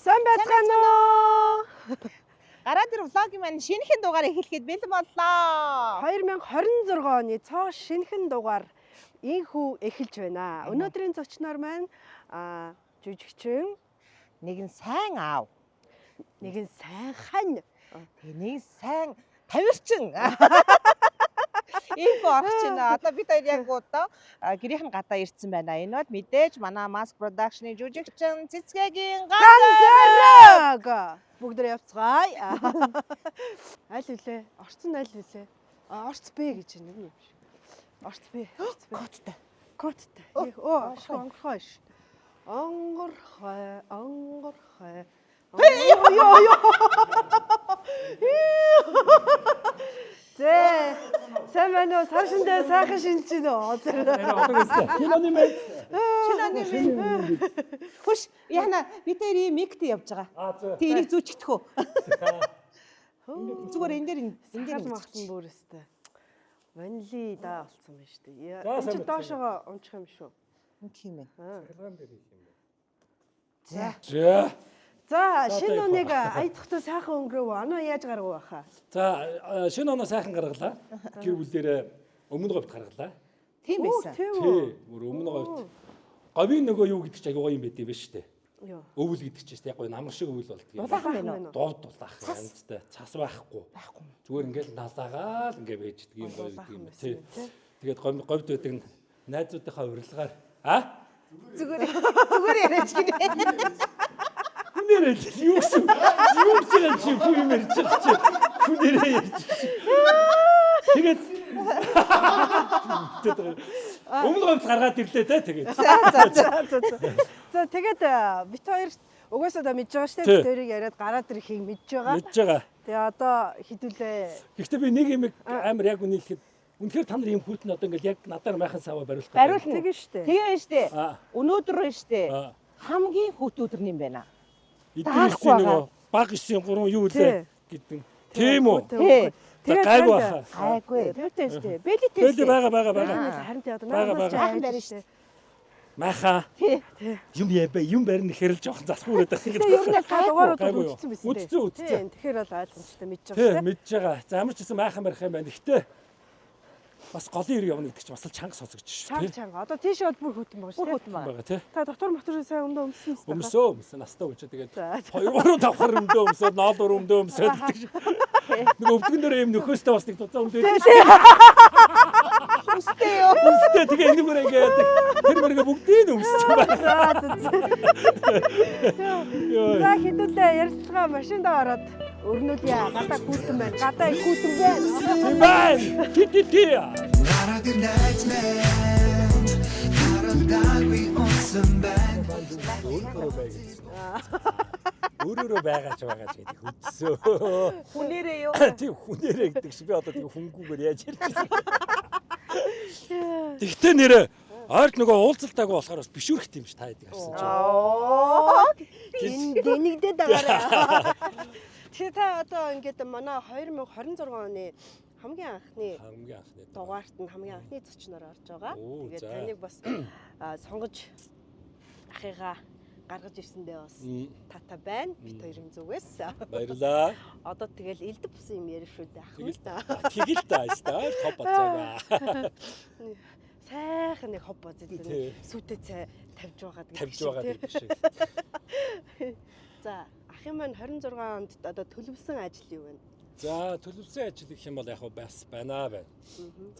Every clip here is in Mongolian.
Сайн байцгаана уу? Гараад ир vlog-ийн маань шинэхэн дугаар эхлэхэд бэлэн боллоо. 2026 оны цоо шинэхэн дугаар инхүү эхэлж байна. Өнөөдрийн зочноор маань жүжигчин, Нэг нь сайн аав. нэгэн сайн хань. Тэгээ нэг нь сайн тамирчин. Ийхүү орох чинь одоо бид хоёр яг одоо гэрийнх нь гадаа ирсэн байна. Энэ бол мэдээж манай Mask Production-ы жүжигчин Цэцгэгийн ган Ганзараг. Бүгд явцгаая. Аль вүлээ? Орц нь аль вүлээ? Орц Б гэж нэг юм шиг. Орц Б. Орц Б. кодтой. Кодтой. Оо, онгорхой ш. Онгорхой, онгорхой. Йоо ёо. Зэ. Сайн байна уу? Сар шиндээ сайхан шинж гин үү? Киноны мэд. Шинэ минь. Хөш яна бид хоёр ийм миктэй явж байгаа. Аа зөө. Тэг энийг зүүчихдэх үү? Зүгээр энэ дээр энэ дээр Сахал махсан бүр өстэй. Ванили да болсон байна шүү дээ. За, Энд сайн чи доошогоо унчих юм шүү. Ингэх юм байна. Цахилгаан дээр хийх юм байна. За. За. За, шинэ За, оныг аядахтай сайхан өнгөрөв. Оноо яаж гаргав баха? За шинэ оноо сайхан гаргалаа. Гэр бүлдээрээ өмнө говьд гаргалаа. Тийм байсан. Тийм үү? Тий, бүр өмнө говьд. Говийн нөгөө юу гэдэг чи аягүй гоё юм байд юм байна шүү дээ. Юу. Өвөл гэдэг чи шүү дээ. Яг гоё намар шиг өвөл болдгийг. Дулаахан байна уу? Дов дулаах янзтай. Цас байхгүй. Байхгүй. Зүгээр ингээл налаагаал ингээ байж идэг юм гоё Дулаахан гэдэг юм. байсан Тий. юм, тий. Тэгээд говьд байдаг нь найзуудынхаа урилгаар а Зүгээр зүгээр яриач гинэ. Хүнээрээ л юу гэсэн юу гэж байгаа чи хүн юм ярьж байгаа чи хүнээрээ ярьж байгаа. Тэгээд өмнө говьд гаргаад ирлээ те тэгээд. За за за. За, за. За, тэгээд бит хоёр угаасаа да мэдж байгаа шүү дээ. Тий. Бит хоёрыг яриад гараад ирэхийг мэдж байгаа. Мэдж байгаа. Тэгээ одоо хідүүлээ. Гэхдээ би нэг юм амар яг үнэ хэлэхэд үнэхээр та нар юм хүүтэн одоо ингээл яг надаар майхан саваа бариулах гэдэг. Бариулна. Тэгэн шүү дээ. Тэгээ байна штэ. Аа. Өнөөдөр байна штэ. Аа. Хамгийн хүүт өдөр юм байна. Эдгээр Даахгүй нөгөө баг 9 3 юу Тий. үлээ гэдэг. Тийм үү? Тий. За гайгүй баха. Гайгүй. Бэлтэй штэ. Бэлтэй Бэлээ байгаа байгаа байгаа. Харин тий одоо Бага, надаас бага. Сайхан барина шүү дээ. Майха Тий. юм яа бэ юм барина гэхэрэл жоохон залхуу өрөөд байх Тэгээ ер нь та дугаарууд Гайгүй юу? үдцсэн байсан Үдцсэн, үдцсэн. Тийм, тэгэхээр бол ойлгомжтой мэдж байгаа Тий, шүү дээ. мэдж байгаа. За ямар ч гэсэн майхан барих юм байна. Гэхдээ бас голын хэрэг явна гэдэг чинь бас л чанга сонсогдож шүү Чанга тий. чанга. Одоо тийш бол бүр хөтөн байгаа Бүр шүү дээ. хүүтэн байгаа. Байгаа тий. Та доктор мотор сайн өмдөө өмсөн мэт. Өмсөө өмсөн настай үчи тэгээд За. 2 3 давхар өмдөө өмсөөд 0 3 өмдөө өмсөөд гэдэг шиг. Нөгөө өвдгөн дээр юм нөхөөстэй бас нэг тузан өмдөө байдаг шүү. Үстэй юу? Өмстэй тэгээ энэ бүр ингээд тэр мөргө бүгдийг нь өмсчих байна. За за за. Йой. За хэдүүлээ ярилцлага машинд ороод өрнүүлье. Гадаа хүүтэн байна. Гадаа их хүүтэн байна. Тийм байна. Ти ти ти. Гараад ир найз минь Харалдаагүй унсан байна. Өөрөөрөө бай гэсэн. Өөрөөрөө байгаач байгаач гэдэг хөдсөө. Хүнээрээ юу? Тийм хүнээрээ гэдэг шиг би одоо тийм хүнгүүгээр яаж ярьж байсан. Тэгтээ нэрээ ойрт нөгөө уулзалтаагүй болохоор бас бишүүрхт юм шиг та хэдийг харсан чинь. Аа. Энэ дэнэгдээд байгаарай. Тэгэхээр та одоо ингээд манай 2026 оны хамгийн анхны Хамгийн анхны дугаарт нь хамгийн анхны зочноор орж байгаа. Оо, Тэгээд за. таныг бас сонгож ахыгаа гаргаж ирсэндээ бас тата байна. Бит хоёрын зүгээс. Баярлаа. Одоо тэгэл элдв бусан юм ярих шүү дээ. Ах Тэгэл нь та. тэгэл та яста топ бацаагаа. Сайхан нэг хоб боз Тий. идэн сүтэ цай тавьж байгаад гэдэг Тавьж шиг, байгаа тий. гэдэг шиг. За, ахын маань 26 онд одоо төлөвлөсөн ажил юу вэ? За төлөвлөсөн ажил гэх юм бол яг хөө бас байна байна.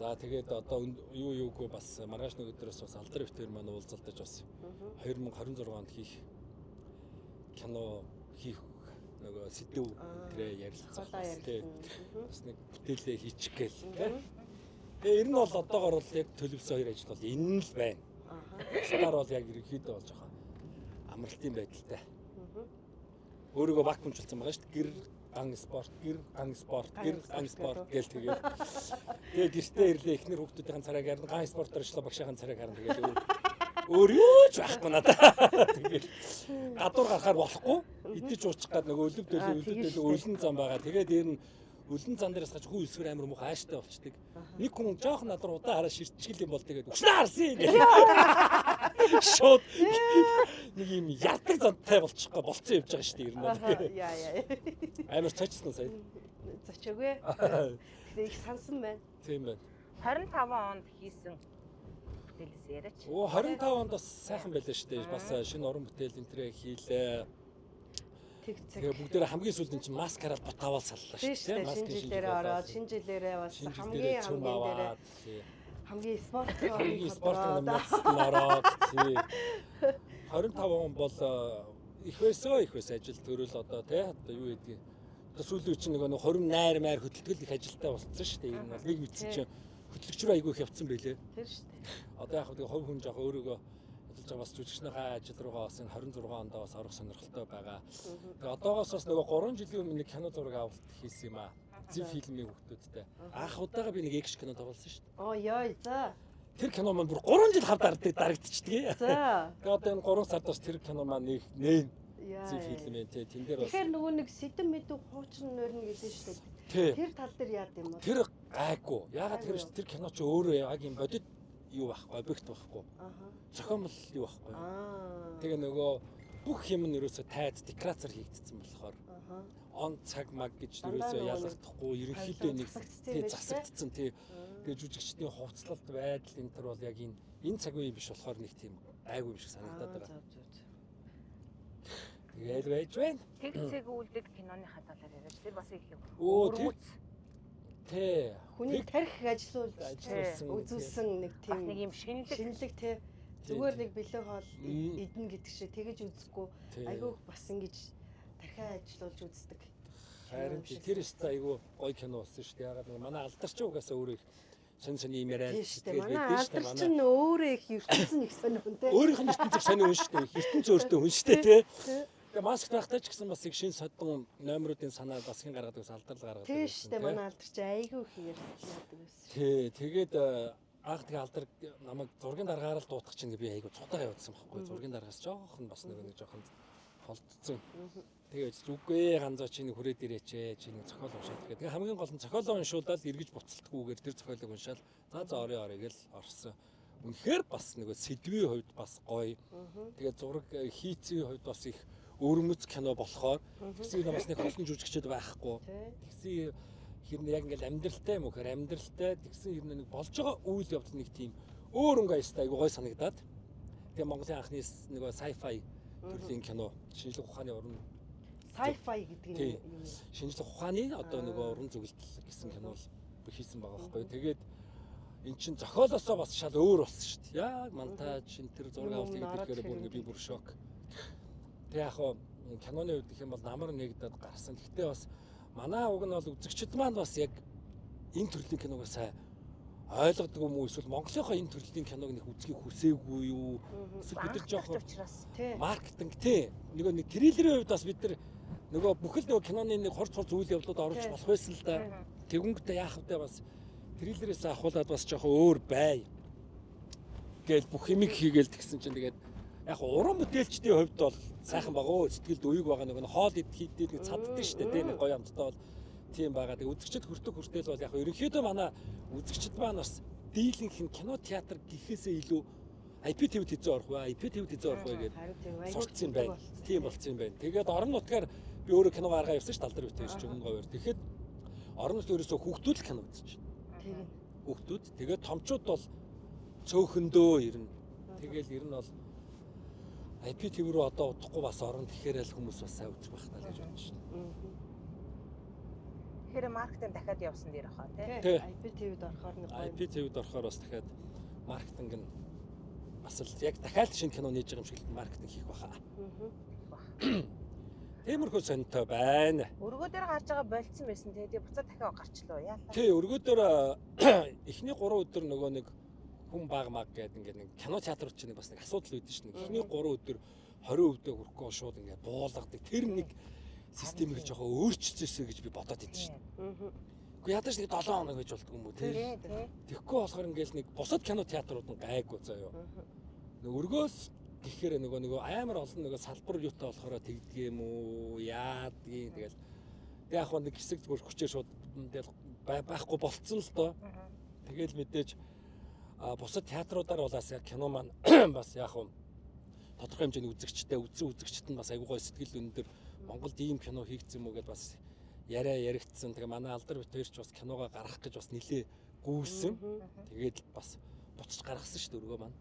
За тэгээд одоо юу юугүй бас маргааш нэг өдрөөс бас алдар битэр маань уулзалтаж бас 2026 онд хийх кино хийх нөгөө сэдв тэрэ ярилцах Зохиолоо бас тий. ярилцсан. Бас нэг бүтээлээ хийчих гээл тий. Тэгээ ер нь бол одоогор бол яг төлөвлөсөн хоёр ажил бол энэ нь л байна. Бусдаар бол яг ерөнхийдөө бол жоохон амралтын байдалтай. Өөрийгөө вакуумчлсан байгаа шүү дээ. Гэр ган спорт, гэр ган спорт, гэр ган спорт гээл тэгээд. Тэгээ гэртээ ирлээ эхнэр хүүхдүүдийн царайг харна, ган спортоор очлоо багшийн царайг харна тэгээд өөр юу ч байхгүй надаа. Тэгээд гадуур гарахаар болохгүй. Идэж уучих гад нөгөө өлөг дөлөө өлөг дөлөө өлөн зам байгаа. Тэгээд ер нь өлөн зам дээрээс гаж хүү өсгөр амар муухай ааштай болчдөг. Нэг хүн жоохон надар удаан хараа ширтчихэл юм бол тэгээд өгснө харсан гэх. Шууд нэг юм ядаг зантай болчихгоо болцсон явж байгаа шүү дээ ер нь бол. Яа яа. Амар цочсон сая. Зочоогүй. Гэхдээ их сансан байна. Тийм байна. 25 онд хийсэн бүтээлээс яриач. Оо 25 онд бас сайхан байлаа шүү дээ. Бас шинэ уран бүтээл энэ тэрэ хийлээ. Тэг цэг. Тэгээ бүгдээрээ хамгийн сүүлд нь чинь маск хараад бут аваад саллаа Тийм шүү шүү дээ. дээ. Шинэ жилээрээ ороод, шинэ жилээрээ бас шинэ хамгийн жилдээрээ цөм хамгийн дээрээ аваад тий. хамгийн спорт Хамгийн спортын номинацид нь ороод тий. 25 он бол их байсан их байсан ажил төрөл одоо тий одоо юу гэдгийг одоо сүүлийн үе чинь нөгөө нэг 20 найр майр хөдөлгөл их ажилтаа болцсон шүү дээ. Энэ бол нэг мэдсэн чинь хөтлөгч рүү айгүй их явцсан байлээ. Тэр шүү дээ. Одоо яг тэгээ хувь хүн жоох өөрийгөө ажиллаж байгаа бас жүжигчнийхээ ажил руугаа бас энэ 26 онд бас орох сонирхолтой байгаа. Тэгээ одоогоос бас нөгөө 3 жилийн өмнө нэг кино зураг авалт хийсэн юм аа. Зив фильмийн хүүхдүүдтэй. Анх удаага би нэг экшн кино тоглосон шүү дээ. Оо ёо за. Тэр кино маань бүр 3 жил хав дарддаг дарагдчихдаг. За. Тэгээ одоо энэ 3 сард бас тэр кино маань нэг нээн Яа. зив фильм ээ тий тэн дээр бас Тэгэхээр нөгөө нэг сэдэм мэдв хуучин нойрно гэлээ шүү дээ. тий Тэр тал дээр яад юм бол? тэр гайгүй. Яагаад тэр тэр кино чи өөрөө яг юм бодит юу байхгүй, объект байхгүй. Аха. Зохиомл юу байхгүй. Аа. Тэгээ нөгөө бүх юм нь ерөөсөө тайз декорацаар хийгдсэн болохоор Аха. он цаг маг гэж Дандаа ерөөсөө нөгөө нэг ялгахдахгүй ерөнхийдөө нэг засагдсан тий юм байна шүү дээ. засагдсан тий. Тэгээ жүжигчдийн хувцлалт байдал энэ төр бол яг энэ цаг үе биш болохоор нэг тийм гайгүй юм шиг санагдаад байгаа. Зөв зөв зөв. Тэгээл байж байна. Тэг цэг үлдэг киноныхаа талаар яриач. Тэр бас их юм. Өө тэр Өргөц. тий. Хүний тарих ажилуулж Ажиллуулсан үзүүлсэн нэг Бас тийм нэг юм шинэлэг. шинэлэг те зүгээр нэг бэлэн хоол Мм. идэнэ гэдэг шиг тэгэж үзэхгүй Тий. айгүй бас ингэж тархиа ажилуулж үздэг. Харин тий, тэр өстой айгүй гоё кино болсон шүү дээ. Ягаад нэг манай алдарч угаасаа өөрөө их сонь сонь юм яриад Тийм шүү дээ. тэгэл Манай байдэн шүү дээ. алдарч нь өөрөө их ертөнцийн их сонь хүн те. Өөрийнх нь ертөнцийг сони хүн шүү дээ. Ертөнц өөртөө хүн шүү дээ тий. Тэгээ маск байхтай ч гэсэн бас их шин содон номеруудын санаа бас хэн гаргадаг ус алдарл гаргадаг. Тийм байсан, шүү дээ. тий. Манай алдарч айгүй их ярьдаг байсан. Тий, тэгээд анх тэгээ алдар намайг зургийн даргаараа л дуутах чинь би айгу цухтагаа явуулсан байхгүй. Зургийн даргаас жоохон бас нэг нэг жоохон холдсон. Тэгээд үгүй ганзаа чи нэг хүрээд ирээч ээ чи нэг зохиол уншаад гэдэг. Тэгээ хамгийн гол нь зохиолоо уншуулаад эргэж буцалтгүйгээр тэр зохиолыг уншаал за за орё орё гэл орсон. Үнэхээр бас нөгөө сэдвийн хувьд бас гоё. Тэгээд зураг хийцийн хувьд бас их өвөрмөц кино болохоор тэгсэн юм бас нэг олон жүжигчд байхгүй. Тий. Тэгсэн хэрнээ яг ингээл амьдралтай юм уу гэхээр амьдралтай тэгсэн хэрнээ нэг болж байгаа үйл явдал нэг тийм өөр өнгө аястай айгу гой санагдаад. Тэгээ Монголын анхны нөгөө sci-fi төрлийн кино шинжлэх ухааны уран Sci-fi гэдэг нь Тий. юм юм. шинжлэх ухааны одоо нөгөө уран зүгэлтэл гэсэн кино бол хийсэн байгаа байхгүй. Тэгээд эн чин зохиолоосоо бас шал өөр болсон шүү дээ. Яг монтаж энэ төр зураг Юм авалт өмнө хийгээд ороод ирэхээр бүр ирэх ингээ би бүр шок. Тэг яг хоо киноны үед гэх юм бол намар нэгдээд гарсан. Гэхдээ бас манай уг нь бол үзэгчд маань бас яг энэ төрлийн киног сайн ойлгодог юм уу эсвэл Монголынхоо энэ төрлийн киног нэг үзхийг хүсээгүй юу? Эсвэл бид нар жоохон учраас. Тий. маркетинг тий нөгөө нэг трейлерийн хувьд бас бид нар нөгөө бүхэл нөгөө киноны нэг хурц хурц үйл явдлууд оруулж Тий. болох байсан л да. Тэгүнгтэй яах вэ бас трейлерээс ахуулаад бас жоохон өөр бай. Гээл бүх юмыг хийгээл тэгсэн чинь тэгээд яг уран бүтээлчдийн хувьд бол сайхан багөө сэтгэлд уйг байгаа нөгөө нэг хоол ид хийдээд нэг цаддаг штэ тий нэг гоё амттай бол тийм байгаа. Тэгээ үзэгчд хүртэг хүртэл бол яг ерөнхийдөө манай үзэгчд маань бас дийлэнх нь кино театр гэхээсээ илүү IPTV-д хэзээ орох вэ? IPTV-д хэзээ орох вэ гэдэг Харин тийм айгүй сурцсан юм тэмдэг байна. болсон. Тийм болцсон юм байна. Тэгээд орон нутгаар би өөрөө кино гаргаа явсан шүү дээ. Алдар битээ ч өмнө говьор. Тэгэхэд орон нутгийн ерөөсөө хүүхдүүд л кино үзэж байна. Тийм. Хүүхдүүд тэгээд томчууд бол цөөхөндөө ирнэ. Тэгэл ер нь бол IPTV рүү одоо удахгүй бас орно тэгэхээр л хүмүүс бас сайн үзэх байх таа л гэж бодож байна. Тэгэхээр маркетинг дахиад явсан дээр хаа тий. Тий. Тий. IPTV-д орохоор нэг гоё. IPTV-д орохоор бас дахиад маркетинг нь бас л яг дахиад шинэ кино нээж байгаа юм шиг л маркетинг хийх байхаа. Тиймэрхүү сонтой байна. Өргөө дээр гарч байгаа болцсон байсан тий. Тэгээ буцаад дахиад гарчлаа. Яалаа. Тий, өргөдөр эхний 3 өдөр нөгөө нэг хүн баг маг гэдэг ингээд нэг кино театрууд чинь бас нэг асуудал үүдэн шин. Эхний 3 өдөр 20% хүрэхгүй шууд ингээд буулгадаг. Тэр нэг системийг жоохон өөрчилсөн гэж би бодоод идэв шин. Гэхдээ ядаж нэг 7 хоног гэж болдгоо юм уу тий. Тий, тий. Тэгэхгүй болохоор ингээд нэг бусад кино театрууд нь гайгүй заяо. Нэг өргөөс гэхээр нөгөө амар олон нөгөө салбар юутай болохоор тэгдэг юм уу яадгийн тэгэл тэг яг нэг хэсэг зүгээр хүчээр шууд тэгэл байхгүй болцсон л доо. Тэгэл мэдээж Бусад театруудаар бол бас яг кино маань бас яг хуу тодорхой хэмжээний үзэгчтэй, үзсэн үзэгчд нь бас айгуу гой сэтгэл өндөр, Монголд ийм кино хийгдсэн юм уу гэдээ бас яриа яригдсан. Тэгээ манай Алдар бит хоёр ч бас киногоо гаргах гэж бас нилээ гүйсэн. Тэгээд бас буцаж гаргасан шүү дээ өргөө маань.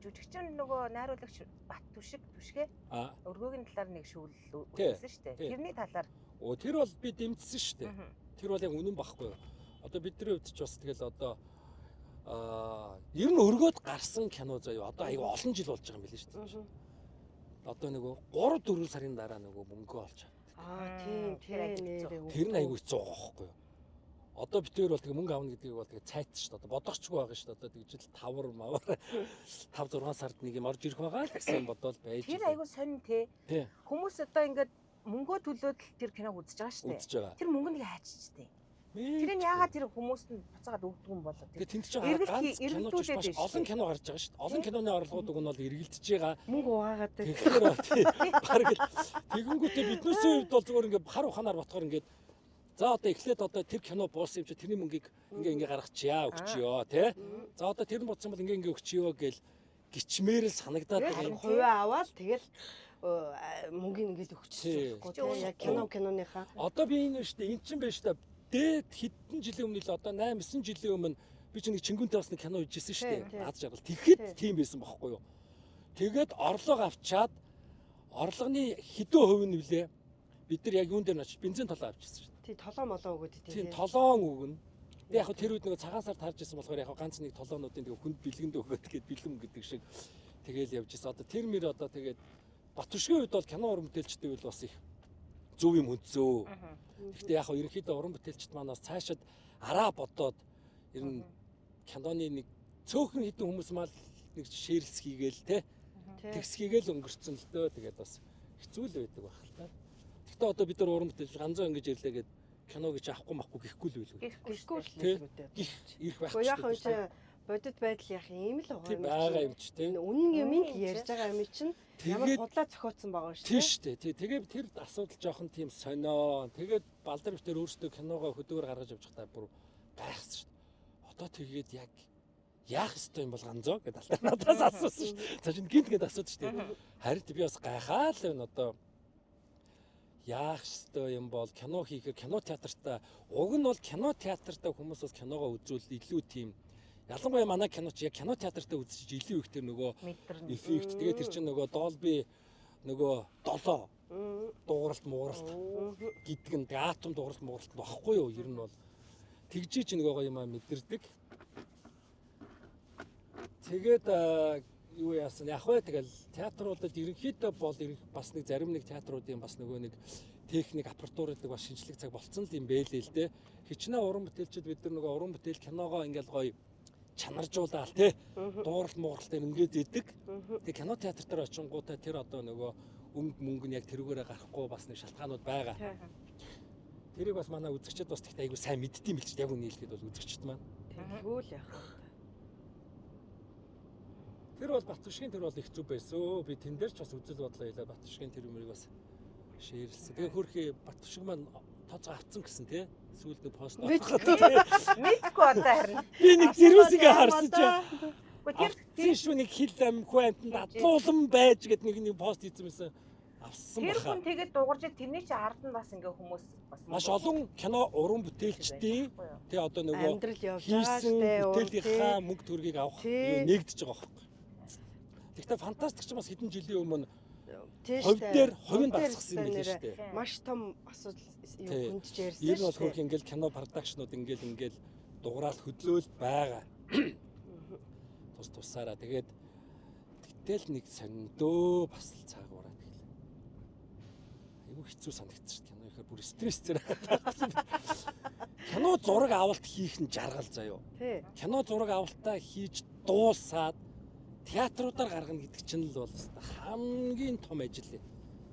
Жүжигчин нөгөө найруулагч Бат Түшиг Түшгэ өргөөгийн талаар нэг шүглэл өгсөн шүү дээ. Тэрний талаар. Оо, тэр бол би дэмжсэн шүү дээ. Тэр бол яг үнэн баггүй юу? Одоо бидний хувьд ч бас тэгэл одоо ер нь өргөөд гарсан кино заяа одоо айгүй олон жил болж байгаа юм билээ шүү дээ. Одоо нөгөө 3 4 сарын дараа нөгөө мөнгөө олж авдаг. Аа, тийм, Тэр тийм айгүй нэрээ. Тэр нь айгүй хэцүү байгаа байхгүй юу? Одоо бид хоёр бол тэгээ мөнгө авна гэдгийг бол тэгээ цайтсан шүү дээ. Одоо бодогчгүй байгаа шүү дээ. Одоо тэгж л тавар мавар 5 6 сард нэг юм орж ирэх байгаа л гэсэн бодол байж. Тэр айгүй сонин те. Хүмүүс одоо ингээд мөнгөө төлөөд л тэр киног үзэж байгаа шүү дээ. Үзэж байгаа. Тэр мөнгө нэг хайччихтэй. Тэр нь яагаад тэр хүмүүст нь буцаагаад өгдөг юм болоо Тэгээ тэнд чинь ганц кино ч маш олон кино гарч байгаа шүү дээ. Олон киноны орлогууд уг нь бол эргэлдэж байгаа. Мөнгө угаагаад. Тэгэхээр бараг л тэгэнгүүтээ биднээсээ хувьд бол зүгээр ингээд хар ухаанаар ботхоор ингээд за одоо эхлээд одоо тэр кино буусан юм чи тэрний мөнгийг ингээ ингээ гаргачихъя өгчөө тий. За одоо тэр нь бодсон бол ингээ ингээ өгчөө гэл гिचмээр л санагдаад байгаа юм. Хувиа аваад тэгэл мөнгөний ингээл өгчихсөн байхгүй тий. Яг кино киноныхаа. Одоо би энэ шүү дээ. Эн чинь байна шүү дээ. Дээд хэдэн жилийн өмнө л одоо 8 9 жилийн өмнө би чинь нэг Чингүнтэй бас нэг кино хийжсэн шүү дээ. Аз жаргал. Тэгэхэд тийм байсан байхгүй юу? Тэгээд орлого авчаад орлогын хэдэн хувь нь вүлээ бид нар яг юун дээр нь очиж бензин толоо авчихсан шүү дээ. Тий, толоо молоо өгөөд тий. Тийм, толоон өгнө. Тэг яг тэр үед нэг цагаан сар тарж исэн болохоор яг ганц нэг толоонуудын тэг хүнд бэлгэнд өгөөд гээд бэлэм гэдэг шиг тэгэл явж исэн. Одоо тэр мөр одоо тэгээд Батүшгийн үед бол кино уран бүтээлчдийн үед бас их зөв юм хөдсөө. Гэхдээ яг ерөнхийдөө уран бүтээлчд маань бас цаашид араа бодоод ер нь киноны нэг цөөхөн хідэн хүмүүс мал нэг шеэрлс хийгээл те тэгс хийгээл өнгөрцөн л дөө. Тэгээд бас хэцүү л байдаг байх л та. Гэхдээ одоо бид нар уран бүтээлч ганцхан ингэж ирлээ гээд кино гэж авахгүй махгүй гэхгүй л байлгүй. Гэхгүй л байлгүй. Гих ирэх байх ч. Яг нь бодит байдал яг ийм л байгаа юм чи тий. Үнэн юм л ярьж байгаа юм чинь ямар худлаа зохиоцсон байгаа шүү дээ. Тий шүү дээ. Тий. Тэгээд тэр асуудал жоохон тийм сонио. Тэгээд Балдар битэр өөрсдөө киногоо хөдөөр гаргаж явж байхдаа бүр гайхсан шүү дээ. Одоо тэгээд яг яах ёстой юм бол ганзоо гэдээ алдар надаас асуусан шүү дээ. Цааш нь гинт гэдээ асуудаг шүү дээ. Харин би бас гайхаа л байна одоо. Яах ёстой юм бол кино хийхээр кино театртаа уг нь бол кино театртаа хүмүүс бас киногоо үзвэл илүү тийм ялангуяа манай кино чи яг кино театртаа үзчих илүү их тэр нөгөө эффект тэгээ тэр чинь нөгөө Dolby нөгөө 7 дуугаралт мууралт гэдэг нь атом дуугаралт мууралт багхгүй юу ер нь бол тэгжиж нөгөө гоё юм а мэдэрдэг. Тэгээд юу яасан яг вэ тэгэл театруудад ерөнхийдөө бол бас нэг зарим нэг театруудын бас нөгөө нэг техник аппаратур гэдэг бас шинжлэх цаг болцсон л юм бэлээ л дээ. Хичнээн уран бүтээлчд бид нар нөгөө уран бүтээл киногоо ингээл гоё чанаржуулаад тий дууралт мууралт ингээд идэг. Тэгээ кино театр дээр очингуудаа тэр одоо нөгөө өнгө мөнгө нь яг тэрүүгээрээ гарахгүй бас нэг шалтгаанууд байгаа. Тэрийг бас манай үзэгчид бас тэгтээ айгүй сайн мэддэм бил ч яг үнэ хэлэхэд бол үзэгчд маань. Тэгэлгүй л яах вэ? Тэр бол Батүшгийн тэр бол их зүв байсан. Би тэн дээр ч бас үзэл бодлоо хэлээ. Батүшгийн тэр юмрыг бас шеэрлсэн. Тэгээ хөрхи Батүшиг маань тооцоо авцсан гэсэн тий. Сүүлд нэг пост авчихсан. Мэдгүй одоо харин. Би нэг зэрүүсгээ харсан чи. Тэр шүү нэг хил амхуу амтанд адлуулан байж гэд нэг нэг пост хийсэн байсан. Авсан баха. Тэр хүн тэгээд дуурж тэрний чи ард нь бас ингээ хүмүүс бас маш олон кино уран бүтээлчдийн тий одоо нөгөө амьдрал явж байгаа штэ. Бүтээлийнхаа мөнгө төргийг авах юу нэгдэж байгаа байхгүй. Гэхдээ фантастик ч бас хэдэн жилийн өмнө хувь дээр хувийг багасгасан юм билээ шүү дээ. Маш том асуудал юу хөндөж ярьсан шүү дээ. Ер нь бол хөрх ингээл кино продакшнууд ингээл дуграал хөдлөөл байгаа. Тус тусаараа тэгээд тэгтэл нэг сониндөө бас л цаагаараа тэгэл. Айгүй хэцүү санагдсан шүү дээ. Кино ихээр бүр стресс зэрэг. Кино зураг авалт хийх нь жаргал заяо. Кино зураг авалтаа хийж дуусаад театруудаар гаргана гэдэг чинь л бол хамгийн том ажил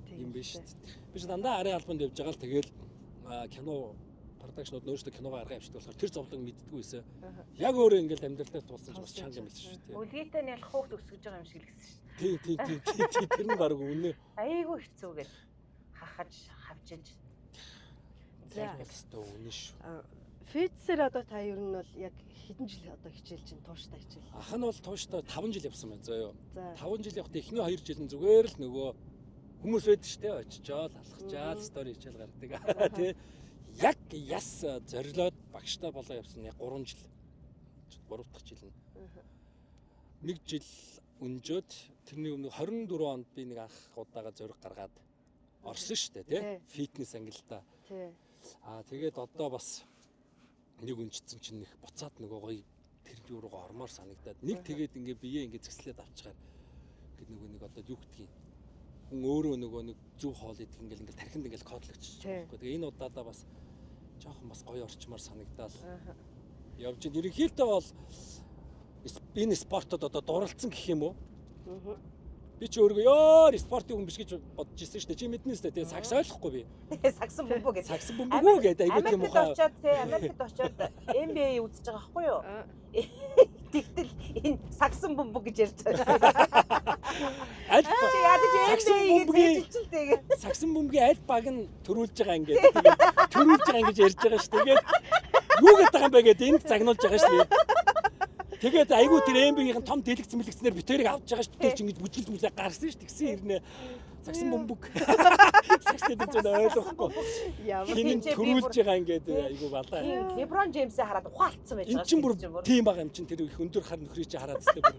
юм биш үү? Би ч дандаа арын албанд явж байгаа л тэгэл кино продакшнууд нөөцлөө киногоо гаргаа явчихдаг болохоор тэр зовлон мэддэггүй байсан. Яг өөрөө ингээл амьдралдаа тулсан ч бас чанга юм биш шүү дээ. Үлгээтэй нэл хөөхт өсгөж байгаа юм шиг л гэсэн шүү дээ. Тийм тийм тийм тэр нь баг үнэ. Айгүй хэцүү гээд хахаж хавчиж. За өстө үнэ шүү. Фитнесээр одоо та ер нь бол яг хэдэн жил одоо хичээлж чинь тууштай хичээл. Ах нь бол тууштай 5 жил явсан байна заяа. За. 5 жил явахдаа эхний 2 жил нь зүгээр л нөгөө хүмүүс байдаг шүү дээ. Очичоол, алхачаал, стори хичээл гаргадаг. Тэ. Яг яс зорилоод багштай болоо явсан яг 3 жил. 3 дахь жил нь. Нэг жил өнжөөд тэрний өмнө 24 онд би нэг анх удаага зориг гаргаад орсон шүү дээ, Тий. тэ. Фитнес ангилалаа. Тий. Аа тэгээд одоо бас нэг өнжсөн чинь нэг буцаад нөгөө гоё тэр юуруугаа ормоор санагдаад нэг тэгээд ингээ бие ингээ згслээд авчгаар ингээ нөгөө нэг одоо юу гэдгийг хүн өөрөө нөгөө нэг зөв хоол идэх ингээл ингээл тархинд ингээл кодлогдчих Тий. байхгүй. Тэгээ энэ удаадаа бас жоохон бас гоё орчмоор санагдаал явж байна. Ерөнхийдөө бол энэ спортод одоо дурлцсан гэх юм уу? Би чи өөрийгөө ёо спортын хүн биш гэж бодож ирсэн шүү дээ. Чи мэднэ шүү дээ. Тэгээ сагс ойлгохгүй би. Сагсан бөмбөг гэдэг. Сагсан бөмбөгөө гэдэг айгүй тийм Америкт ухаан. очиод тий, Америкт очиод NBA үзэж байгаа байхгүй юу? Тэгтэл энэ сагсан бөмбөг гэж ярьж байгаа. Аль Чи ядаж Сагсан NBA-ийг бөмбөгийн- зээжилчихэл тэгээд сагсан бөмбөгийн аль баг нь төрүүлж байгаа ингээд тэгээд төрүүлж байгаа ингэж ярьж байгаа шүү. Тэгээд юу гэдэг байгаа юм бэ гэдэг энд загнуулж байгаа шүү. Тэгээд айгүй тэр NBA-ийн том дэлгэц мэлгэцнэр битэрийг авч байгаа шүү. Тэр чинь ингэж бүжгэлж мүлээ гарсан шүү. Тэгсэн хэрнээ сагсан бөмбөг. Сагсан гэдэг чинь ойлгохгүй. Ямар Хин нь Тийч би төрүүлж бүр- байгаа ингээд айгүй балаа. Тийм, LeBron James-ийг хараад ухаалтсан байж Эн байгаа. чинь бүр тийм байгаа юм чинь тэр их өндөр хар нөхрий чи хараад өстэй бүр.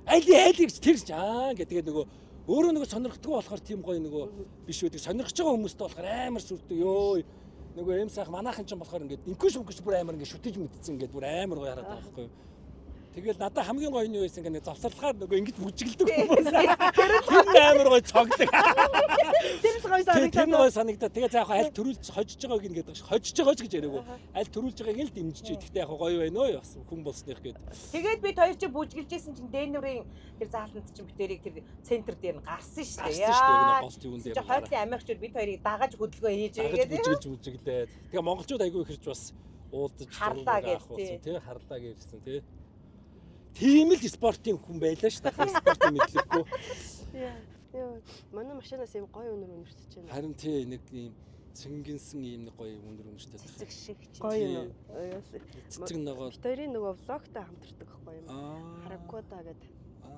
Али али гэж тэр чи аа ингээд тэгээд нөгөө өөрөө нөгөө сонирхдаггүй болохоор тийм гоё нөгөө биш байдаг. Сонирхож байгаа хүмүүстэй болохоор амар сүрдэг ёо. Нөгөө эм сайх манайхан ч болохоор ингээд инкүш мүнкүш бүр амар ингээд шүтэж мэдсэн ингээд бүр амар гоё хараад байгаа байхгүй юу. Тэгэл надад хамгийн гоё нь юу байсан гэнэ завсарлахаар нөгөө ингэж бүжгэлдэг хүмүүс. Тэр нь амар гоё цогдог. Тэр л гоё Тэр тэр нь санагдаад. гоё санагдаа. Тэгээ за яг аль төрүүлж хожиж байгааг ингээд байгаа ш. Хожиж байгаа ч гэж яриаггүй. Аль төрүүлж байгааг л дэмжиж. Гэхдээ яг гоё байна өө бас хүн болсных гээд. Тэгээд бид хоёр чинь бүжгэлжсэн чинь Денверийн тэр зааланд чинь битэрийг тэр центр дээр нь гарсан шүү дээ. Гарсан шүү дээ нэг голт юун дээр. Чи хойдлын Америкчууд бид хоёрыг дагаж хөдөлгөөн хийж Дагаж тэгээд бүжгэлж бүжиглээд. Тэгээ монголчууд айгүй их хэрж бас уулзаж Харлаа зураг гэж, авах болсон тий харлаа гэрсэн тий. Тийм л спортын хүн байлаа шүү дээ. Спортын мэдлэггүй. Яа. Манай машинаас ийм гоё өнөр өнөртөж байна. Харин тий нэг ийм цэнгэнсэн ийм нэг гоё өндөр өнөртэй. Цэцэг шиг чи. Гоё Тий. юм. Цэцэг ногоо. Бид хоёрын нөгөө влогтой хамтардаг байхгүй юм. Аа. Харакуда гэдэг Аа.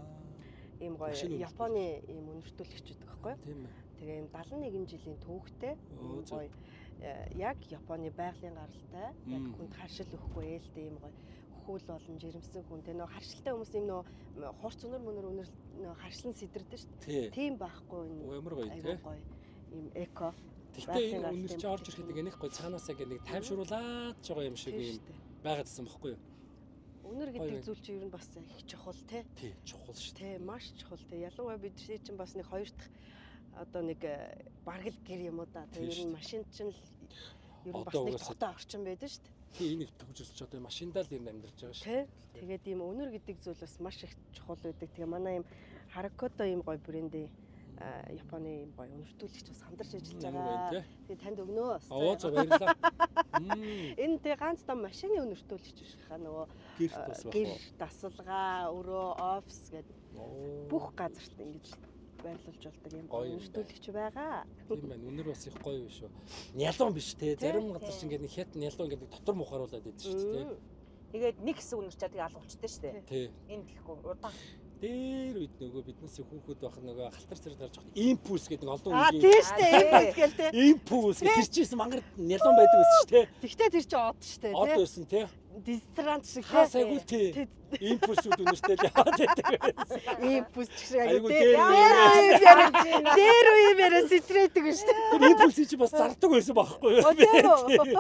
ийм гоё Машин өнөртүүлэх. Японы ийм өнөртүүлэгч байдаг байхгүй юу? Тийм ээ. Тэгээ ийм 71 жилийн түүхтэй Оо, ийм зөв. гоё яг Японы байгалийн гаралтай яг Мм. хүнд харшил өгөхгүй ээлтэй ийм гоё хөл болон жирэмсэн хүн тэ нөгөө харшилтай хүмүүс ийм нөгөө хурц өнөр мөнөр өнөр нөгөө харшлан сэдэрдэн шүү Тий. дээ. Тийм байхгүй Оо, энэ Ямар гоё айгүй тий. гоё ийм эко Гэхдээ байгалийн энэ гаралтай өнөр чи орж ирэхэд нэг гоё цаанаасаа ингэ нэг тайвшруулаад ч байгаа юм шиг тийм ийм шүү дээ. байгаадсан бохгүй юу? Өнөр Гоё гэдэг байна. зүйл чинь ер нь бас их чухал те. Тий, чухал шүү дээ. Тэ маш чухал те. Ялангуяа бидний чинь бас нэг хоёр дахь одоо нэг бараг л гэр юм уу да. Тэ Тийм ер шүү нь дээ. машин чинь л ер нь бас Одоо нэг угаасаа- тухтай орчин байдаг шүү дээ. Тий, энийг төгжүүлж одоо машиндаа л ер нь амьдарч байгаа шүү. Тэ. Тэгээд ийм өнөр гэдэг зүйл бас маш их чухал байдаг. Тэгээ манай ийм Харакото ийм гоё брендийн Японы ийм гоё өнөртүүлэгч бас хамтарч ажиллаж Ямар байна байгаа. тий. Тэгээ танд өгнөө. бас. Оо за баярлалаа. Мм, Энэ тэгээ ганц том машины өнөртүүлэгч биш хаа нөгөө гэрт бас байх гэр уу? дасалгаа, өрөө, офис гэдэг Оо, бүх газарт ингэж байрлуулж болдог юм Гоё юм өнөртүүлэгч байгаа. Тийм байна. Үнэр бас их гоё биш үү? Нялуун биш те. Зарим газар Тий. чинь ингээд нэг хят нялуун ингээд нэг дотор мухааруулад байдаг шүү дээ Мм. Тэгээд нэг хэсэг үнэрчаа тэгээ алгуулчихдээ шүү дээ. те. Тий. Энэ тэгэхгүй удаан. Дээр үед нөгөө биднээс хүүхэд байх нөгөө халтар зэрэг гарч явахад импульс гэдэг нэг олон Аа үгийн тийм штэ Аа, импульс гэл те. импульс гэх тэр чийсэн мангар нялуун байдаг байсан шүү те. Тэгтээ тэр чинь од штэ Од те. байсан те. Дезодорант шиг Хаа те. сайгүй те. Тэ. Импульсүүд үнэртэй л яваад байдаг байсан. Импульс ч шиг Айгу айгу те. дээр Дээр үе яриа дээр үе яриа сэтрээдэг штэ. Тэр импульсийг чи бас зардаг байсан байхгүй юу? Оо, тийм үү?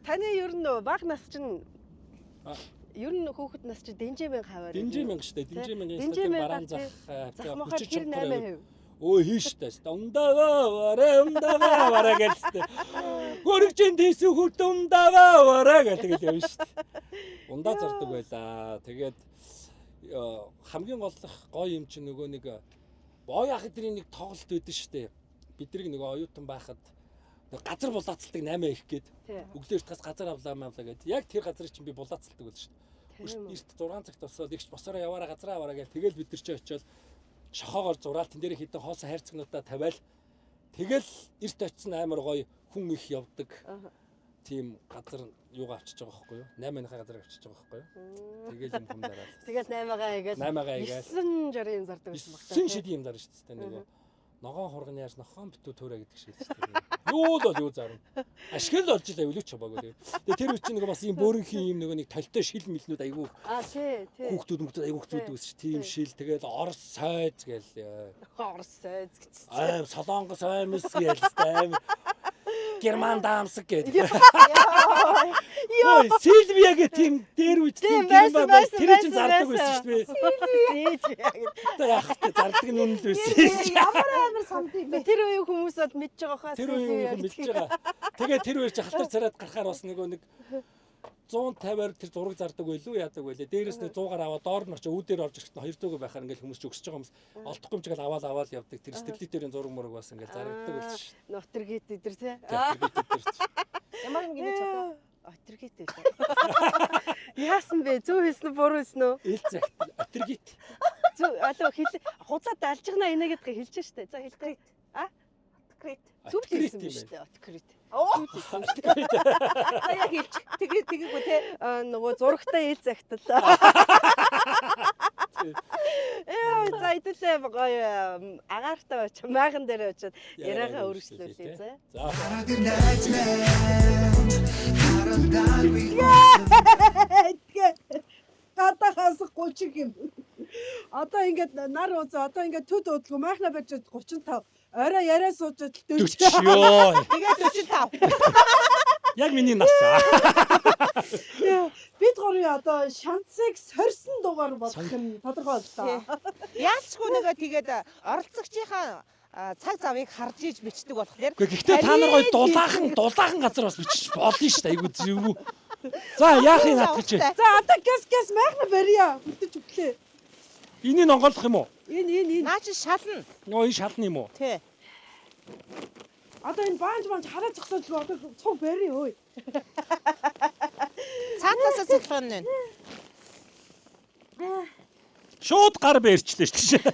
Таны ер нь бага нас чинь А. ер нь хүүхэд нас чинь дэнжэмен хаваар. Динжимэн штэ. Динжимэн Динжимэн бараан тий. зах Зах махаар хэр 8%. Өө хийн штэ. Ундага варэ ундага варэ гэж штэ. Хөрөгчийн тийсэн хүлт ундага варэ гэж тэгэл явна штэ. Ундаа зардаг байлаа. Тэгээд хамгийн голлох гоё юм чинь нөгөө нэг боо яах эдрийн нэг тоглолт байдэн штэ. Бидний нөгөө оюутан байхад нэг газар булаацалдаг 8 их гээд Тий. өглөө эрт гас газар авлаа мавлаа гээд яг тэр газрыг чинь би булаацалдаг байсан штэ. Тийм үү. Эрт 6 цагт босоод игч босороо яваараа газраа аваараа гэл тэгэл бид нар чи очиод шохоогоор зураал тэн дээр хитэн хоосон хайрцагнуудаа тавиал тэгэл эрт очисон амар гоё хүн их явдаг. Аха. тийм газар юугаа авчиж байгаа байхгүй юу? 8 аныхаа газрыг авчиж байгаа байхгүй юу? Тэгэл юм хүм дараад. Тэгэл 8-гаа хийгээл 8-гаа хийгээл. 9 жирийн юм зардаг байсан баг. 9 шидийн юм зарна шүү дээ нөгөө. Ногоон хурганы яаж нохоон битүү төөрэ гэдэг шиг л шүү дээ. Юу л бол юу зарна. Ашиг л олж илаа өвлөч чамаагүй. Тэгээ тэр үе чинь нөгөө бас ийм бөөрөнхийн ийм нөгөө нэг толтой шил мэлнүүд айгүй А тий, тий. хүүхдүүд мөхтүүд айгүй зүүдэг байсан чи тийм шил тэгэл Орос сойз гээл. Орос сойз гэж. Аим Солонгос аймс гээл аим Герман даамсаг гэдэг. Йоо, Сильвия гэх тийм дээр үед тийм Тийм, байсан, Герман байсан. байсан, Тэр чинь байсан, зардаг байсан. байсан шүү дээ. Сильвия гэж. Одоо яах вэ? Зардаг нь үнэн л байсан. Ямар амар санд юм бэ? Тэр үеийн хүмүүс бол мэдж байгаа хаа. Тэр үеийн хүн мэдж байгаа. Тэгээ тэр үеэр чи халтар цараад гарахаар бас нөгөө нэг 150-аар тэр зураг зардаг байлуу яадаг байлээ. Дээрээс нь 100-аар аваад доор нь очиж үүдээр орж ирэхэд нь 200 байхаар ингээл хүмүүс чи өксөж байгаа хүмүүс олдохгүй юм чигээл аваад аваад явдаг. Тэр стерлитэрийн зураг мураг бас ингээл зарагддаг байсан шүү Нотергит өдр тий. дээ. Тэр чи. Ямар юм гинэ чокоо. Отргит үү. Яасан бэ? Зөв хэлсэн үү, буруу хэлсэн үү? Ил цагт атригит. Зөв алуу хэл худлаа далжигна инээгээд хэлж штэ. За хэлдэг. А? Крит. Зөв л хэлсэн юм биш үү? Открит. Оо. Атригит. За яг хэлж. Тэгээ тэгээгүй те. Аа нөгөө зурагтай ил загтал. Яа, за хэдүүлээ гоё агаартай очив. Майхан дээр очиод яриагаа өргөжлүүлье зэ. За. Нараад ир найз минь Харалдаагүй унсан Тэгээ гадаа хасах 30 юм. Одоо ингээд нар ууз одоо ингээд төд уудлгүй майхна барьж 35. Орой яриа сууж 40. 40 ёо. Тэгээ 45. Яг миний нас. Бид гурийн одоо шансыг сорьсон дугаар бодох нь тодорхой боллоо. Яалчгүй нөгөө тэгээд оролцогчийнхаа цаг завыг харж иж бичдэг болохоор Гэхдээ гэхдээ та нар гоё дулаахан газар бас бичиж болно шүү дээ. Айгу зөв. За яах юм наадах чи? За одоо газ газ майхна барья. Хөтөж өглөө. Энийг онгойлох юм уу? Энэ энэ энэ. Наа чи шална. Нөө энэ шална юм уу? Тий. Одоо энэ баанж баанж хараа зогсоож одоо цуг барья өө. Цаатаасаа цахилгаан нь байна. Шууд гар бэрчлээ шүү дээ.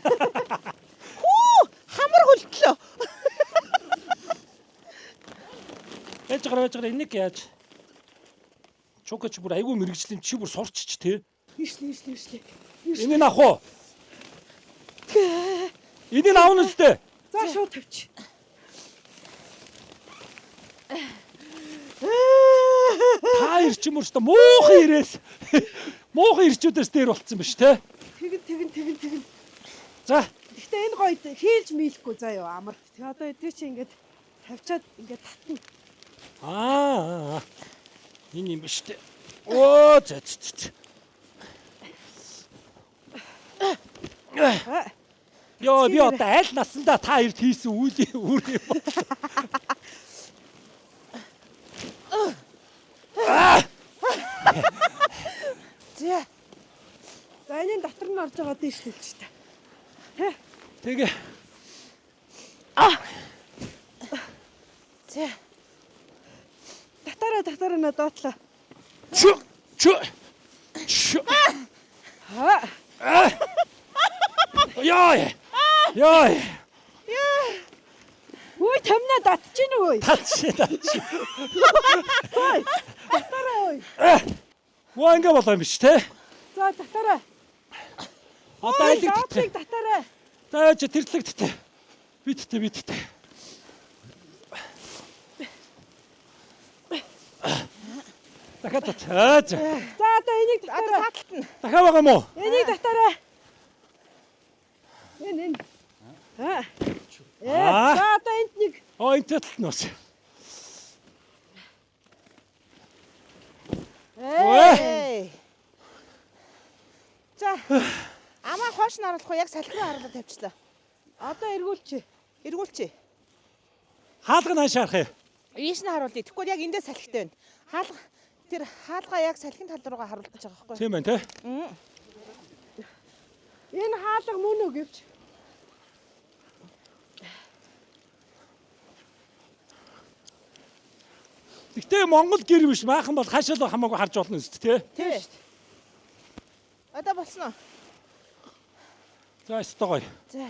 Хамар хөлтлөө. Яаж гараа яаж гараа энийг яаж? Чука чи бүр айгүй мэрэгжлийн чи бүр сурчч те. Ишлээ ишлээ ишлээ. Энийг авах уу? Энийг авна үстэй. За шууд тавьчих. Та ир чи мөр шүү дээ. Муухан ирээс. Муухан ирчүүдээс дээр болцсон биш те. Тэгэн тэгэн тэгэн тэгэн. За Гэхдээ энэ гоё хийлж мийлэхгүй заа юу амар. Тэгээ одоо эдгээр чи ингээд тавьчаад ингээд татна. Аа. Энэ юм биш те. Оо зэ зэ зэ. Йоо би одоо аль насандаа та ирд хийсэн үйл үр юм бол. За. За энэ дотор нь орж байгаа дээшлэлж та. Тэгээ За. Татаараа татаараа на доотлоо. чү чү чү. Аа. Йоо. Йоо. Үгүй тамна татчих нү өө. Татши татши. Татаараа өө. Ваа ингэ болоо юм биш те. За татаараа. Одоо айлыг татах. Доотлыг татаараа. За яаж тэрлэг татах. Би татах би татах. Дахиад тат. Аа за. За одоо энийг Одоо татаараа. цааталт нь. Дахиад байгаа юм уу? Энийг татаараа. Энэ энэ. Аа. Э, Аа. за одоо энд нэг Оо энэ таталт нь бас. Өө. Эй. За. Амаа хоош нь харуулах уу? Яг салхи руу харуулаад тавьчлаа. одоо эргүүлчих. Эргүүлчихье. Хаалга нь хаашаа харах юм? Ийш нь харуулъя. Тэгэхгүй яг эндээ салхитай байна. Хаалга тэр хаалга яг салхин тал руугаа харуулж байгаа байхгүй юу? Тийм байна те. Энэ хаалга мөн үү гэвч. Гэхдээ Монгол гэр биш maaхан бол хаашаа л хамаагүй харж болно үст те. Тийм шүү дээ. Одоо болсон уу? За өстой гоё. За.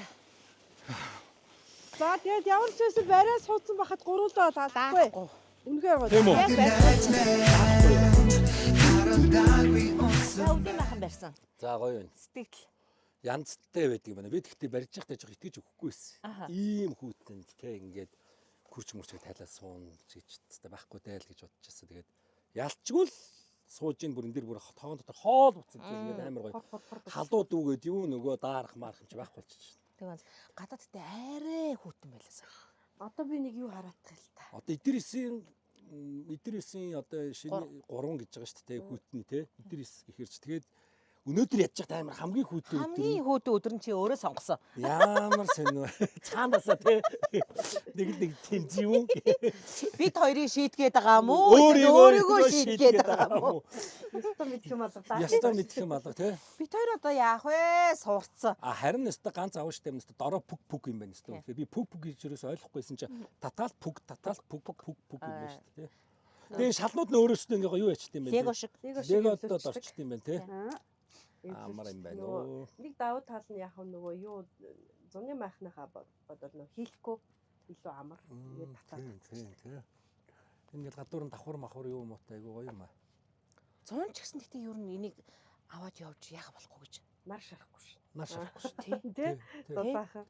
За тэгээд ямар ч байсан барай суудсан байхад гуруулаа бол алдахгүй. Даахгүй. Үнэхээр гоё. Тийм үү? Яг барьсан. Харалдаагүй унсан За үдийн махан барьсан. За гоё байна. Сэтгэл. Янзтай байдаг юм байна. Би тэгтээ барьж байхдаа жоох итгэж өгөхгүй байсан. Аха. Ийм хүүтэнд те ингээд күрч мөрчөг тайлаад суун гэж тест байхгүй дээ л гэж бодож байсан. Тэгээд ялчгүй л сууж ин бүр энэ дэр бүр тоон дотор хоол буцаж ингээд амар гоё. Халуу дүүгээд юу нөгөө даарах маарах юм чи байхгүй болчих. Тэгээд гадаад тэ арай хүүтэн байлаа. Одоо би нэг юу хараадах л та. Одоо Идрисийн Идрисийн одоо шинэ 3 гэж байгаа шүү дээ хүүтний те Идрис гэхэр чи тэгээд өнөөдөр ядж байхад амар хамгийн хүүтэн өдөр. Хамгийн хүүтэн өдөр нь чи өөрөө сонгосон. Ямар сонь вэ? Цаанаасаа те нэг л нэг тэмцэн юм. Бид хоёрыг шийтгээд байгаа юм уу? Эсвэл өөрийгөө шийтгээд байгаа юм уу? Ястаа мэдх юм алга да. Ястаа мэдх юм алга те. Бид хоёр одоо яах вэ? Сурцсан. А харин өстө ганц авах штэ юм өстө дороо пүг пүг юм байна өстө. Тэгэхээр би пүг пүг гэж ерөөсөө ойлгохгүйсэн чи татаал пүг татаал пүг пүг пүг юм байна штэ те. Тэгээ шалнууд нь өөрөөсөө ингээ юу ячт юм бэ? Лего шиг. Лего шиг Легодод эвлүүлчихдэг. орчт юм байна те. Аа. Амар юм байна Нөгөө оо. Нэг давуу тал нь яг нөгөө юу зуны майхныхаа бодвол нөгөө хийлэхгүй илүү амар. Тэгээд татаад. Тийм тийм тийм. Ингээл гадуур нь давхар махвар юу муутай айгу гоё юм аа. Зун ч гэсэн гэтээ ер нь энийг аваад явж яах болохгүй гэж. Нар шарахгүй шин. Нар шарахгүй шүү. Тий. Тэ? Тийм. Дулаахан.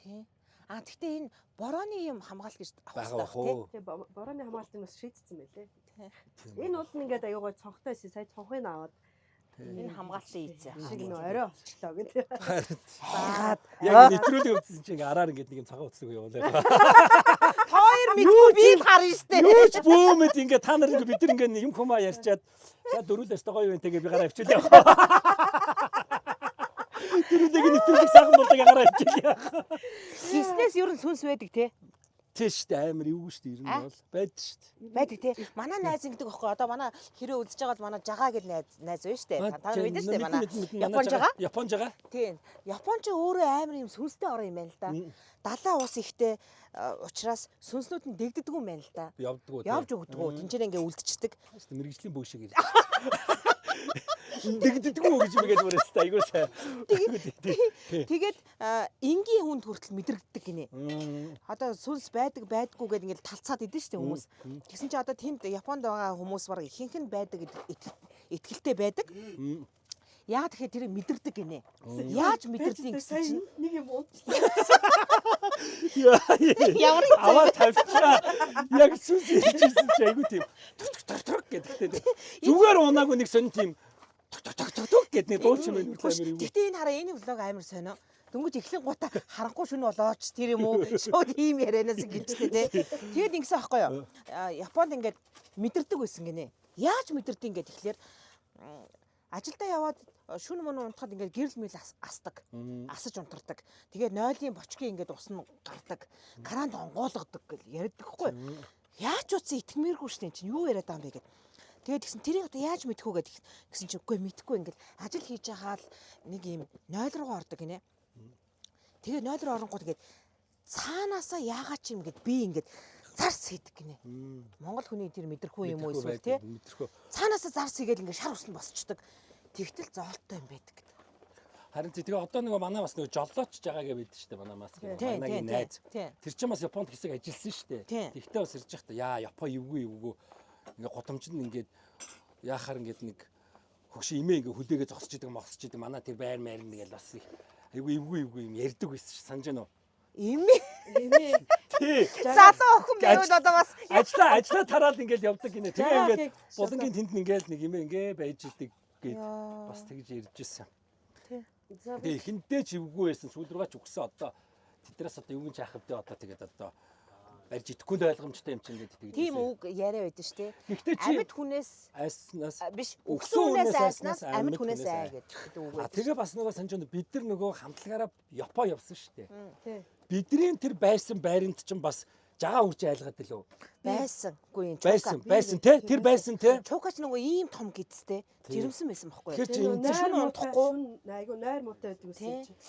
Тий. А тэгтээ энэ борооны юм хамгаалт гэж авах Байгаа хэрэгтэй бах байх тий. уу. Тэгээ борооны хамгаалтыг бас шийдсэн байлээ. Тийм. Энэ уул нь ингээд аюу гой цонхтой байсан. Сая цонхыг аваад Энэ хамгаалтын ийцээ. шиг нөө орой олчлоо гэдэг. Хайгаад. Яг нэвтрүүлэг өвдсөн чинь ингээ араар ингээд нэг юм цагаан утсаг явуулаа. Хоёр мэдгүй би л харна штэ. Юу ч бөөмөд ингээ та нар ингээ бид нар ингээ юм хумаа ярьчаад за дөрүл өстой гоё юм тэгээ би гараа авчил явах. Дөрүлэг нэвтрүүлэг сайхан болдог гараа авчил явах. Гиснээс ер нь сүнс байдаг тий. Тэ штэ амар эвгүй штэ ер нь бол байд штэ. Байдаг тий. Манай найз ингэдэг байхгүй. Одоо манай хэрэг үзэж байгаа бол манай жагаа гэж найз найз байна штэ. Та нар мэдэн штэ манай Япон жагаа. Япон жагаа. Тийм. Япон ч өөрөө амар юм сүнстэй орон юм байна л да. Далайн ус ихтэй учраас сүнснүүд нь дэгддэггүй юм байна л да. Явдггүй. Явж өгдөггүй. Тинчээр ингээ үлдчихдэг. Штэ мэрэгжлийн бөг шиг ирж. Дэгддэггүй гэж мэгээд бүр өстэй айгуу сайн. Тэгээд энгийн хүнд хүртэл мэдрэгддэг гинэ. Одоо сүнс байдаг байдгүй гэдэг ингээл талцаад идэв штэ хүмүүс. Тэгсэн чи одоо тэнд Японд байгаа хүмүүс бараг ихэнх нь байдаг гэдэг итгэлтэй байдаг. Яа тэгэхээр тэрийг мэдэрдэг гинэ. Яаж мэдэрдэг гэсэн чинь нэг юм уучлаа. ямар Аваа тавьчаа. Яг сүнс ирчихсэн чи айгуу тийм түк түк түк гэдэгтэй. Зүгээр унаагүй нэг сонь тийм түк түк түк түк гэд нэг дуу чимээ нүрт амар эвгүй. Гэтэ энэ хараа энэ влог амар сонио. Дөнгөж эхлэн гута харанхуй шүн болооч тэр юм уу? Шууд ийм ярианаас гэлжтэй те. Тэгээд ингэсэн аахгүй юу? Японд ингээд мэдэрдэг байсан гинэ. Яаж мэдэрдэг ингээд тэгэхээр ажилдаа яваад шүн мөн унтахад ингээд гэрэл мэл асдаг. Асаж унтардаг. Тэгээд нойлын бочгийн ингээд ус нь гардаг. Каранд онгоолгодог гэл ярьдаг хгүй юу? Яаж утсан итгэмээргүй шнэ чинь юу яриад байгаа юм бэ гэд. Тэгээд тэгсэн тэрийг одоо яаж мэдэх үү гэдэг гэсэн чинь үгүй мэдэхгүй ингээл ажил хийж байгаа л нэг юм 0 руугаа ордог гинэ. Тэгээ 0 руу оронгууд ингээд цаанаасаа яагаад ч юм ингээд би ингээд зарс хийдэг гинэ. Монгол хүний тэр мэдрэхүү юм уу эсвэл тий Мэдрэхүү. цаанаасаа зарс хийгээл ингээд шар усанд босчдөг. Тэгтэл зоолтой юм байдаг гэдэг. Харин тий тэгээ одоо нөгөө манай бас нөгөө жолооч жагаагээ бид штэ манай маск Тий, манагийн тий, найз. тий. Тэр чинь бас Японд хэсэг ажилласан штэ. Тий. Тэгтээ бас ирж байхдаа яа Япон эвгүй эвгүй ингээ гудамжинд ингээд яахаар ингээд нэг хөгшин имээ ингээ хүлээгээ зогсож идэг могсож идэг манай тэр байр майр нэгэл бас их айгүй эвгүй эвгүй юм ярьдаг байсан ш санаж байна уу? Имээ Эмээ. Тий. залуу охин байвал одоо бас Ажлаа ажлаа тараал ингээл явдаг гинэ. Тэгээ Жагаа ингээд ахыг булангийн тэнд ингээл нэг юм ингээ байж идэг гээд Яа. бас тэгж ярьж ирсэн. За Тэгээ эхэндээ ч эвгүй байсан сүүл рүүгээ ч үгсэн одоо тэдрээс одоо юу гэж яах вэ одоо тэгээд одоо барьж идэхгүй л ойлгомжтой юм чинь ингээд тэгж. тийм үг яриа байдаг шүү дээ. Гэхдээ чи Амьд хүнээс айснаас биш Өгсөн өгсөн хүнээс хүнээс айснаас айснаас, амьд хүнээс ай гэдэг үг А байдаг. тэгээ бас нөгөө санаж байна бид нар нөгөө хамтлагаараа Япон явсан шүү дээ. Тий. Бидний тэр байсан байранд чинь бас жагаа үрж айлгаад илүү. Байсан. Үгүй юм. Байсан, байсан те. Тэр байсан те. Чукач нөгөө ийм том гидстэй жирэмсэн байсан байхгүй Тэгэхээр юу? чи нөгөө энэ найр шүн муутай унтахгүй. шүн айгу найр муутай байдаг гэсэн Тий. чинь.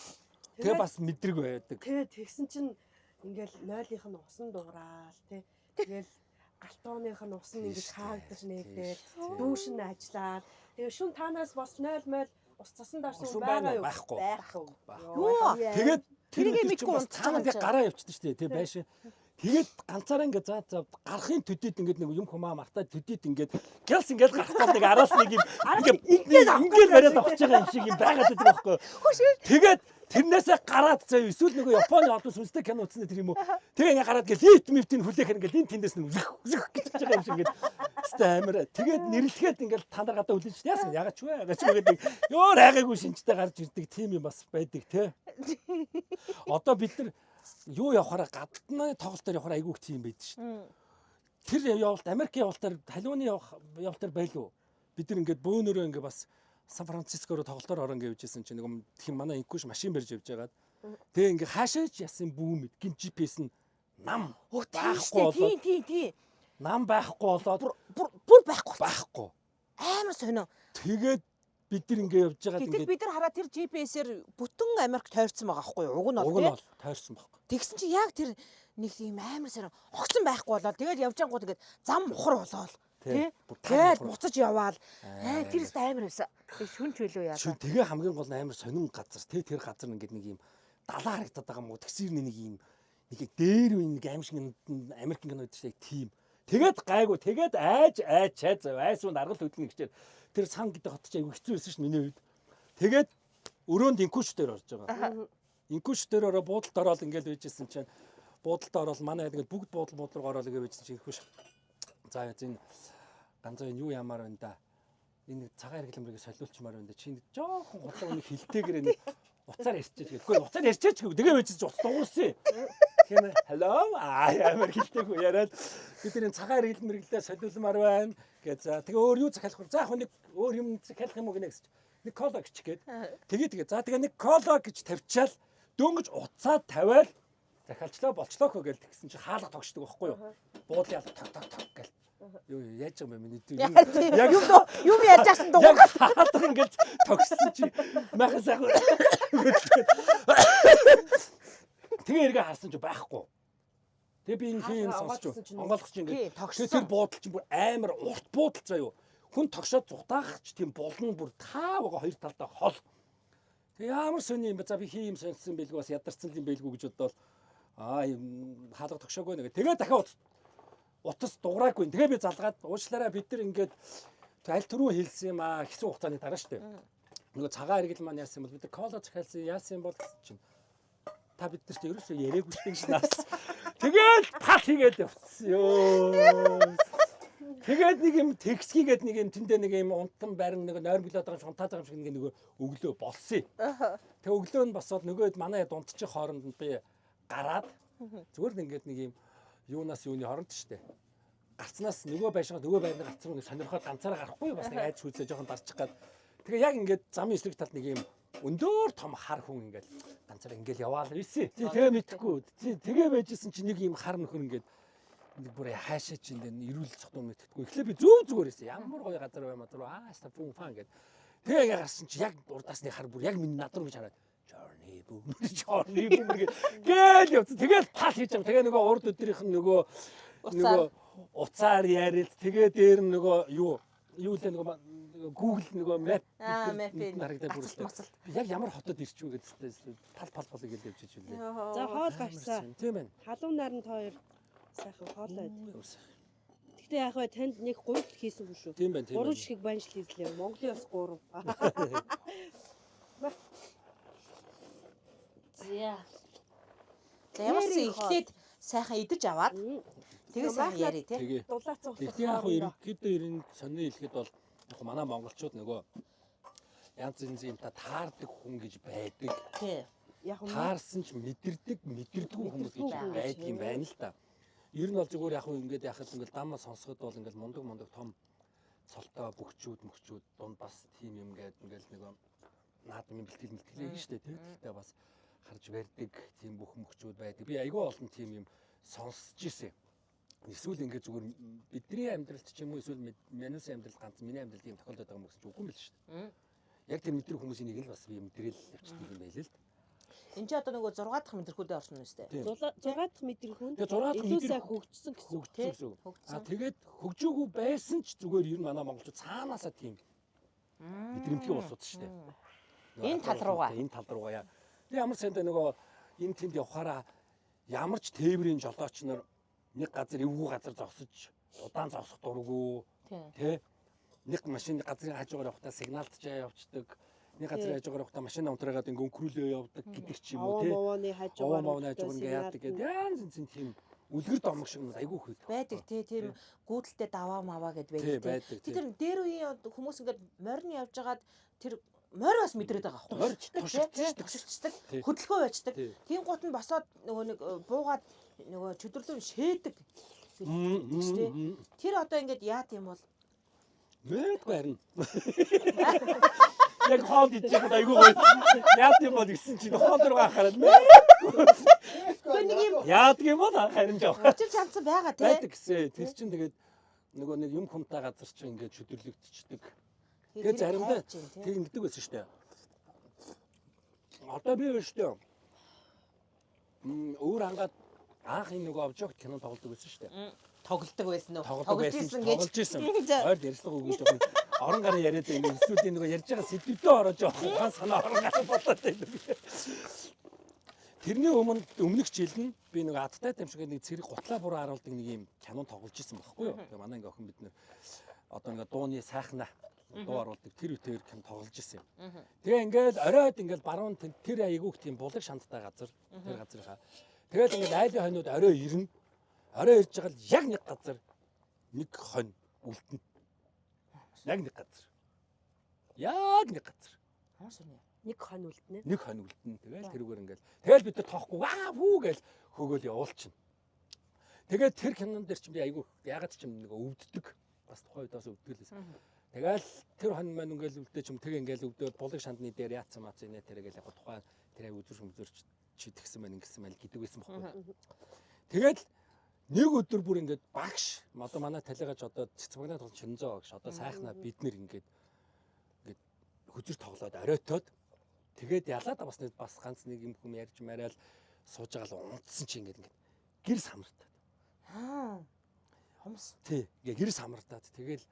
Тэгээ бас мэдрэг байдаг. Тэгээ тэгсэн чинь ингээл нойлынх нь усан дураал тий. Тэгэл галтооных нь ус нь ингэж Тийш дээ, хаагдаж нэгдээд тийш дээ. дүүш нь ажиллаад тэгээ шүн таанаас босч нойл мойл ус цасан дарсан Усан хүн байгаа байна уу? юу? Байхгүй. Байхгүй. Байхгүй. Юу? Тэгээд тэр Тэрийгэ өдөр чинь мэдгүй бас унтчих цаанаа юм яг чинь. гараа явчихсан шүү дээ. Тэ байшин. Тэгээд ганцаараа ингээд за за гарахын төдийд ингээд нэг юм хумаа мартаа төдийд ингээд гялс ингээд гарах гол нэг араас нэг юм ингээд ингээд бариад авч байгаа юм шиг юм байгаад байдаг байхгүй. Тэгээд тэрнээсээ гараад заяа эсвэл нөгөө Японы олон сүнстэй кино үзсэн тэр юм уу. Тэгээ ингээд гараад гэл лифт мифтийг хүлээхээр ингээд энэ тэндээс нэг зүх зүх гэж байгаа юм шиг ингээд өстой амар. Тэгээд нэрлэхэд ингээд та нар гадаа хүлээж яасан ягаад ч вэ ягаад ч вэ гэдэг ёо райгаагүй шинжтэй гарч ирдэг тийм юм бас байдаг те. Одоо бид нар юу явахаараа гадны тоглолтоор явахаар айгүй их тийм байдаг шүү дээ. Тэр явалт Америкийн явалтаар халиуны явах явалтаар байлуу. Бид нар ингээд бөөнөрөө ингээд бас Сан Франциско руу тоглолтоор орон гэж явжсэн чинь нэг тийм манай инкүш машин барьж явж байгаад тэгээ ингээд хаашаач ясан бүүм мэд гин GPS нь нам байхгүй болоод Тийм тийм тийм. нам байхгүй болоод Бүр бүр байхгүй. байхгүй. Амар сонио. Тэгээд бид нар ингээд явж байгаад Гэтэл ингээд бид нар хараа тэр GPS-ээр бүтэн Америк тойрсон байгаа байхгүй юу? Уг нь уг бол нь тий. бол тойрсон байхгүй. Тэгсэн чи яг тэр нэг тийм амар сонио огцон байхгүй болоод тэгэл явж ангууд ингээд зам мухар болоод тий. Бүр Тэгэл мухар. буцаж яваал. Аа тэр өстө амар байсан. Тэг шүн чөлөө яалаа. Шүн тэгээ хамгийн гол нь амар сонин газар тий тэр газар ингээд нэг юм далаа харагдаад байгаа юм уу тэгсэр нэг юм нэг дээр үе нэг аим шиг Америкийн кино гэдэг шиг тийм. Тэгээд гайгүй тэгээд айж айчаа зав айсуу аргал хөдлөн гэжээр тэр сан гэдэг хот чи айгүй хэцүү байсан шин миний үед. Тэгээд өрөөнд инкүш дээр орж байгаа. Инкүш дээр ороо буудалд ороод ингээд байжсэн чинь буудалд ороод манай ингээд бүгд буудал буудал руу ороод ингээд байжсэн чинь инкүш за энэ ганцаа энэ юу ямаар байна да. Энэ цагаан хэрэглэмрийг солиулчмаар байна да. Чи нэг жоохон худлаа үнийг хилтээгээрээ нэг уцаар ярьчих гээл. Үгүй уцаар ярьчих гэв. Тэгээ байж чи уц дуурсан. Тэгэхээр hello аа амар хилтээгүү яриад бид нар энэ цагаан хэрэглэм мэргэлээ солиулмаар байна гэж. За тэгээ өөр юу захиалах вэ? За яг нэг өөр юм захиалах юм уу гинэ гэсэн чи. Нэг кола гэж гээд. Тэгээ тэгээ. За тэгээ нэг кола гэж тавьчаал дөнгөж уцаа тавиал захиалчлаа болчлоо хөө гэл тэгсэн чи хаалга тогшдог байхгүй юу? Буудлын алга тог тог тог гэл. Юу юу, яаж байгаа юм бэ миний тийм яг Юм юм яаж яасан яг дугуй. хаалга ингэж тогссон чи майхан сайхан тэгээ эргээ харсан чи байхгүй. Тэгээ би энэ хийм Хаалга сонсч онгойлгосон чинь онгойлгох чи Тий, ингэж тогшсон. тэр буудал чинь бүр амар урт буудал заяо. Хүн тогшоод зутаах ч тийм булан бүр таа байгаа хоёр талдаа хол. Тэгээ ямар сони юм бэ? За би хийм сонссон байлгүй бас ядарсан юм байлгүй гэж бодвол аа юм хаалга тогшоогүй нэг. Тэгээ дахиад утас дуграагүй. Тэгээ би залгаад уучлаарай бид нар ингээд аль түрүү хэлсэн юм аа хэсэг хугацааны дараа штэ. Нөгөө цагаан хэрэгэл маань яасан юм бол бид нар кола захиалсан яасан юм бол гэсэн чинь та бид нарт ерөөсөө яриаггүй штэ гэж наас. Тэгэл пал хийгээл явцсан ёо. Тэгээд нэг юм тэгсгийгээд нэг юм тэндээ нэг юм унтан барин нэг нойрмоглоод байгаа юм шиг унтаад байгаа юм шиг нэг нөгөө өглөө болсон. Тэгээ өглөө нь босоод нөгөөд манай дундчих хооронд нь би гараад зүгээр л ингээд нэг юм юунаас юуны хооронд штэ. Гарцнаас нөгөө байшгаа нөгөө байрны гарц руу нэг сонирхоод ганцаараа гарахгүй юу бас нэг айц хүзээ жоохон дарчих гад. Тэгээ яг ингээд замын эсрэг талд нэг юм өндөр том хар хүн ингээд ганцаараа ингээд яваал ирсэн. Тий тэгээ мэдхгүй. Тий тэгээ байжсэн чи нэг юм хар нөхөр ингээд нэг бүр хайшаа чинь энэ эрүүл цохтун мэдхгүй. Эхлээ би зөв зүгээр байсан. Ямар гоё газар бай мазар аа ста фүн фан гэд. Тэгээ ингээ гарсан чи яг урдаас нэг хар бүр яг миний над руу гэж хараад Journey boomer Journey boomer гээл явцсан. Тэгэл пал хийж байгаа. Тэгээ нөгөө урд өдрийнх нь нөгөө нөгөө уцаар яриад тэгээ дээр нь нөгөө юу юу лээ нөгөө Google нөгөө map Аа, map-ийн харагдаад гацалт бүрэлдэхүүн. мацалт. Би яг ямар хотод ирчихвэ гэдэгтэй пал пал пал гэж явж ич үлээ. За хоол гарсан. Тийм байна. Халуун наранд хоёр сайхан хоолой. Ямар сайхан. Гэхдээ яг бай танд нэг гурав хийсэнгүй шүү. Тийм байна, тийм Гурван байна. ширхэг баншил хийслээ. Монголын бас гурав. За. За ямар ч Нэрийн хоол. эхлээд сайхан идэж аваад тэгээ сайхан яри тий. Тэгээ. Дулаа цуглах. Гэхдээ яг хөө ерөнхийдөө ер нь сони хэлэхэд бол яг хөө манай монголчууд нөгөө янз янз юм та таардаг хүн гэж байдаг. Тий. Яг нь Таарсан ч мэдэрдэг, мэдэрдэггүй хүмүүс гэж Мэдэрдэггүй байдаг юм байна л да. Ер нь бол зүгээр яг хөө ингээд яхад ингээд дамаа сонсоход бол ингээд мундаг мундаг том цолтой бөхчүүд мөхчүүд дунд бас тийм юм гээд ингээд нөгөө наадмын бэлтгэл мэлтгэлээ шүү дээ тий. Гэхдээ бас харж барьдаг тийм бүх мөхчүүд байдаг. Би айгүй олон тийм юм сонсч ирсэн. Эсвэл ингээд зүгээр бидний амьдралд ч юм уу эсвэл манусын амьдрал ганц миний амьдралд ийм тохиолдод байгаа юм гэсэн чинь үгүй юм л шүү дээ. Яг тэр мэдрэг хүмүүсийн нэг л бас би мэдрэл явчихдаг юм байл л дээ. Энд чи одоо нөгөө 6 дахь мэдрэхүйдээ орсон юм шүү дээ. Тийм. 6 дахь мэдрэхүүн Тэгээ 6 дахь илүү сайн мэдрэхүй хөгжсөн гэсэн үг Хөгжсөн гэсэн үг. А Хөгжсөн. тэгээд хөгжөөгүй байсан ч зүгээр ер нь манай монголчууд цаанаасаа тийм мэдрэмтгий улсууд шүү дээ. Нөгөө Энэ тал руугаа. Энэ тал руугаа яа. Тэгээ ямар сайнтай нөгөө энэ тэнд явхаараа ямар ч тээврийн жолооч нар Нэг газар эвгүй газар зогсож удаан зогсох дурггүй Тий. тэ. Нэг машин газрын хажуугаар явахдаа сигналдчаа явцдаг. Нэг газрын хажуугаар явахдаа машин унтраагаад ингээ өнгөрүүлээ явдаг гэдэг ч юм уу Овоо тэ. мовооны Овоо хажуугаар мовооны хажуугаар ингээ яадаг гэдэг янз янзын тийм үлгэр домог шиг юм айгүй их байдаг. Байдаг тий, тийм гүйдэлтэй даваа маваа гэд Тий, байдаг тий. байдаг, тий. Тэр дээр үеийн хүмүүс ингээд морин явж байгаад тэр морь бас мэдрээд байгаа байхгүй. Морь Туршигддаг, туршигдчихдаг. туршигддаг, Тий. хөдөлгөөн байждаг. Тий. Тийм гут нь босоод нөгөө нэг буугаад нөгөө чөдөрлөө шээдэг. Мм, Тий. мм. Тэр одоо ингээд яат юм бол Мэдгүй харин. Яг хоол идэж байхад айгүй гоё. Яад юм бол гэсэн чинь хоол руу анхаарал. Үгүй нэг юм Яад юм бол харин жоох. учир чамцсан байгаа тий. Байдаг гэсэн. Тэр чинь тэгээд нөгөө нэг юм хумтай газар чинь ингээд чөдөрлөгдчихдөг. Тэгээд заримдаа тэг ингэдэг байсан шүү дээ. Одоо би байна шүү дээ. Өөр хангаад анх энэ нөгөө обжект кино тоглодог байсан шүү дээ. Тоглолдог байсан уу? Тоглодог байсан байсан чинь гэж. тоглож исэн. За. Ойр ярьслага өгөн жоохон орон гарын яриад байх юм. Эсвэл нөгөө ярьж байгаа сэдвүүдээ ороод жоохон ухаан санаа орон гарын болоод байдаг. Тэрний өмнө өмнөх жил нь би нөгөө адтай тамшиг нэг цэрэг гутлаа буруу харуулдаг нэг юм кино тоглож исэн байхгүй юу. Тэгээ манай ингээ охин бид нэр одоо ингээ дууны сайхнаа дуу оруулдаг тэр үеэр кино тоглож исэн юм. Тэгээ ингээд оройд ингээд баруун тэр айгүйх тийм булаг шандтай газар тэр газрынхаа. Тэгэл ингээд айлын хойнууд орой ирнэ. Орой ирж байгаа л яг нэг газар нэг хонь үлдэнэ. Яг нэг газар. Яг нэг газар. Ямар сони. Нэг хон үлднэ. Нэг хонь үлдэнэ. Тэгэл тэрүүгээр ингээл тэгэл бид нар тоохгүй аа вүү гэл хөөгөл явуулчихна. Тэгээд тэр кинон дээр чинь би айгүй ягаад ч юм нэг өвддөг. Бас тухайн үед бас өвддөг л байсан. Тэгэл тэр хонь маань ингээл өвдөө ч юм тэр ингээл өвдөөд булаг шандны дээр яатсан маацсан нэ тэр ингээл яг тухайн тэр ай үзүр шүмзүрч чи тэгсэн маань ингэсэн маань гэдэг байсан байхгүй. Тэгэл нэг өдөр бүр ингээд багш одоо манай талигаж одоо цэцмагнаа тоглож Чинзоо багш одоо сайхнаа бид нэр ингээд ингээд хөзөр тоглоод оройтоод тэгээд ялаад бас нэг бас ганц нэг юм хүм ярьж мараал сууж байгаа л унтсан чи ингээд ингээд гэр самартаад. Аа. Хомс. Тий. Ингээ гэр самартаад тэгэл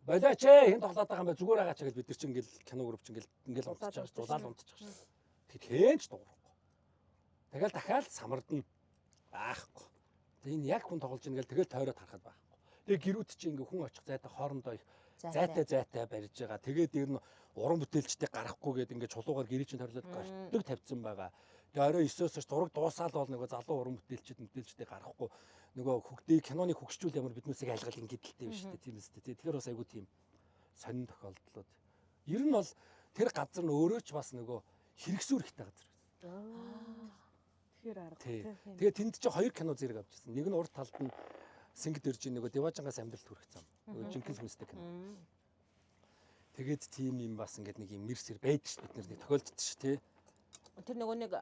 болооч ээ хэн тоглоод байгаа юм бэ зүгээр байгаа ч гэж бид нар чи ингээл кино групп чи ингээл ингээл унтчих байгаа ш зулаал унтчих ш. Тэгэд хэн ч дуурахгүй. Тэгэл дахиад самардна. Байхгүй. Тэг энэ яг хүн тоглож ийн гэл тэгэл тойроод харахад байхгүй. Тэгээ гэрүүд чи ингээ хүн очих зайтай хоорондоо их зайтай зайтай барьж байгаа. Тэгээд дээр нь уран бүтээлчтэй гарахгүй гээд ингээ чулуугаар гэрээ чинь торлоод гортог тавьсан байгаа. Тэгээ орой 9-оос хойш зураг дуусаал бол нөгөө залуу уран бүтээлчд бүтээлчтэй гарахгүй нөгөө хөгдөө киноны хөгшчүүл ямар биднээсийг айлгал ингэдэлтэй биш үү тийм үстэй. Тэгэхээр бас айгүй тийм сонин тохиолдлууд. Ер нь бол тэр газар нь өөрөө ч бас нөгөө хэрэгсүүр ихтэй газар байсан. Тэгэхээр арга Тий. тий. Тэгээ тэнд чи хоёр кино зэрэг авчихсан. Нэг нь урд талд нь Сэнгид өржийн нөгөө Деважингаас амьдрал төрөх зам. Нөгөө жинхэнэ сүнстэй кино. Тэгээд тийм юм бас ингээд нэг юм мэр сэр байдаг ш бид нар нэг тохиолддог ш тий. Тэр нөгөө нэг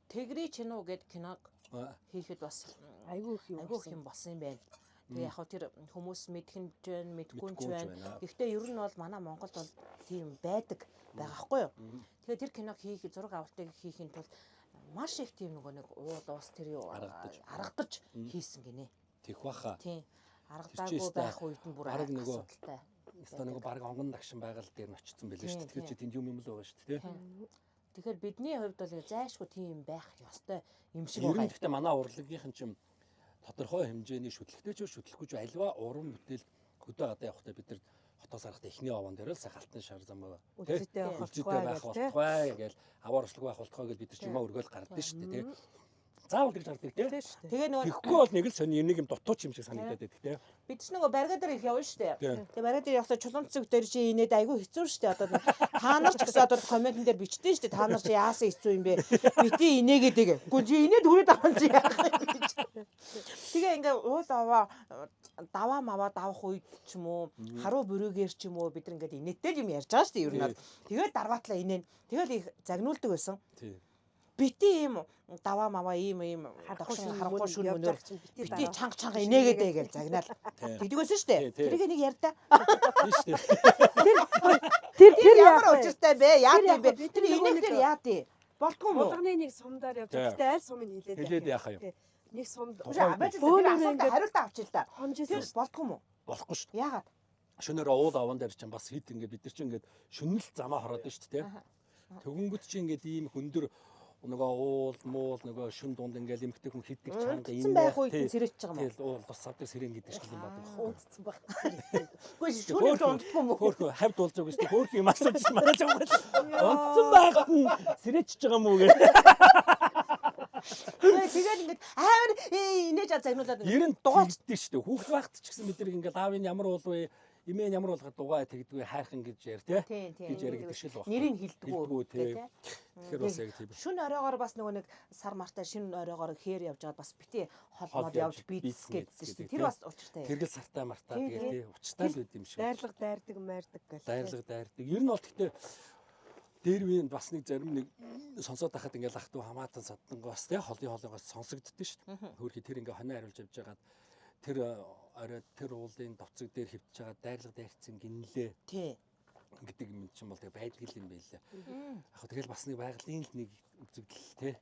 Тэгрий чинүү гэд киног хийхэд бас Айгүй их юм. айгүй их юм болсон юм байна. Тэгээ яг хав тэр хүмүүс мэдэх нь ч байна, мэдгүй нь ч Мэдгүй ч байна. байна. Гэхдээ ер нь бол манай Монголд бол тийм байдаг байгаа хгүй юу. Тэгэхээр тэр киног хийх, зураг авалтыг хийхин тулд маш их тийм нөгөө нэг уул уус тэр юу Аргадаж. аргадаж хийсэн гинэ. Тех баха. Тийм. Тэр чи Аргадаагүй өстой байх үед нь бүр бараг нөгөө асуудалтай. Өстой нөгөө бараг онгон дагшин байгаль дээр нь очсон байлээ шүү дээ. Тэгэхээр чи Тийм, тэнд юм юм л байгаа шүү дээ тий. Тэгэхээр бидний хувьд бол зайшгүй тийм байх ёстой юм шиг Ер нь байгаа. гэхдээ манай урлагийнхан чинь тодорхой хэмжээний шүтлэгтэй ч шүтлэхгүй ч альва уран бүтээл хөдөө гадаа явахдаа бид нар хотоос харахад эхний овоон дээр л сайхан алтан шар зам тий. Үлзийтэй байх Үлзийтэй байх болтугай гэл тий. болтугай гээл аваар очлог байх болтугай гэл бид нар ч юмаа өргөөл гардаг шүү дээ тий. Заавал тэгж гардаг тий. Тий шүү дээ. Тэгээ нөгөө Тэгэхгүй бол нэг л сони нэг юм дутууч юм шиг санагдаад байдаг тий. бид ч нөгөө барига дээр их явна шүү дээ. Тий. Тэгээ барига дээр явахдаа чулуун цэг дээр чи инээд айгүй хэцүү шүү дээ. Одоо та нар ч гэсэн одоо комментэн дээр бичдэн шүү дээ. Та нар чи яасан хэцүү юм бэ? Бити инээгээд байгаа. Үгүй чи инээд хүрээд байгаа юм чи яах юм гэж. Тэгээ ингээ уул аваа даваа маваа давах үед ч юм уу харуу бүрүүгээр ч юм уу бид нар ингээд инээдтэй юм ярьж байгаа шүү дээ ер нь бол. Тэгээд дарваатлаа инээн. Тэгэл их загнуулдаг байсан. Тий. Бити ийм даваа маваа ийм ийм Харахгүй догшин шүн харахгүй мөн шүн явж мөнөөр байгаа чинь бити бити дараа. чанга чанга инээгээд ээ гэж загнаал. Тий. Тэгдэг байсан шүү дээ. Тий, тий. Тэрийг нэг ярьдаа. Тийм шүү дээ. Тэр тэр ямар яах вэ? учиртай бэ? Яад Тэр юм бэ? яах вэ? Бид Тэр нөгөө нэг инээхээр яад юм? Болдгоо юм уу? Булганы нэг сумдаар явж Тий. байгаа. Гэтэ аль сумыг хэлээд Хэлээд яах юм? Тий. Нэг сумд Тухайн Байж үед тэр Бөөнөр асуултаа ингээд хариултаа авчих л да. Тэр хомжсэн шүү. болдгоо юм уу? Болохгүй шүү дээ. Яагаад? Шөнөөр уул аван дээр чинь бас хит ингээд бид нар чинь ингээд шөнөл замаа хороод шүү дээ тий. Төгөнгөт чи ингээд ийм хөндөр Нөгөө уул, муул нөгөө шүн дунд ингээл эмхтэй хүн хиддэг чанга Унтцсан байх үед нь сэрэж байгаа юм уу? Тэгэл уул тус авдаг сэрэн гэдэг шиг юм байдаг байхгүй. Унтцсан байх. Үгүй шүн юм унтдаггүй юм уу? Хөөхөө хавьд болж байгаа гэсэн хөөх юм асууж манай жоо. Унтсан байх хүн сэрээчж байгаа юм уу гэх. Үгүй тэгэл ингээд амар инээж загнуулаад Ер нь дугаачдээ шүү дээ. Хүүхд байхад ч гэсэн бид нар ингээл аав энэ ямар уул вэ? Эмээ нь ямар уулга дугаа тэгдэггүй хайрхан гэж яар тий. Тийм гэж яригддаг шиг л байна. Нэрийг хэлдэггүй тий. Тэгэхээр бас яг тийм. Шүн оройгоор бас нөгөө нэг сар мартай шин оройгоор хээр явж байгаад бас бити холмоод явж бийдс гэдсэн шүү дээ. Тэр бас учиртай. Тэргэл сартай мартаа тэгэл тий. Учиртай л байд юм шиг. Дайрлага дайрдаг майрдаг гэл. Дайрлага дайрдаг. Ер нь бол гэхдээ дээр үеийн бас нэг зарим нэг сонсоод байхад ингээл ах トゥ хамаатан садангоос тий холын холоогоос сонсогддөө шүү дээ. Хөөрхи тэр ингээ хонио хариулж явж байгаад тэр орой тэр уулын довцог дээр хөвтөж байгаа дайрлага дайрцсан гинлээ. Тий. Гэдэг юм чинь бол тэг байдаг юм байлээ. Яг тэгэл бас нэг байгалийн л нэг үзэгдэл тий.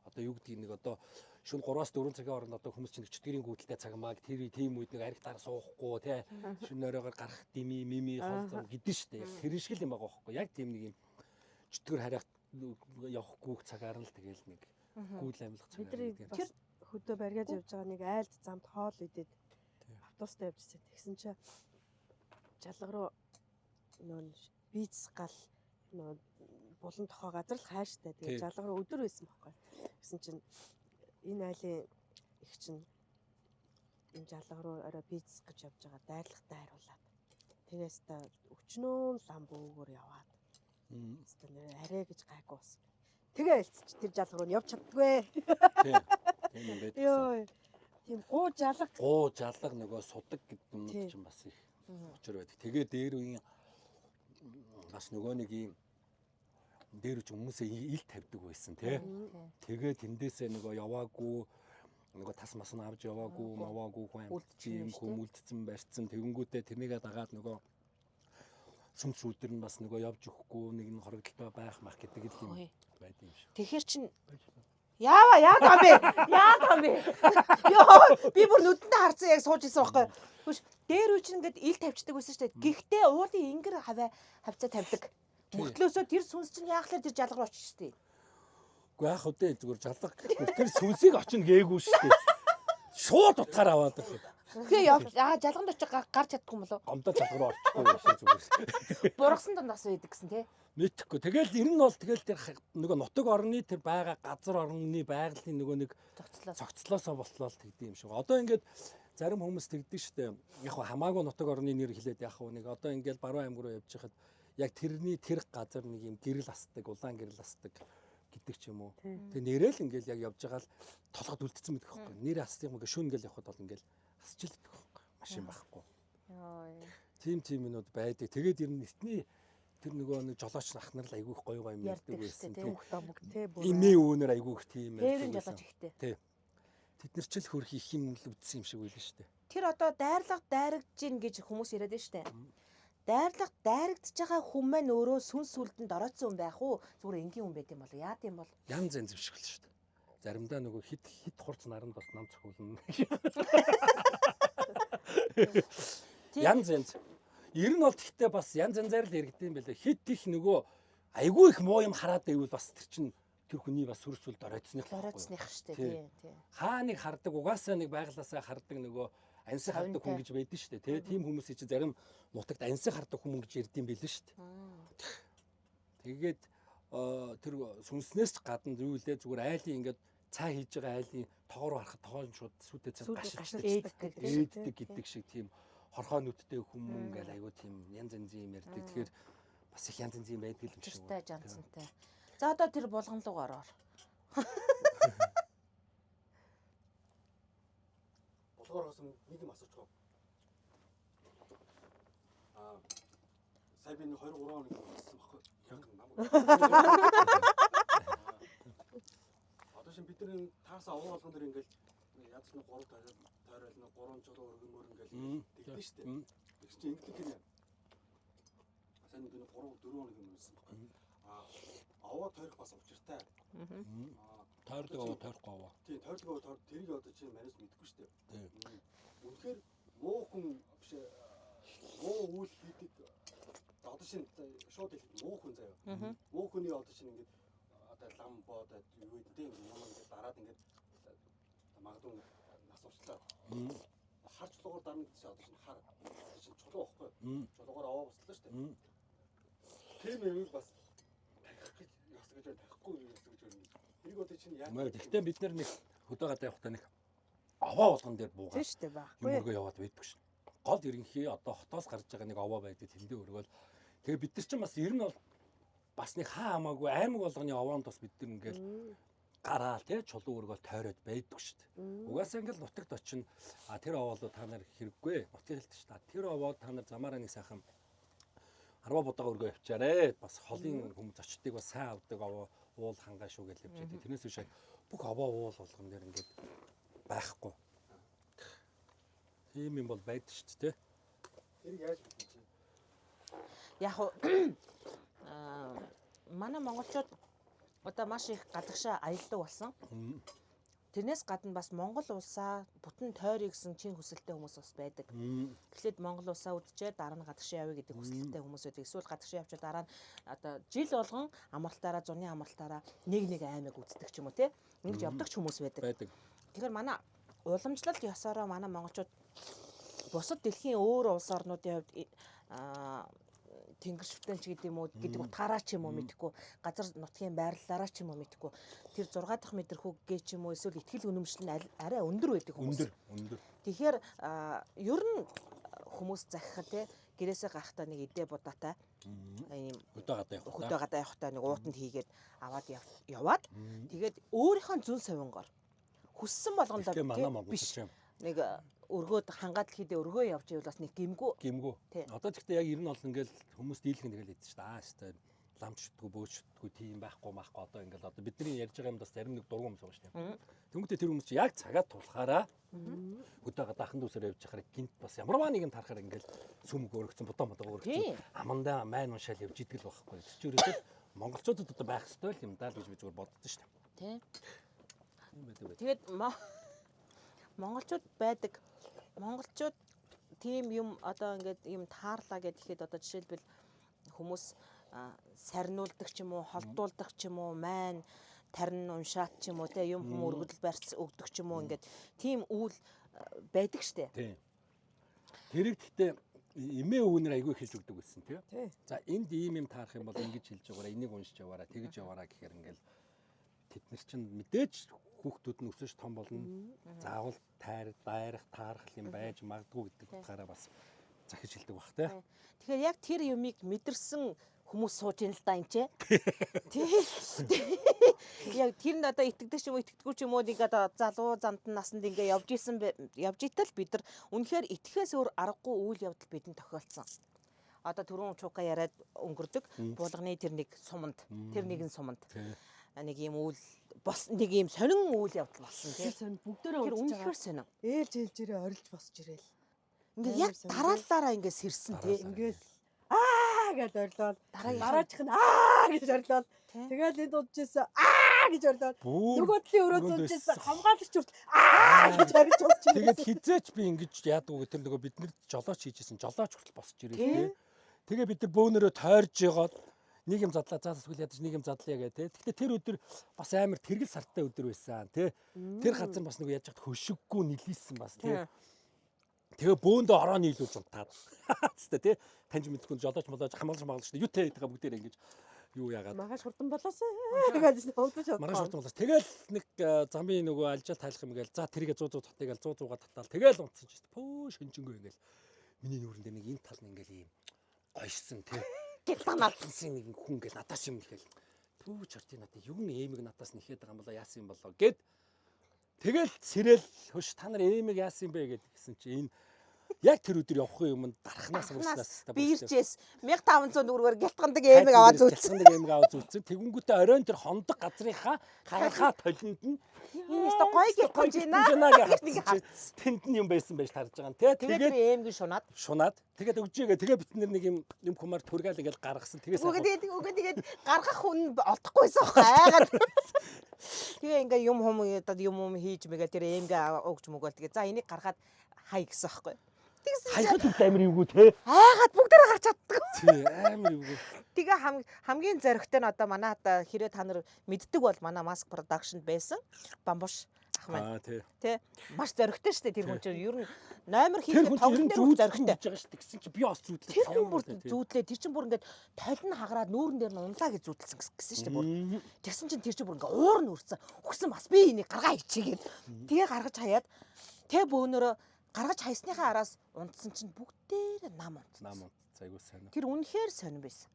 Одоо юу гэдгийг нэг одоо шөнө 3-аас 4 цагийн хооронд одоо хүмүүс чинь чөтгөрийн гүйдэлтэй цаг маг тэр тийм үед нэг ариг дараа суухгүй тий. Шөнө оройгоор гарах дими мими хол зам гэдэн шүү дээ. Яг тэр шиг л юм байгаа байхгүй. Яг тийм нэг юм чөтгөр харих явах гүүх цагаар нь л тэгэл нэг гүйдэл амьлах цагаар гэдэг. Тэр хөдөө барьгаж явж байгаа нэг айлд замд хоол идээд автобустай явж ирсэн. Тэгсэн чинь жалга руу нөө бийц гал нөө булан тохоо газар л хайштай. Тэгээ жалга руу өдөр байсан байхгүй. Тэгсэн чинь энэ айлын их чинь энэ жалга руу орой бийц гэж явж байгаа дайрлагатай хариулаад. Тэгээс та өчнөө лам бөөгөр яваад. Хэвээ нэр арай гэж гайгүй болсон. Тэгээ айлцч тэр жалга руу явж чаддгүй. Тийм юм байдаг. Йоо. Тийм гуу жалга. Гуу жалга нөгөө судаг гэдэг юм чинь бас их учир байдаг. Тэгээ дээр үеийн бас нөгөө нэг юм дээр үуч хүмүүсээ ил тавьдаг байсан тий. Тэгээ тэндээсээ нөгөө яваагүй нөгөө тас мас нь авч яваагүй, маваагүй хүн амтчих юм хүм үлдсэн барьцсан тэгэнгүүтээ тэрнийгээ дагаад нөгөө сүм сүүдэр нь бас нөгөө явж өгөхгүй нэг нь хорогдолтой байх мах гэдэг л юм байд юм шиг. Тэгэхээр чин яава яад юм бэ? Яад юм бэ? Йоо би бүр нүдэндээ харцсан яг сууж исэн байхгүй. Хүш дээр үе чинь ингээд ил тавьчихдаг байсан шүү дээ. Гэхдээ уулын ингэр хаваа хавцаа тавьдаг. Мөртлөөсөө тэр сүнс чинь яахлаар тэр жалга руу очиж шүү дээ. Үгүй яах вэ зүгээр жалга гэхгүй тэр сүнсийг очино гээгүй шүү дээ. Шууд утгаар аваад байна. Тэгэхээр явж аа жалганд очих гарч чаддгүй юм болов? Гомдоо жалга руу очихгүй шүү зүгээр. Бургасан дунд бас байдаг гэсэн тий. Мэдхгүй. Тэгэл ер нь бол тэгэл тэр нөгөө нутаг орны тэр байгаа газар орны байгалийн нөгөө нэг цогцлоосоо болтлоо л тэгдэм юм шиг. Одоо ингээд зарим хүмүүс тэгдэж штэ. Яг хамаагүй нутаг орны нэр хэлээд яг нэг одоо ингээд баруун аймаг руу явж хахад яг тэрний тэр газар нэг юм гэрэл асдаг, улаан гэрэл асдаг гэдэг ч юм уу. Тэгээ нэрэл ингээл яг явж байгаа л толгод үлдсэн мэдэх байхгүй. Нэр асдаг юм ингээ шүн ингээл явхад бол ингээл асч л идэх байхгүй. Машин байхгүй. Тийм тийм юмнууд байдаг. Тэгээд ер нь эртний тэр нөгөө нэг жолооч ах нар л айгүйх гоё гоё юм ярьдаг байсан. Эмээ өвөнөр айгүйх тийм ярьдаг. Тэр жолооч ихтэй. Тий. Тэд нар ч л хөрх их юм л үдсэн юм шиг байлаа шүү дээ. Тэр одоо дайрлага дайрагдж гин гэж хүмүүс яриад байна шүү дээ. Дайрлага дайрагдж байгаа хүн маань өөрөө сүнс сүлдэнд орооцсон хүн байх уу? Зүгээр энгийн хүн байт юм бол яад юм бол? Янз янз юм шиг л шүү дээ. Заримдаа нөгөө хит хит хурц наранд бас нам цохиулна. Янз янз. Ер нь бол тэгтээ бас янз янзаар л яригдсан юм байлаа. Хит их нөгөө айгүй их муу юм хараад байвал бас тэр чинь тэр хүний бас сүр сүлд оройтсных л оройтсных шүү дээ. Тий, тий. Хаа нэг хардаг угаасаа нэг байглаасаа хардаг нөгөө ансиг хардаг хүн гэж байдэн шүү дээ. Тий, тийм хүмүүсийн чинь зарим нутагт ансиг хардаг хүмүүс гэж ярьдсан байлээ шүү дээ. Тэгээд тэр сүнснээс ч гадна юу лээ зүгээр айлын ингээд цай хийж байгаа айлын тоогоор харахад тоогоо шууд сүдээ цай гашилдаг ээддэг гэдэг шиг тийм хорхоо нүдтэй хүмүүн ингээл айгуу тийм янз янзын юм ярьдаг. Тэгэхээр бас их янз янзын байдаг юм шиг. Учиртай жанцантай. За одоо тэр булган руу ороор. Булгаар хасан нэг юм асууж байгаа. Аа сая би нэг 23 хоног болсон байхгүй. Яг нам. Одоо шин бид нар таарсан овоо болгон дэр ингээл ядч нэг 3 тойрол нэг 3 чулуу өргөн мөр ингээл тэгдэж штэ. Тэгс чи ингэдэг гинэ. Сайн нэг 3 4 хоног юм байсан байхгүй. Аа овоо тойрох бас учиртай. Тойрдог овоо тойрохгүй овоо. Тийм, тойрдог овоо тойр тэрийг одоо чи мариус мэдэхгүй штэ. Үнэхээр муу хүн биш муу үйл хийдэг одоо шин шууд хэлээд муу хүн заяа. Муу хүний одоо шин ингээд одоо лам боо одоо юу Магадгүй нас урчлаа. Хар чулуугаар дарна гэдэг чинь одоо чинь хар чинь чулуу байхгүй. Чулуугаар аваа буслаа шүү дээ. Тийм юм бас тарих гэж ёс гэж тарихгүй ёс гэж байна. Тэрийг одоо чинь яаж Гэхдээ бид нэг хөдөө гадаа явахдаа нэг овоо болгон дээр буугаад Тийм шүү дээ байхгүй. Юм өргөө яваад байдаг шин. Гол ерөнхий одоо хотоос гарч байгаа нэг овоо байдаг тэндээ өргөөл. Тэгээ бид нар чинь бас ер нь бол бас нэг хаа хамаагүй аймаг болгоны овоонд бас бид нар ингээл гараал тий чулуу өргөөл тойроод байдаг шүү дээ. Угаасаа ингээл нутагт очино. А тэр овоолоо та нар хэрэггүй. Нутгийг хэлдэг шүү дээ. Тэр овоо та нар замаараа нэг сайхан арва будаага өргөө явчаарэ. Бас холын хүмүүс зочдыг бас сайн авдаг овоо уул хангаа шүү гэж явж байдаг. Тэрнээс биш бүх овоо уул болгон дээр ингээд байхгүй. Тийм юм бол байдаг шүү дээ. Тэрийг яаж мэдэх чинь? Яг манай монголчууд одоо маш их гадагшаа аялдаг болсон. Тэрнээс гадна бас Монгол улсаа бүтэн тойрё гэсэн чин хүсэлтэй хүмүүс бас байдаг. Эхлээд Монгол улсаа үзчихээ дараа нь гадагшаа явъя гэдэг хүсэлтэй хүмүүс байдаг. Эсвэл гадагшаа явчихад дараа нь одоо жил болгон амралтаараа зуны амралтаараа нэг нэг аймаг үздэг ч юм уу те. Ингэж явдаг ч хүмүүс байдаг. Тэгэхээр манай уламжлалт ёсоороо манай монголчууд бусад дэлхийн өөр улс орнуудын хувьд тэнгэр шүтэн ч гэдэг юм уу гэдэг утгаараа ч юм уу мэдэхгүй газар нутгийн байрлалаараа ч юм уу мэдэхгүй тэр 6 дахь мэдрэхүйгээ ч юм уу эсвэл итгэл үнэмшил нь арай өндөр байдаг хүмүүс. Өндөр. Тэгэхээр ер нь хүмүүс захихад те гэрээсээ гарахдаа нэг идэ будаатай ийм хөдөө гадаа явахдаа нэг уутанд хийгээд аваад яваад тэгээд өөрийнхөө зүүн совингоор хүссэн болгондоо биш нэг өргөөд хангаад л хийдэ өргөө явж ивэл бас нэг гимгүү. Гимгүү. Одоо тэгтээ яг ер нь бол ингээл хүмүүс дийлэх нь тэгэл хэлдэг шүү дээ. Аа өстой ламч шүтгүү, бөөч шүтгүү тийм байхгүй маахгүй одоо ингээл одоо бидний ярьж байгаа юм бас зарим нэг дургу хүмүүс байгаа шүү дээ. Тэнгүүтээ тэр хүмүүс чи яг цагаа тулахаараа хөдөө гадаахан дүүсээр явж байхаар гинт бас ямарваа нэгэн тарахаар ингээл сүмг өргөцөн, будаа модоо өргөцөн амандаа майн уншаал явж идэг л байхгүй. Тэр чи ерөөсөө монголчуудад одоо байх ёстой л юм даа л гэж би зүгээр боддоо шүү дээ. Тийм. Тэгээд монголчууд байдаг. Монголчууд тийм юм одоо ингээд юм таарлаа гэхэд одоо жишээлбэл хүмүүс сарниулдаг ч юм уу, холдуулдаг ч юм уу, майн тарин уншаат ч юм уу те юм хүм өргөдөл барьц өгдөг ч юм уу ингээд тийм үйл байдаг штэ. Тийм. Тэрийг гэхдээ эмээ өвгөнөр айгүй хэлж өгдөг байсан тий. За энд ийм юм таарах юм бол ингэж хэлж яваараа, энийг уншиж яваараа, тэгж яваараа гэхээр ингээл тэд нар чинь мэдээж хүүхдүүд нь өсөж том болно. Заавал тайр, дайрах, таарах юм байж магадгүй гэдэг утгаараа бас захиж хэлдэг бах тий. Тэгэхээр яг тэр юмыг мэдэрсэн хүмүүс сууж ин л да энэ ч. Тий. Яг тэр нь одоо итгэдэг ч юм уу итгэдэггүй ч юм уу нэг одоо залуу зандан насанд ингээ явж исэн явж итэл бид нар үнэхээр итгэхээс өөр аргагүй үйл явдал бидэнд тохиолдсон. Одоо түрүүн чука яриад өнгөрдөг буулганы тэр нэг суманд, тэр нэгэн суманд нэг юм үйл бос нэг юм сонин үйл явдал болсон тий. Сонин бүгдээрээ тэр үнэхээр сонин. Ээлж ээлжээрээ орилж босч ирээл. Ингээ яг дараалалаараа ингээ сэрсэн тий. Ингээл аа гэж орилол. Дараачих нь аа гэж орилол. Тэгэл энд удажсэн аа гэж орилол. Нөгөө талын өрөөнд удажсэн хамгаалагч хүртэл аа гэж орилж босч ирээ. Тэгээд хизээч би ингэж яадаг тэр нөгөө биднэрт жолооч хийжсэн жолооч хүртэл босч ирээ тий. Тэгээ бид нар бөөнөрөө тойрж жигаад нэг юм задлаа заа эсвэл ядаж нэг юм задлаа гэ тий. Гэхдээ тэр өдөр бас амар тэргэл сартай өдөр байсан тий. Тэр газар бас нэг яаж яхад хөшиггүй нилийсэн бас тий. Тэгээ бөөндөө ороо нийлүүлж унтаад. Тэстэ тий. Таньж мэдгүй жолооч молооч хамгаалж магалж юу тэ гэдгээ бүгдээр ингэж юу яагаад. Маргааш хурдан болоосаа гэж хөвдөж чадсан. Маргааш хурдан болоос. Тэгэл нэг замын нөгөө альжаал тайлах юм гээл. За тэргээ 100 100 татъя гээл 100 100-га татаал. Тэгэл унтсан чинь пөө шинжэнгөө ингээл миний нүүрэн дээр нэг энэ тал нь ингээл ийм гойшсон тий. Гялтганаас нэг хүн ингээл надаас юм нэхэл. Пүү чартын надад юу нэг эмиг надаас нэхэд байгаа юм болоо яасан юм болоо гэд. Тэгэл сэрэл хөш та нар эмиг яасан юм бэ гэд гисэн чи энэ яг тэр өдөр явах юм дархнаас урснаас биерчээс 1500 төгрөгөөр гялтгандаг эмиг аваад зүүцсэн. Гялтгандаг эмиг аваад зүүцсэн. Тэгэнгүүтээ оройн тэр хондог газрынхаа хагархаа толинд нь энэ өстө гоё гялтганж байна гэж нэг харсан. Тэнд нь юм байсан байж тарж байгаа юм те. Тэгээд эмиг шунаад. Тэгээд өгжээгээ. Тэгээ бид нэг юм юм кумар төргаал ингээл гаргасан. Тэгээ сайн. Үгүй тэгээд гаргах хүн олдохгүйсэн бох айгаад. Тэгээ ингээ юм хум одоо юм юм хийж мэгээ тэр эмгээ өгч мөгөөл тэгээ за энийг гаргаад хай гэсэн аахгүй. Хаяхад үл амар эвгүй те. Айгаад бүгдээрээ гарч чаддаг. Тий, амар эвгүй. Тэгээ хамгийн зоригтой нь одоо манай одоо хэрэг та нар мэддэг бол манай Mask Production-д байсан Бамбуш Ах маань. Аа тий. Тэ маш зоригтой шүү дээ тэр хүн чинь ер нь номер Тэр хийхэд хүн тоглолт чинь дээр бүр зоригтой. зоригтой гэж байгаа шүү дээ. Тэгсэн чи би бас зүүдлээ. Тэр хүн бүр зүүдлээ. Тэр чинь бүр ингээд толь нь хагараад нүүрэн дээр нь унлаа гэж зүүдэлсэн гэсэн шүү дээ бүр. Тэгсэн чинь тэр чинь бүр ингээ уур нь үрсэн. Үхсэн бас би энийг гаргаа хийчихье гэд. Тэгээ гаргаж хаяад тэ бөөнөрөө гаргаж хайсныхаа араас унтсан чинь бүгдээр нам унтсан. Нам унт айгуу сайн. Тэр үнэхээр сонирн байсан.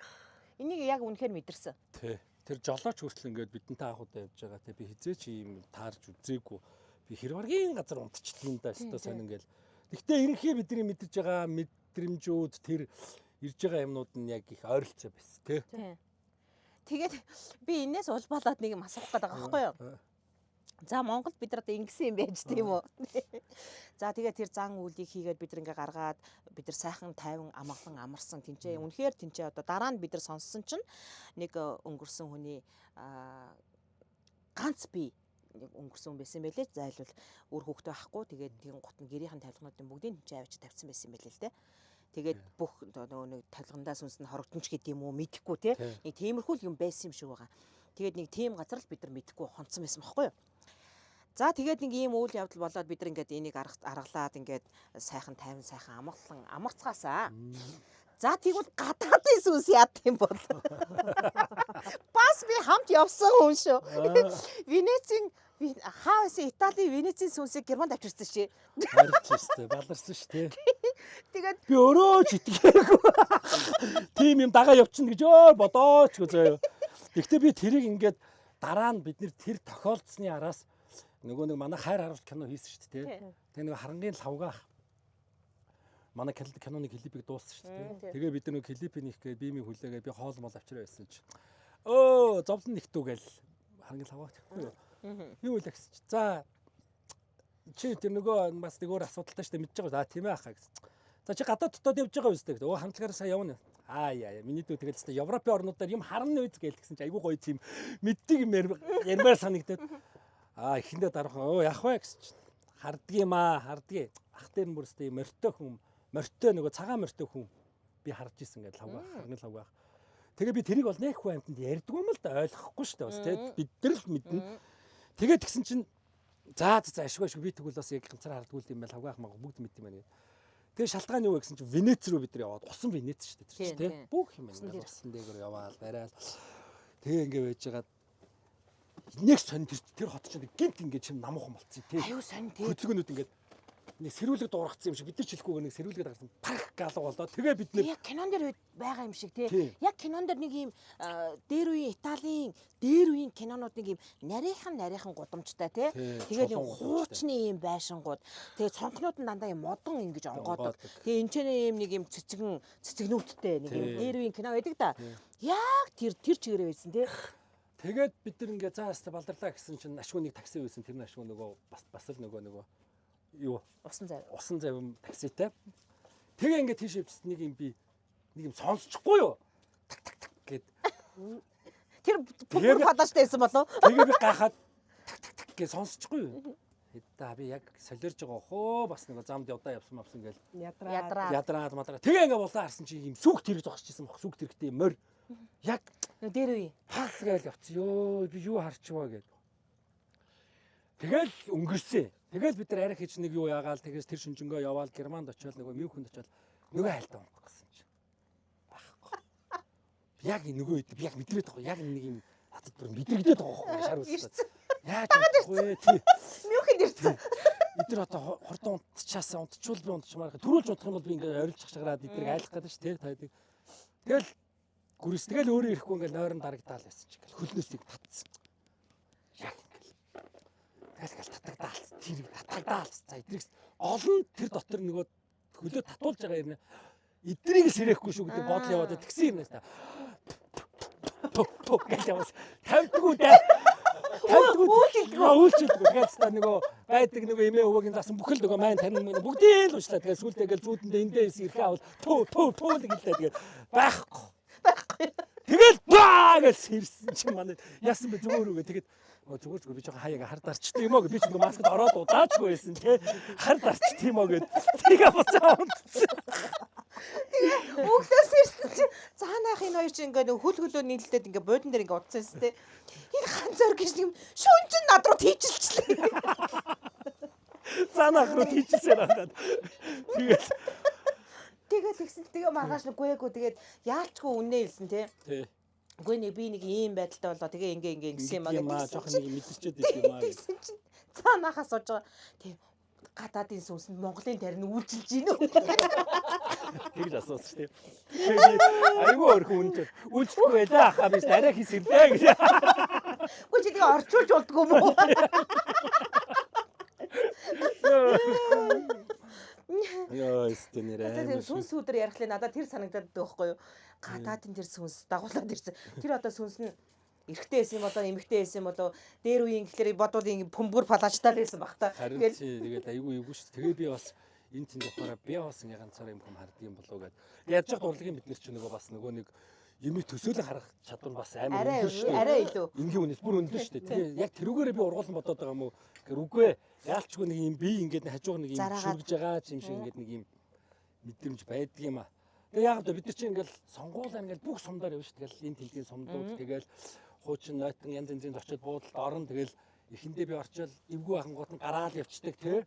Энийг яг үнэхээр мэдэрсэн. Тий. Тэр жолооч хүртэл ингээд бидэнтэй анх удаа явж байгаа те би хизээч ийм таарж үзээгүй. Би хэрваргийн газар унтчихлаа юм да өстой сонин ингээл. Гэхдээ ерөнхий бидний мэдэрч байгаа мэдрэмжүүд тэр ирж байгаа юмнууд нь яг их ойролцоо байсан те. Тэгээд би энээс улбалаад нэг юм асуух гээд байгаа байхгүй юу? За Монголд бид нар одоо ингэсэн юм байж тийм үү? За тэгээд тэр зан үйлийг хийгээд бид нар ингээ гаргаад бид нар сайхан тайван амгалан амарсан тэнцээ. Үнэхээр тэнцээ одоо дараа нь бид нар сонссон чинь нэг өнгөрсөн хүний ганц би нэг өнгөрсөн хүн байсан байлээ. Зайлвал үр хүүхдээ байхгүй. Тэгээд тэгэн гут нь гэрийнхэн тавилгануудын бүгдийг тэнцээ авчиж тавьсан байсан юм байлээ л дээ. Тэгээд бүх нөгөө нэг тавилгандаа сүнс нь хорогдсон ч гэдэм үү мэдэхгүй те. Нэг тиймэрхүү л юм байсан юм шиг байгаа. Тэгээд нэг тийм газар л бид нар мэдэхгүй хонцсон байсан бохгүй юу? За тэгээд нэг ийм үйл явдал болоод бид нар ингээд энийг аргалаад ингээд сайхан тайван сайхан амгалан амарцгаасаа. За тэгвэл гадаадын сүнс яад юм бол. Бас би хамт явсан хүн шүү. Венецийн хаа байсан Италийн Венецийн сүнсийг Германд авчирсан шээ. Харж өстэй баларсан шүү те. Тэгээд Би өөрөө ч итгээгүй. Тийм юм дагаа явчихна гэж өө бодооч гоо заяа. Гэхдээ би тэрийг ингээд дараа нь бид нэр тэр тохиолдсны араас нөгөө нэг манай хайр харуулт кино хийсэн шүү дээ. Тэгээ нөгөө харангийн лавгаах манай киноны клипийг дууссан шүү дээ. Тэгээ бид нөгөө клипийг хийх гээд би ми хүлээгээ би хоол мол авчираа байсан чи. Өө зовлон нэгтүү гээл харангийн лавгаах тэгэхгүй юу. Юу вэ гэсэн чи. За чи тэр нөгөө бас нэг өөр асуудалтай шүү дээ мэдж байгаа. За тийм ээ ахаа гэсэн. За чи гадаад дотоод явж байгаа үстэй гэдэг. Өө хамтлагаараа сая явна. Аа яа яа миний дүү тэгэл хэвээ Европын орнуудаар юм харна үз гээл гэсэн чи айгүй гоё тийм мэддэг юм ярмаар санагдаад. Аа эхэндээ дараахан өө яах вэ гэсэн чи. Хардгийм аа хардгий. Ах дээр нь бүр хэвээ морьтой хүн морьтой нөгөө цагаан морьтой хүн би харж исэн гэдэг лавгаах харган лавгаах. Тэгээ би тэрийг бол нэг хүн амьтанд ярьдгүй юм л да ойлгохгүй шүү дээ бас тий бид нар л мэднэ. Тэгээ тэгсэн чинь за за ашгүй ашгүй би тэгвэл бас яг ганцаар хардггүй юм байл хавгаах мага бүгд мэд юм байна гэдэг. Тэгээ шалтгаан юу вэ гэсэн чинь Венец рүү бид нар яваад усан Венец шүү дээ тэр чинь тий. Бүх юм ингээд усан дээгүүр яваал барайл. Тэгээ ингээд байж байгаад нэг сонь тэр хот чинь гинт ингээд чим намуухан болцсон тий. Аюу сонь тий. Хөдөлгөөнүүд ингээд нэг сэрүүлэг дуургацсан юм шиг бид нар ч хэлэхгүйгээр нэг сэрүүлгээд гарсан парх галуу болоо. Тэгээ бид нар яг кинон дээр байгаа юм шиг тий. Яг кинон дээр нэг юм дээр үеийн Италийн дээр үеийн кинонууд нэг юм нарийнхан гудамжтай тий. Тэгээд юм хуучны юм байшингууд. Тэгээд цонхнууд нь дандаа юм модон ингэж онгоодог. Тэгээ энэ ч юм нэг юм цэцгэн цэцгнүүдтэй нэг юм дээр үеийн кино байдаг да. Яг тэр чигээрээ байсан тий. Тэгээд бид нар ингээ заа хаста балдарлаа гэсэн чинь ашгүй нэг такси байсан. Тэр нь ашгүй нөгөө бас л нөгөө юу усан зав такситай. Тэгээ ингээ тийш явчихсан нэг юм би нэг юм сонсчихгүй юу? Так так так гэд. Тэр бүр палааштай байсан болов? Тэгээ би гайхаад так так так гэж сонсчихгүй юу? Хэдээ би яг солиорж байгаа хөө бас нөгөө замд явдаа явсан мавсан гээл. Ядраад мадраа. Тэгээ ингээ болоо харсан чи юм сүг тэрэг зогсож исэн бох сүг тэрэгтэй морь. Яг дээр үе. Пах гээл явцсан. Йоо би юу харчваа гэд. Тэгэл өнгөрсөн. Тэгэл бид нар арай хийж нэг юу яагаал тэгээс тэр шинжэнгөө яваал Германд очиод нөгөө Мюнхенд очиод нөгөө хайлтаа унтах гэсэн чинь байхгүй. Яг нөгөө үед би яг мэдрээд байгаа. Яг нэг юм надад бүр мэдрэгдээд байгаа байхгүй шар үстэй. Яаж унтах вэ? Тий. Мюнхенд ирсэн. Эдгээр одоо хурдан унтчаасаа унтчвал би унтчмаар түрүүлж унтах юм бол би ингээд орилчих чагараад эдгэрийг айлах гэдэг шүү тий. Та хэдийг. Тэгэл гүрс тэгэл өөрөө ирэхгүй ингээд нойрон дарагдаал байсан чинь ингээл хөлнөөс нэг татсан. Яг ингээл тэгэл татагдаал тэр татагдаал за эдрийг гол нь тэр дотор нөгөө хөлөө татуулж байгаа юм эдрийг сэрэхгүй шүү гэдэг бодол яваад тэгсэн юм байна. Тө гэж яваас тавьдгүй дээ. Тавьдгүй үйлчлэлгүй. Тэгээд та нөгөө байдаг нөгөө эмээ өвөгийн засан бүхэл нөгөө маань танин мөн бүгдийг л уучлаа. Тэгээд сүүлдээ ингээл зүүдэндээ эндээ исэн ирэхээ авал төө төө төө л гэлээ тэгээд байхгүй. Байхгүй. Тэгэл баа гэж сэрсэн чинь манай яасан бэ зүгээр үгээ тэгээд зүгээр би жоохон хаяага хар дарчт юм уу гэж би ч нөгөө маскд ороод удаачгүй байсан тий хар дарчт юм уу гэд тэгээ буцаа унтсан. Өглөөс ирсэн чи цаанаах энэ хоёр чи ингээ нэг хөл хөлөө нийлдээд ингээ буудан дээр ингээ утсан юм те. Энэ ганц зөрг гэж юм шүн чин над руу тийчилчлээ. Цаана ах руу тийчилсээр байгаад. Тэгэл Тэгээд тэгсэн тэгээ маргааш нэг гүйгүү тэгээд яалчгүй үнэ хэлсэн те. тий. Үгүй нэг би нэг ийм байдалтай болоо тэгээ ингээ ингээ ингэсэн юм аа Юм аа гэдэг. жоохон нэг мэдэрчээд идэв юм аа. Тэгсэн чинь цаанаахаа сууж байгаа. Тэг гадаадын сүнсэнд Монголын тарин үйлчилж гин үү? Тэгж асуусан шүү дээ. Тэгээ айгүй өрхөн үнж үйлчлэхгүй байлаа ахаа би арай хийсэрлээ гэж. Үгүй чи тэгээ орчуулж болдгоо юм уу? Йоо, өстө нэр Одоо амар. тэр сүнс өдөр ярихлаа надад тэр санагдаад байдаг байхгүй юу? Гадаадын тэр сүнс дагуулад ирсэн. Тэр одоо сүнс нь эрэгтэй байсан юм болоо эмэгтэй байсан юм болоо дээр үеийн гэхлээр бодвол ингэ пөмбөр палаачтай л байсан баг та. Харин Тэгэл чи тэгээд айгүй эвгүй шүү. Тэгээ би бас энэ тэнд явахаараа би бас ингээ ганцаараа юм хүм харддаг юм болоо гэд. Яаж ч урлагийн бид нар чи нөгөө бас нөгөө нэг юмыг төсөөлөн харах чадвар нь бас амар арай өндөр шүү дээ. арай илүү. Энгийн хүнээс бүр өндөр шүү дээ. Тэгээ яг тэрүүгээрээ би ургуулсан бодоод байгаа юм уу? Тэгэхээр үгүй ээ. Яалчгүй нэг юм би ингээд нэг хажууг нэг юм Зараагаад. шүргэж байгаа ч юм шиг ингээд нэг юм мэдрэмж байдаг юм аа. Тэгээ яг л бид нар чинь ингээд сонгуулаа ингээд бүх сумдаар явна шүү. Тэгэл энэ тэлгийн сумдууд тэгэл хуучин нойтон янз янзын очиод буудалд орно. Тэгэл эхэндээ би очиод эвгүй ахангууд нь гараал явцдаг тий.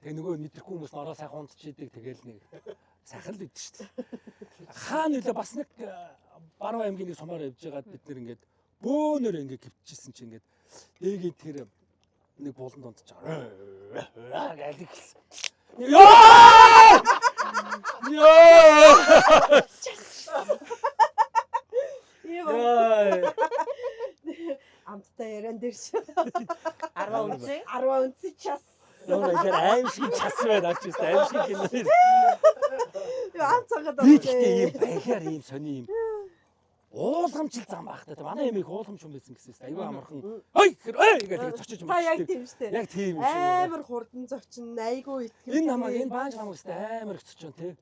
Тэгээ нөгөө мэдрэхгүй хүмүүс нь ороо сайхан унтчихийдэг тэгэл нэг сайхан л өгдөө шүү дээ. Хаана нөлөө бас нэг баруун аймгийн нэг сумаар явж байгаад бид нэр ингээд бөөнөр ингээд гівтчихсэн чинь ингээд дээгийн тэр нэг буулан дунд ч гээл эхэлсэн. Йоо! Йоо! Ийм Йоо! амттай яриан дээр чи 10 үнцэн. 10 үнцэн час. Нөө ихээр аим шиг час байна ч гэсэн аим шиг кино. Юу амт цангаад Би гэхдээ ийм баягаар ийм сони ийм уулгамжил зам байх та. Манай юм их уулгамж юм байсан гэсэн чинь айгүй амархан. Ой гэхэр ой гэж тэгээд зочиж Та яг мөчтэй. тийм штэ. Яг тийм юм шиг. Амар хурдан зочин, айгүй итгэв. Энэ намайг энэ баанж намайг өстэй амар их зочин тий.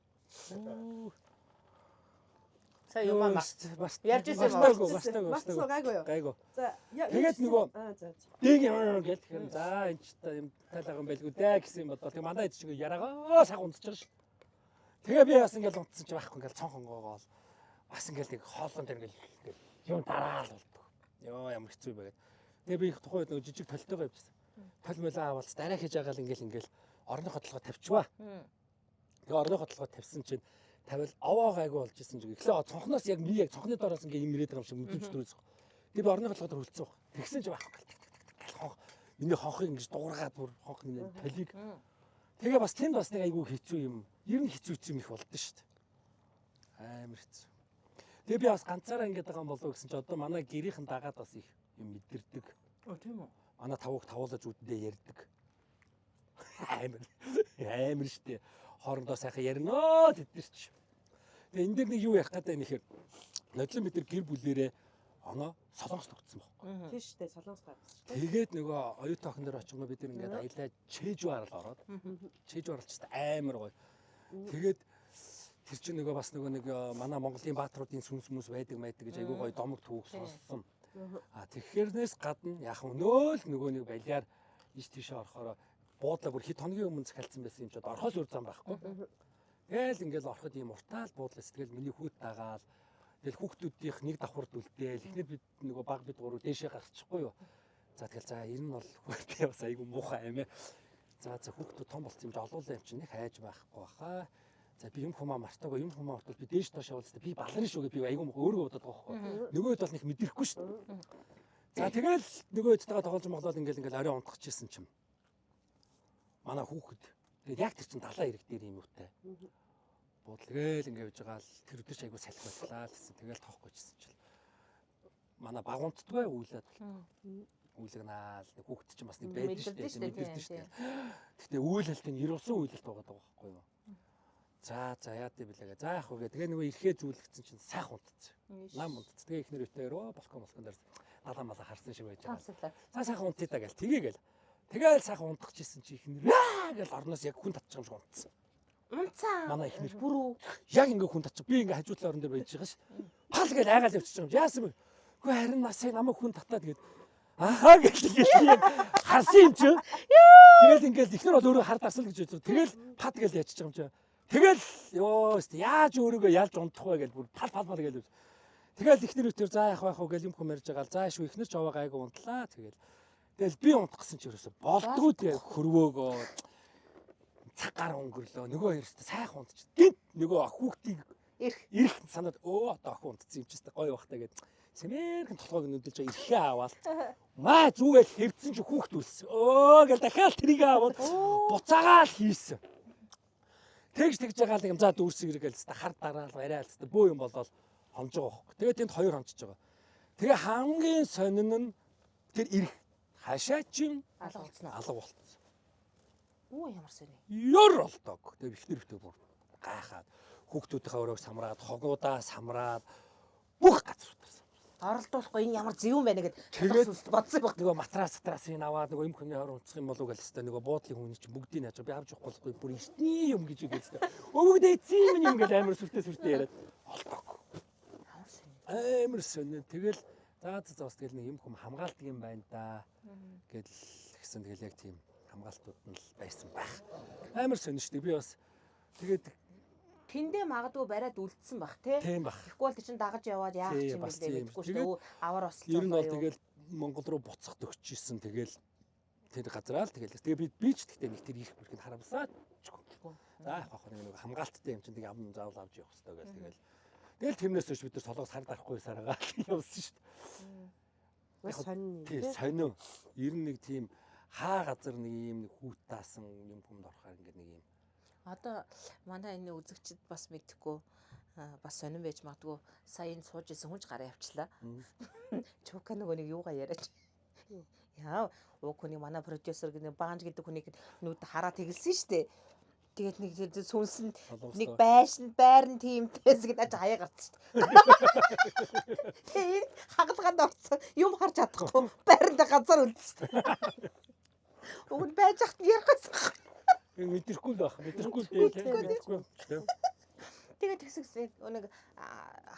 Сая юм аа. Бас Ярьж ирсэн юм уу? Мартаагүй, мартаагүй, Мартсан мартаагүй. гайгүй юу? Гайгүй. За Тэгээд нөгөө- Аа за за. Дэг юм гэл тэгэхээр за энэ ч та юм тайлаахан байлгүй дээ гэсэн юм бодлоо. Тэгээ манай эд чинь яраагаа саг унтчихж ш. Тэгээ би бас ингээл унтсан чи байхгүй ингээл цонх онгоогоол бас ингээл нэг хоолон дээр ингээл ингээл юм дараал болдог. Йоо ямар хэцүү юм бэ гэд. Тэгээ би их тухайн үед нөгөө жижиг толтойгоо явчихсан. Тол молоо аваад дараа хийж байгаа л ингээл ингээл орны хотлогоо тавьчихваа. Тэгээ орны хотлогоо тавьсан чинь тавил овоо гайгүй болж исэн чинь эхлээ цонхноос яг ми яг цонхны доороос ингээ юм ирээд байгаа юм шиг мэдрэмж төрөөс. Тэгээ би орны хотлогоо дээр хүлцсэн баг. Тэгсэн чинь байхгүй гэл тэг тэг тэг гэл хонх миний хонхыг ингэж дуургаад бүр хонх нэг толийг. Тэгээ бас тэнд бас нэг айгүй хэцүү юм. Ер нь хэцүү хэцүү юм их болдсон шүү дээ. Амар хэцүү. Тэгээ би бас ганцаараа ингэж байгаа юм болов уу гэсэн чи одоо манай гэрийнхэн дагаад бас их юм мэдэрдэг. Оо тийм үү. Манай тавууг тавуулаа зүудэндээ ярьдаг. Амар. Амар штэ. Хоорондоо сайхан ярина тэд нар чи. Тэгээ энэ дээр нэг юу ярих гэдэг юм нэхэр нодлон бид нар гэр бүлэрээ оноо солонгос төгтсөн байхгүй. Тийм штэ, солонгос гарсан штэ. Тэгээд нөгөө оюутан охин дээр очингоо бид нар ингээд аялаа Чэжүү арал ороод Чэжүү арал ч амар гоё. Тэгээд тэр чинь нөгөө бас нөгөө нэг манай Монголын баатруудын сүнс мүс байдаг байдаг гэж айгүй гоё домог түүх сонссон. А тэгэхээр-нээс гадна яг өнөө л нөгөө нэг балиар иш тийшээ орохороо буудлаа бүр хэд хоногийн өмнө захиалсан байсан юм чи одоо орхоос өөр зам байхгүй. Тэгэл ингээл ороход ийм уртаал буудлаа сэтгэл миний хүүт дагаал тэгэл хүүхдүүдийнх нэг давхарт үлдээл эхнэр бид нөгөө баг бид гурав дээшээ гарчихгүй юу. За тэгэл за энэ нь бол би бас айгүй муухай юм ээ. За за хүүхдүүд том болсон юм чи олуулаа юм чи нэг хайж байхгүй баха. За би юм хумаа мартаагүй юм хумаа мартвал би дээш доош явуул би баларна шүү гэж би айгүй муухай өөрөө бодоод байгаа байхгүй. Нөгөө хэд бол нэг мэдрэхгүй шүү дээ. За тэгэл нөгөө хэдтэйгээ тоглож моглоод ингээл ингээл орой унтчихсэн чим. Манай хүүхэд тэгээд яг тэр чин далайн ирэг дээр юм юутай. Буудлгээл ингээ явж байгаа л тэр өдөр ч айгүй салхи байлаа л гэсэн. Тэгэл тоохгүй чсэн чил. Манай баг унтдаггүй үйлээд болдог. Үйлэгнаа л нэг хүүхэд чинь бас нэг байдаг шүү Мэдэрдэн дээ. шүү дээ, Мэдэрдэн шүү тийм, дээ. Гэтэ үйлэлт нь 90 усан үйлэлт байгаа даа байхгүй юу? За за яа гэв билээ. За яах вэ гэ. Тэгээ нөгөө ирэхээ зүйлэгдсэн чинь сайхан унтцсан. Нам унтцсан. Тэгээ эхнэр битээр өө балкон балкон дээр далаа малаа харсан шиг байж байгаа. Тансаглаа. За сайхан унтъя да гэл. Тэгээ гэл. Тэгээл сайхан унтчихсэн чи эхнэр аа гэл орноос яг хүн татчих юм шиг унтсан. Унцаа. Манай эхнэр Бүрүү. яг ингээ хүн татчих. Би ингээ хажуу талын орон дээр байж байгаа ш. Пал гэл айгаал явчихж байгаа юм. Яасан бэ? Үгүй харин насыг намайг хүн татаад гээд аа гэл тэгэл яг харсан юм чи. Тэгэл ингээл эхнэр бол өөрөө хар дарсал гэж бодсон. Тэгэл пад гэл ячиж байгаа юм чи. Тэгэл ёо яаж өөрийгөө ялж унтах вэ гэж бүр пал пал пал гэж. Тэгэл ихнэр өтөр за яах вэ яах вэ гэж юм хүм ярьж байгаа. За шүү ихнэр ч овоо гайгүй унтлаа. Тэгэл тэгэл би унтах гэсэн чи ерөөсө болдгоо тэгээ хөрвөөгөө цаг гар өнгөрлөө. Нөгөө хоёрт сайхан унтчих. Гинт нөгөө хүүхдийг Ирэх. ирэх санаад өө одоо охин унтсан юм чи өстой гоё бахтай гэд. Сэмэрхэн толгойг нүдэлж байгаа ирэхээ аваад маа зүгээл хэвдсэн чи хүүхд үлссэн. Өө гэл дахиад тэрийг аваад буцаагаал хийсэн. Тэгж тэгж байгаа л юм за дүүрсэн хэрэг л хар дараал арай л бөө юм болоод хонж байгаа хөөхгүй. Тэгээ тэнд хоёр хонжиж байгаа. Тэгээ хамгийн сонин нь тэр ирэх хашаа чин Алга болцсон уу? алга болцсон. Оо ямар сони. Ёр болдог. Тэгээ ихнэр битүү бүр гайхаад хүүхдүүдийнхээ өрөөг самраад, хогуудаа самраад бүх газар утарсан. Оролдуулахгүй энэ ямар зөв юм байна гэд Тэгээд- сүнс бодсон баг. Нөгөө матрас матрасын аваад нөгөө юм хүний хор унтах юм болов уу гэл хэвээр нөгөө буудлын хүний чинь бүгдийг яаж би авч явахгүй болохгүй бүр эртний юм гэж үгүй хэвээр. Өвөг дээдсэн юм юм гэл амар сүртэй сүртэй яриад олдоог. Ямар сони. Амар сонин. Тэгэл за за за бас тэгэл нэг юм хүм хамгаалдаг юм байна да гэл гэсэн тэгэл яг тийм хамгаалтууд нь л байсан байх. Амар сонин шүү дээ. Би бас тэгээд Тэндээ магадгүй бариад үлдсэн бах тий. тийм бах. Тэгэхгүй бол тэр чин дагаж яваад яах Тий, юм бас бэлээ тийм. мэдэхгүй шүү Тэгээд дээ. Өө, Авар осолж Ер нь бол болоо юу. тэгэл Монгол руу буцах төгсөжсэн. Тэгэл тэр газараа л тэгэл. Тэгээ би ч тэгтээ нэг тэр ирэх бүрхэд харамсаад чгүй. За яг хаа нэг хамгаалттай юм чинь тэг ам заавал авч явах хэрэгтэй гэл тэгэл. Тэгэл тэрнээс хойш бид нар солонгос хар дарахгүй саргаа явсан шүү Бас сонин юм дээ. Тий, тий. сонин. Ер нь нэг тийм хаа газар нэг юм нэг хүүт таасан юм хүмд орохоор ингээд нэг юм. Одоо манай энэ үзэгчд бас мэдэхгүй бас сонирн байж магадгүй сая энэ сууж исэн хүн ч гараа явчлаа. Чука нөгөө нэг юугаа яриач. Яа, уг хүний манай продюсер гэдэг баанж гэдэг хүнийг нүд хараа тэгэлсэн штэ. Тэгээд нэг тэр сүнс нь Солонгос нэг байшин байрн тиймтэйс гэдэг аж хаяа гарсан штэ. Тэгээ энэ хагалгаанд орсон юм харж чадахгүй байранда газар үлдсэн штэ. Уг нь байж хат нь ярих гэсэн. Мэдрэхгүй л байх. Мэдрэхгүй л дээ. тий, Мэдрэхгүй. Тий. Тэгээд тэгсэгсэн нэг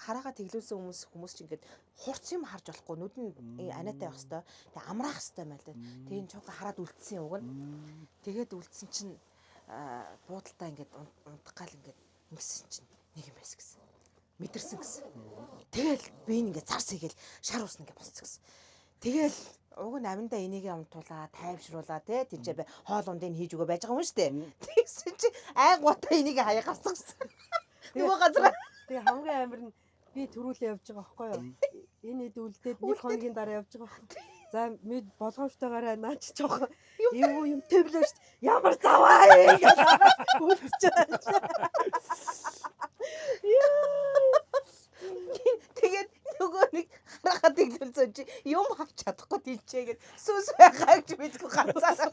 хараагаа тэглүүлсэн хүмүүс ч ингээд хурц юм харж болохгүй нүд нь аниатай байх хэвээр тэг амраах хэвээр байл дээ. Тэгээ энэ чука хараад үлдсэн уг нь. Тэгээд үлдсэн чинь буудалтаа ингээд унтах гал ингээд ингэсэн чинь нэг юм байсан гэсэн. Мэдэрсэн гэсэн. Тэгэл би ингээд царс хийгээл шар усна ингээд босцсон гэсэн. Тэгэл уг нь аминдаа энийгээ унтуулаа, тайвшруулаа тий тийчээ бай хоол ундыг хийж өгөө байж байгаа юм шүү дээ. Тэгсэн чи айгуудаа энийг хаяа гарсан гэсэн. Нөгөө газар Тэгээ хамгийн амар нь би төрүүлээ явж байгаа байхгүй юу? Энэ хэд үлдээд нэг хоногийн дараа явж байгаа байхгүй. За мэд болгоомжтойгоор наа чи жоохон юм юм тэвлээ шүү дээ. Ямар заваа ээ гэж үлдчихэж. Тэгээд нөгөө нэг харахад тэглүүлсэн чи юм авч чадахгүй тийчээ гэд сүнс байгаа гэж мэдгүй ганцаараа.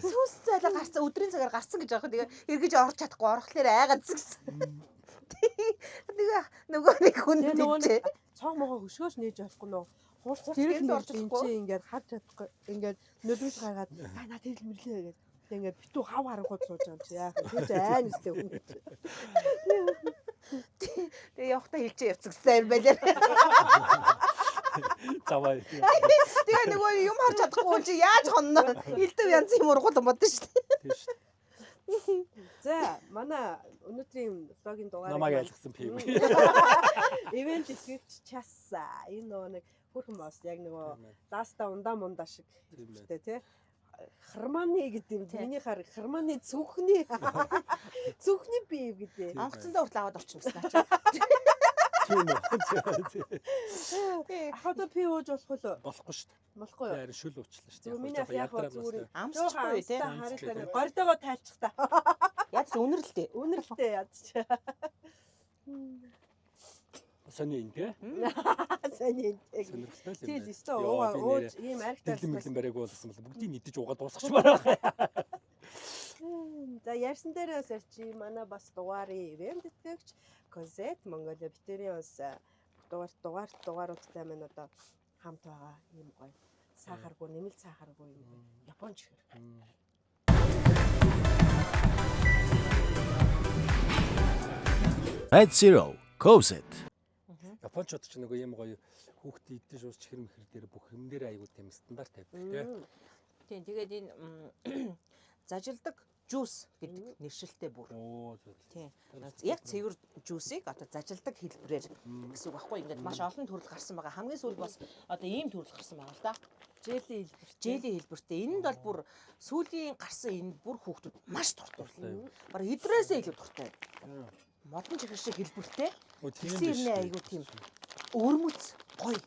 Сүнс зайлаа гарсан өдрийн цагаар гарсан гэж аах. Тэгээ эргэж орж чадахгүй орохлоор айгаад згсэн. Тэгээ нөгөө нэг хүн Тэгээ нөгөө тийчээ. нэг цог могоо хөшгөөш нээж болохгүй нөө. Хурц Хурц тэрэл гэрэл орж орж энэ болохгүй. чи ингээд харж чадахгүй. Ингээд нөлөөс гаргаад аа наа тэрэл мэрлээ гэдэг. Тэгээ ингээд битүү хав харангууд сууж байгаа юм чи яах вэ? Тэр чи айн өстэй хүн. Тэгээ явхдаа хилчээ явцсан гэсэн юм байлаа. Заваа. Тэгээ нөгөө юм харж чадахгүй хүн чи яаж хонно? Элдв янз юм ургуул бодсон шүү дээ. Тийм шүү. За манай өнөөдрийн влогийн дугаарыг Намайг маань айлгсан пив. Ивент итгэгч часса. Энэ нөгөө нэг хөрхөн бос яг нөгөө ласта ундаа мундаа шиг Тийм байна. хэлбэртэй тий. Херманы гэдэг юм. Тий. Миний хар херманы зүнхний зүнхний бие гэдэг. Тийм. Онгоцондоо хүртэл аваад орчих юмсан наа чи. Тийм үү. Тийм. Ах одоо пи ууж болох уу? Болохгүй шүү дээ. Болохгүй юу? Харин шүл уучлаа шүү дээ. Зүгээр миний ах яг ядраа зүгээр Амсчихгүй тий. Харин нэг гордоогоо тайлчих та. Яаж ч үнэрлэлтэй. Үнэрлэлтэй ядч. Сони энэ тий. Сайн юм. Сонирхолтой л юм. Тийм байна. өстой Йоо, уугаа би ууж нэрээ ийм архитаа. Тэглэн мэглэн бариаг болсон бол бүгдийг нийтэж уугаад дуусгачмаар байгаа. За ярьсан дээрээс ярьчи манай бас дугаарын ивент итгэгч Козет Монголиа битэрийн бас дугаар дугааруудтай маань одоо хамт байгаа ийм гоё сахаргүй нэмэлт сахаргүй юм гоё Япон чихэр. Red Zero Close it. Япончууд ч нөгөө ийм гоё хүүхдээ идэж уус чихэр мэхэр дээр бүх юм дээр аягүй тийм стандарт тавьдаг тий. Тийм, тэгээд энэ зажилдаг juice гэдэг нэршилтэй бүр. Оо зөв. Тийм. Яг цэвэр juice ийг одоо зажилдаг хэлбэрээр гэсэн үг байхгүй. Ингээд маш олон төрөл гарсан байгаа. Хамгийн сүүлд бас одоо ийм төрөл гарсан байгаа л да. Желийн хэлбэр. Желийн хэлбэртэй. Энэнд бол бүр сүүлийн гарсан энэ бүр хүүхдүүд маш дуртай. Бараг идрээсээ илүү дуртай. Модон чихэр шиг хэлбэртэй. Тийм Тэгсэн юм айгуу тийм өвөрмөц гоё.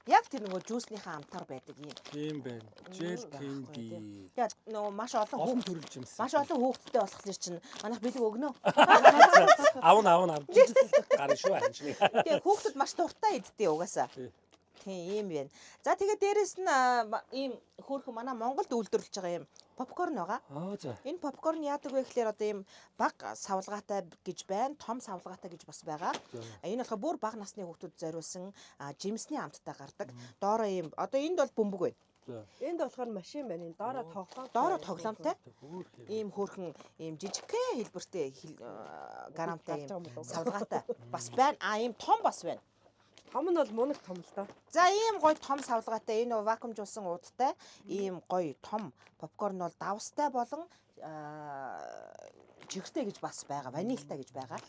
Яг тэр нөгөө juice ныхаа амтаар байдаг юм. Тийм байна. Gel candy. Тэгээд нөгөө маш олон Олон төрөл жимс. Маш олон хүүхдтэй болохоор чинь манайх бэлэг өгнө. Аавна аавна авч гарна шүү анчны. Тэгээ хүүхдүүд маш дуртай иддэг угаасаа. Тийм ийм байна. За тэгээ дээрэс нь ийм хөөрхөн манай Монголд үйлдвэрлэж байгаа юм попкорн байгаа. Аа за. Энэ попкорн яадаг вэ гэхээр одоо ийм баг савлгаатай гэж байна, том савлгаатай гэж бас байгаа. Энэ болохоор бүр бага насны хүүхдүүд зориулсан жимсний амттай гардаг. Доороо ийм одоо энд бол бөмбөг байна. Энд болохоор машин байна. Энэ доороо тоглоом. Доороо тоглоомтой. Ийм хөөрхөн ийм жижигхэн хэлбэртэй гарамтай ийм савлгаатай бас байна. А ийм том бас байна. Том нь бол мунаг том л доо. За ийм гоё том савлгаатай энэ вакуумжуулсан уудтай ийм гоё том попкорн бол давстай болон чихэртэй гэж бас байгаа, ванильтай гэж байгаа.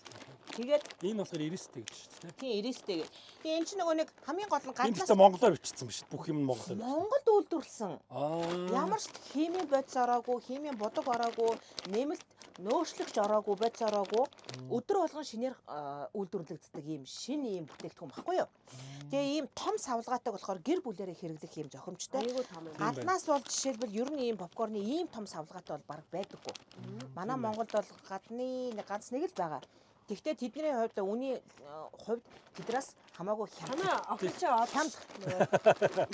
Тэгээд энэ болохоор 90-тэй гэж шүү дээ. Тийм 90-тэй. Тэгээ энэ чинь нөгөө нэг хамгийн гол нь Энэ гаднаас гэхдээ монголоор бичсэн биш бүх юм монголоор. Монголд үйлдвэрлэсэн. Ямар ч химийн бодис ороогүй, химийн будаг ороогүй, нэмэлт нөөцлөгч ороогүй, бодис ороогүй өдөр болгон шинээр үйлдвэрлэгддэг ийм шинэ ийм бүтээгдэхүүн баггүй юу? Тэгээ ийм том савлгаатай болохоор гэр бүлээрээ хэрэглэх ийм зохимжтой. Гаднаас бол жишээлбэл ер нь ийм попкорны ийм том савлгаатай бол бараг байдаггүй. Манай Монголд бол гадны ганц нэг л байгаа. Гэхдээ тэдний хувьд үний хувьд тэднээс хамаагүй хямд. Манай охин хямд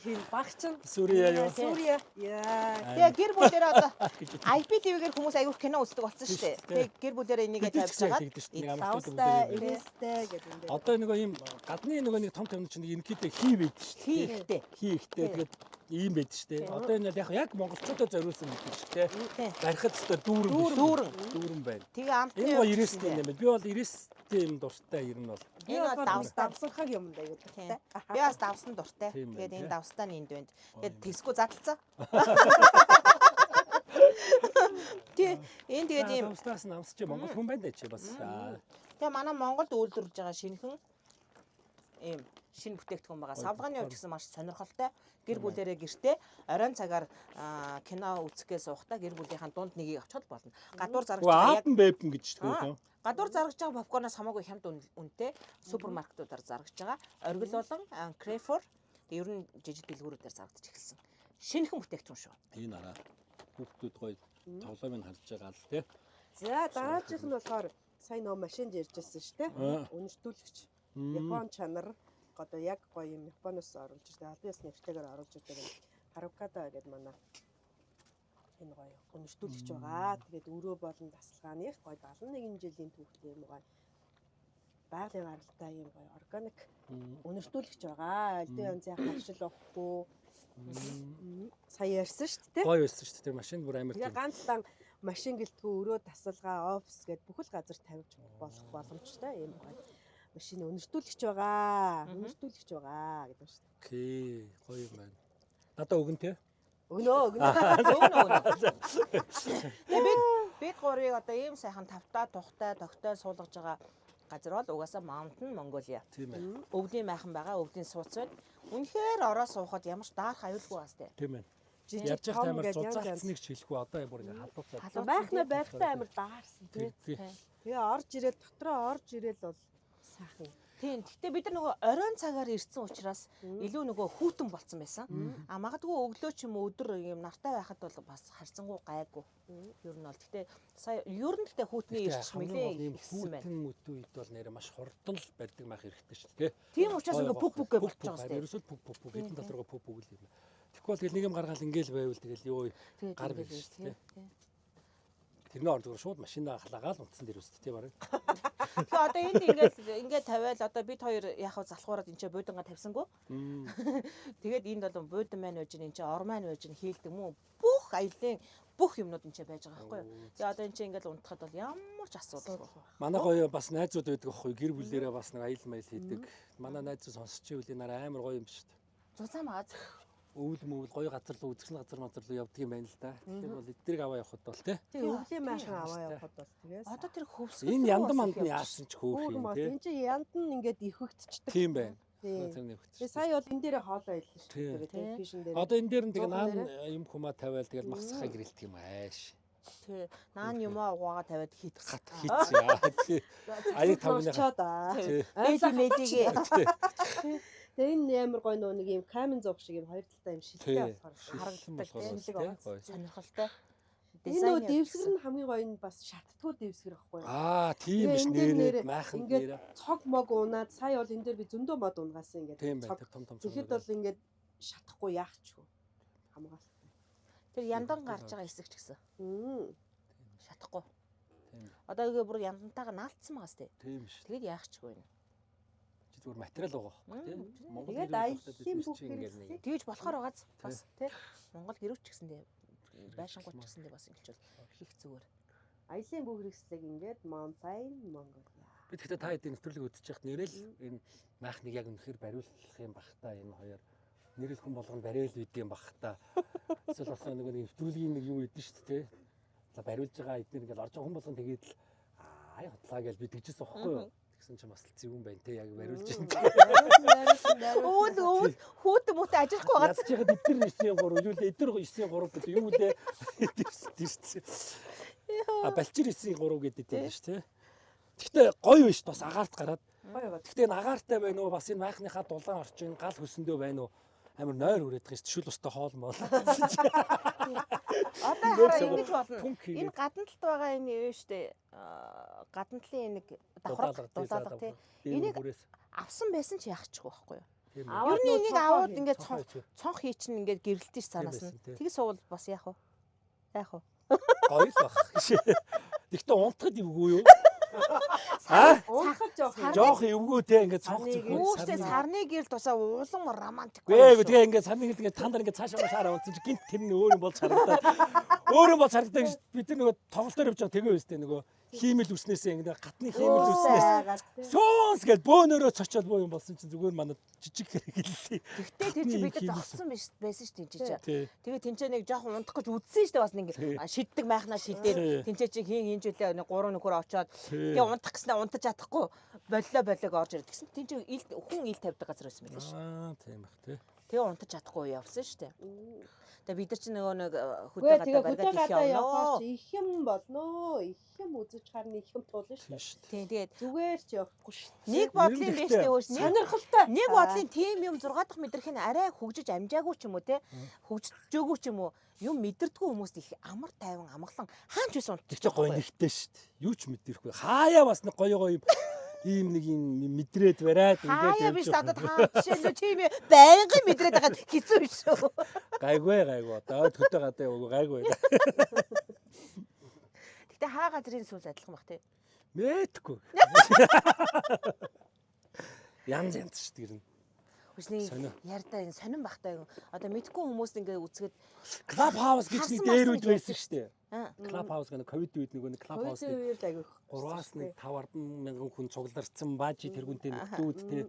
хин багч нь Сүрия юу? Сүрия. Яа. Тэгээ гэр бүлээрээ одоо IPTV-гээр хүмүүс аягүй кино үздэг болсон шүү дээ. Тэгээ гэр бүлээрээ энийгээ тавьж байгаа. Давстай, ирээстэй гэдэг юм. Одоо нөгөө ийм гадны нөгөө нэг том том чинь ерөнхийдөө хий байдаг шүү дээ. Хий ихтэй. Хий ихтэй. Тэгээд ийм байдаг шүү дээ. Одоо энэ яг монголчуудад зориулсан гэдэг шүү дээ. Барихад өстой дүүрэн. Дүүрэн байна. Тэгээ амтны Энэ гоо 90-тэй юм байна. Би бол 90-тэй юм дуртай ер нь бол. Энэ бол давстай давсархаг юм даа гэдэг. Би бас давсан дуртай. Тэгээд энэ давстай нь энд байна. Тэгээд тэсгүй задлцаа. Тий, энэ тэгээд ийм давстаас нь амсч Монгол хүн байна даа чи бас. Тэгээ манай Монголд үйлдвэрлэж байгаа шинэхэн ийм шинэ бүтээгдэхүүн байгаа. Савлгааны хувьд гэсэн маш сонирхолтой. Гэр бүлээрээ гэртээ оройн цагаар кино үзэхгээ суухдаа гэр бүлийнхаа дунд нэгийг авчихад болно. Гадуур заргаж байгаа яг бэбэн гэж шүү дээ. Гадуур заргаж байгаа попкорноос хамаагүй хямд үнэтэй супермаркетуудаар заргаж байгаа. Оргил болон Carrefour ер нь жижиг дэлгүүрүүдээр зарагдаж эхэлсэн. Шинэхэн бүтээгдэхүүн шүү. Энэ араа хүүхдүүд гоё тоглоомыг харж байгаа л тий. За дараачих нь болохоор сайн нөө машинд ярьж байсан шүү дээ. Үнэртүүлэгч Япон чанар одоо яг гоё юм Японоос оруулж ирдэг, албан ёсны нэртэйгээр оруулж ирдэг юм Харукада гэдэг манай энэ гоё үнэртүүлэгч байгаа. Тэгээд өрөө болон тасалгааных гоё 71 жилийн түүхтэй юм гоё байгалийн гаралтай юм гоё органик үнэртүүлэгч байгаа. Элдэн янзын харшил авахгүй. Сая ярьсан шүү дээ. Гоё байсан шүү дээ. Тэр машинд бүр амар. Тэгээ ганц дан машин гэлтгүү өрөө тасалгаа, офис гэд бүхэл газар тавьж болох боломжтой юм гоё машин үнэртүүлэгч байгаа. Үнэртүүлэгч байгаа гэдэг шүү дээ. Окей, гоё юм байна. Надаа өгөн те. Өгнө өгнө. Өгнө өгнө. Тэгээ бид гурыг одоо ийм сайхан тавтай, тухтай, тогтой суулгаж байгаа газар бол угаасаа Mountain Mongolia. Тийм ээ. Өвлийн майхан байгаа, өвлийн сууц байна. Үнэхээр ороо суухад ямар ч даарах аюулгүй бас те. Тийм ээ. Яаж яах амар зузаалцныг ч хэлэхгүй одоо бүр ингээ халууцаа. Байхна байхтай амар даарсан тий. Тэгээ орж ирээд дотроо орж ирээл бол сайхан. Тийм. Гэхдээ бид нар нөгөө оройн цагаар ирсэн учраас илүү нөгөө хүүтэн болцсон байсан. А магадгүй өглөө ч юм уу өдөр юм нартай байхад бол бас харьцангуй гайгүй. Ер нь бол гэхдээ сая ер нь гэхдээ хүүтний ирч нэлээ ихсэн байна. Хүүтэн мүтэн үед бол нэрээ маш хурдан л барьдаг мах хэрэгтэй шүү дээ. Тийм учраас ингээ пүк пүк гэж болчих жоос тийм. Ерөөсөө пүк пүк пүк хэдэн тал руугаа пүк пүк л юм. Тэгэхгүй бол тэгэл нэг юм гаргаал ингээл байвал тэгэл юу гар бэл шүү дээ. Тэрний орд зүгээр шууд машинаа халаагаал унтсан дээр үст тий бараг. Тэгээ одоо энд ингээд тавиал одоо бид хоёр яг хав залхуураад энэ ч буудангаа тавьсангүй. Тэгээд энд бол буудан маань байж энэ ч ор маань байж хийлдэг мүү бүх аялын бүх юмнууд энэ ч байж байгаа байхгүй юу. Тэгээ одоо энэ ч ингээд унтахад бол ямар ч асуудалгүй. Манай гоё бас найзууд байдаг байхгүй гэр бүлээрээ бас нэг аял маял хийдэг. Манай найзууд сонсч ивэл энэ амар гоё юм шүү дээ. Зузаан мааз. Өвөл мөвөл гоё газар руу үзэсгэлэн газар мазар руу явдаг юм байна л да. Тэгэхээр бол эднийг аваа явахд бол тий. Тий, өвлийн майхан аваа явахд бол тэгээс. Одоо тэр хөвсгөл Энэ яндан манд нь яасан ч хөөх юм тий. Энэ чинь яндан ингээд ихэгдчихдэг. Тийм байна. Тий. Тэр нэг хөтч. Тэгээ сая бол энэ дээрээ хоолоо идлээ шүү дээ. Тий. Тий, фишн дээр. Одоо энэ дээр нь тэгээ Зуухын наан юм хүмаа тавиал тэгэл махсахаа гэрэлтэх юм ааш. Тий. Наан юмаа угаагаа тавиад хийх. Хат хийц яа. Тий. Аяг тавгийнхаа. Тавгийнхаа. Аа. Тий. Бэди мэдигээ. Тэгээ энэ амар гой нөө нэг юм камен зов шиг юм хоёр талтай юм шилтэй Тий. болохоор. Шилсэн Харагддаг, болохоор бас тий. тий. Гоё. Сонирхолтой. Энэ нөө дэвсгэр нь хамгийн гоё нь бас шаттгүй дэвсгэр байхгүй юу? Аа, тийм Тэгээ биш энэ дээр нэрээ нэрээ майхан ингээд нэрээ. Цог мог унаад сая бол энэ дээр би зөндөө мод унгаасан ингээд. Тийм байна. цог. Тэр том том Тэгэхэд цогнууд. бол ингээд шатахгүй яах ч вэ? Хамгаалалтай. Тэр яндан гарч байгаа хэсэг ч гэсэн Мм. шатахгүй. Тийм. Одоо ингээ бүр янтантайгаа наалтсан байгаас тий. Тийм биш. Тэгээд яах ч вэ? Чи зүгээр материал байгаа байхгүй тий. Монгол Тэгээд гэрүүд байхдаа бид аяллаа нар бүх чи ингээд нэг хэрэгслийг Тэгэж болохоор байгааз бас тий. Монгол гэрүүч гэсэндээ байшингууд ч гэсэндээ бас ингэчвэл их зүгээр. Аялын бүх хэрэгслийг ингээд Mountain Mongolia. Би тэгтээ та хэдийн нэвтрүүлэг үзэж яхад нэрэл энэ майхныг яг үнэхээр бариулах юм бах та энэ хоёр нэрэл хүн болгоно бариул үйд юм бах та. Эсвэл бас нэг нэвтрүүлгийн нэг юу үйдэн шүү дээ. За бариулж байгаа эднэр ингээл орж байгаа хүн болгоно тэгээд л аа хотлаа гэж би тэгжсэн байхгүй юу. Тэгсэн чинь бас л зөвүүн байна те яг бариулж байна. Бариулсан, бариулсан, бариулсан. Өвөл өвөл хүүтэн мүтэн ажиллахгүй байгаа. Ядч яхад эдгээр 9-3 юу лээ эдгээр 9-3 гэдэг юу лээ тэрсэн. А балчир 9-3 гэдэг юм шүү те. Тэгтээ гоё биш бас агаарт гараад. Гоё байгаа. Тэгтээ энэ агаартай байна уу бас энэ майхныхаа дулаан орчин гал хөсөндөө байна уу амар нойр хүрээд байгаа шүү дээ. Шүл устай хоол моол. Одоо хараа ингэж болно. Пүнк Энэ хийгээд гадна талд байгаа энэ юу штэ гадна талын энэ нэг давхраг дулаалга тий. Энийг Энийг авсан байсан ч яах чгүй байхгүй юу? Тийм ээ. Аваад Ер нь нөө энийг цонхоо аваад хий. ингээд Цонхоо цонх хийчих. цонх хий чинь ингээд гэрэлтэж цаанаас Тийм нь. байсан, тий. Тэг суувал бас яах вэ? Яах вэ? Гоё л баг. Тэгтээ унтахад эвгүй юу? Аа? Унахад жоох юм. Жоох эвгүй те ингээд цонх Сарны зөхөөр. Үүштэй сарны гэрэл тусаа улам романтик. Гүй тэгээ ингээд сарны гэрэл ингээд та нар ингээд цаашаа шаараа унтсан чи гинт тэр нь өөр юм болж харагдаад. Өөр юм болж харагдаад гэж бид нар нөгөө тоглолтоор явж байгаа тэгээ өстэй нөгөө хиймэл үснээсээ ингээд гатны хиймэл үснээс Сөөнс гэж бөөнөрөө цочоод бөө юм болсон чинь зүгээр манай жижиг хэрэг хэллээ. Тэгтээ тэр чинь бид нар Хиймэл зогссон биш байсан шүү дээ чи. Тий. Тэгээ тэнцээ нэг жоохон унтах гэж үзсэн шүү дээ бас нэг Тий. шиддэг майхнаа шидээд Тий. тэнцээ чи хин хинжүүлээ нэг гурван нөхөр очоод Тий. тэгээ унтах гэснээ унтаж чадахгүй боллоо болоог орж ирдэг. Тэгсэн тэнцээ ил хүн ил тавьдаг газар байсан байлээ шүү. Аа тийм бах тий. Тэгээ унтаж чадахгүй явсан шүү дээ. Тэгээ бид нар чинь нөгөө нэг Үгүй хөдөө тэгээ гадаа хөдөө бариад их гадаа явно. явахаар чи их юм болно. Их юм үзэж харна, их юм туулна шүү Тийм дээ. шүү дээ. Тийм тэгээд Зүгээр ч явахгүй шүү дээ. нэг бодлын Ер нь биш гэхдээ дээ хөөш нэг Сонирхолтой. нэг бодлын тийм юм 6 дахь мэдрэх нь арай хөгжиж амжаагүй ч юм уу те хөгжижөөгүй ч юм уу юм мэдэрдэггүй хүмүүст их амар тайван амгалан хаач байсан Тэр чинь гоё унтчих. нэгтэй шүү дээ. Юу ч мэдрэхгүй. Хаяа бас нэг гоё гоё юм ийм нэг юм мэдрээд бариад ингээд Хаяа биш явж надад хаа жишээ нь чи юм байнгын мэдрээд байхад хэцүү биш шүү. Гайгүй гайгүй. Одоо хөдөө гадаа яваагүй гайгүй. Гэтэ хаа газрын сүнс адилхан бах те. Мэдгүй. Янз янз шүү дээ ер нь. Хүсний Сонио. ярьдаа энэ сонин бахтай. Одоо мэдгүй хүмүүс ингээ үзгээд Club House гэж нэг Харсан дээр марсан үед гэж байсан шүү дээ. аа, Club House гэнэ ковид үед нөгөө нэг Club Ковидын House-ыг үеэр л айгүй. 3-аас нэг 5 мянган хүн цугларсан баажи тэргүүнтэй нөхдүүд те.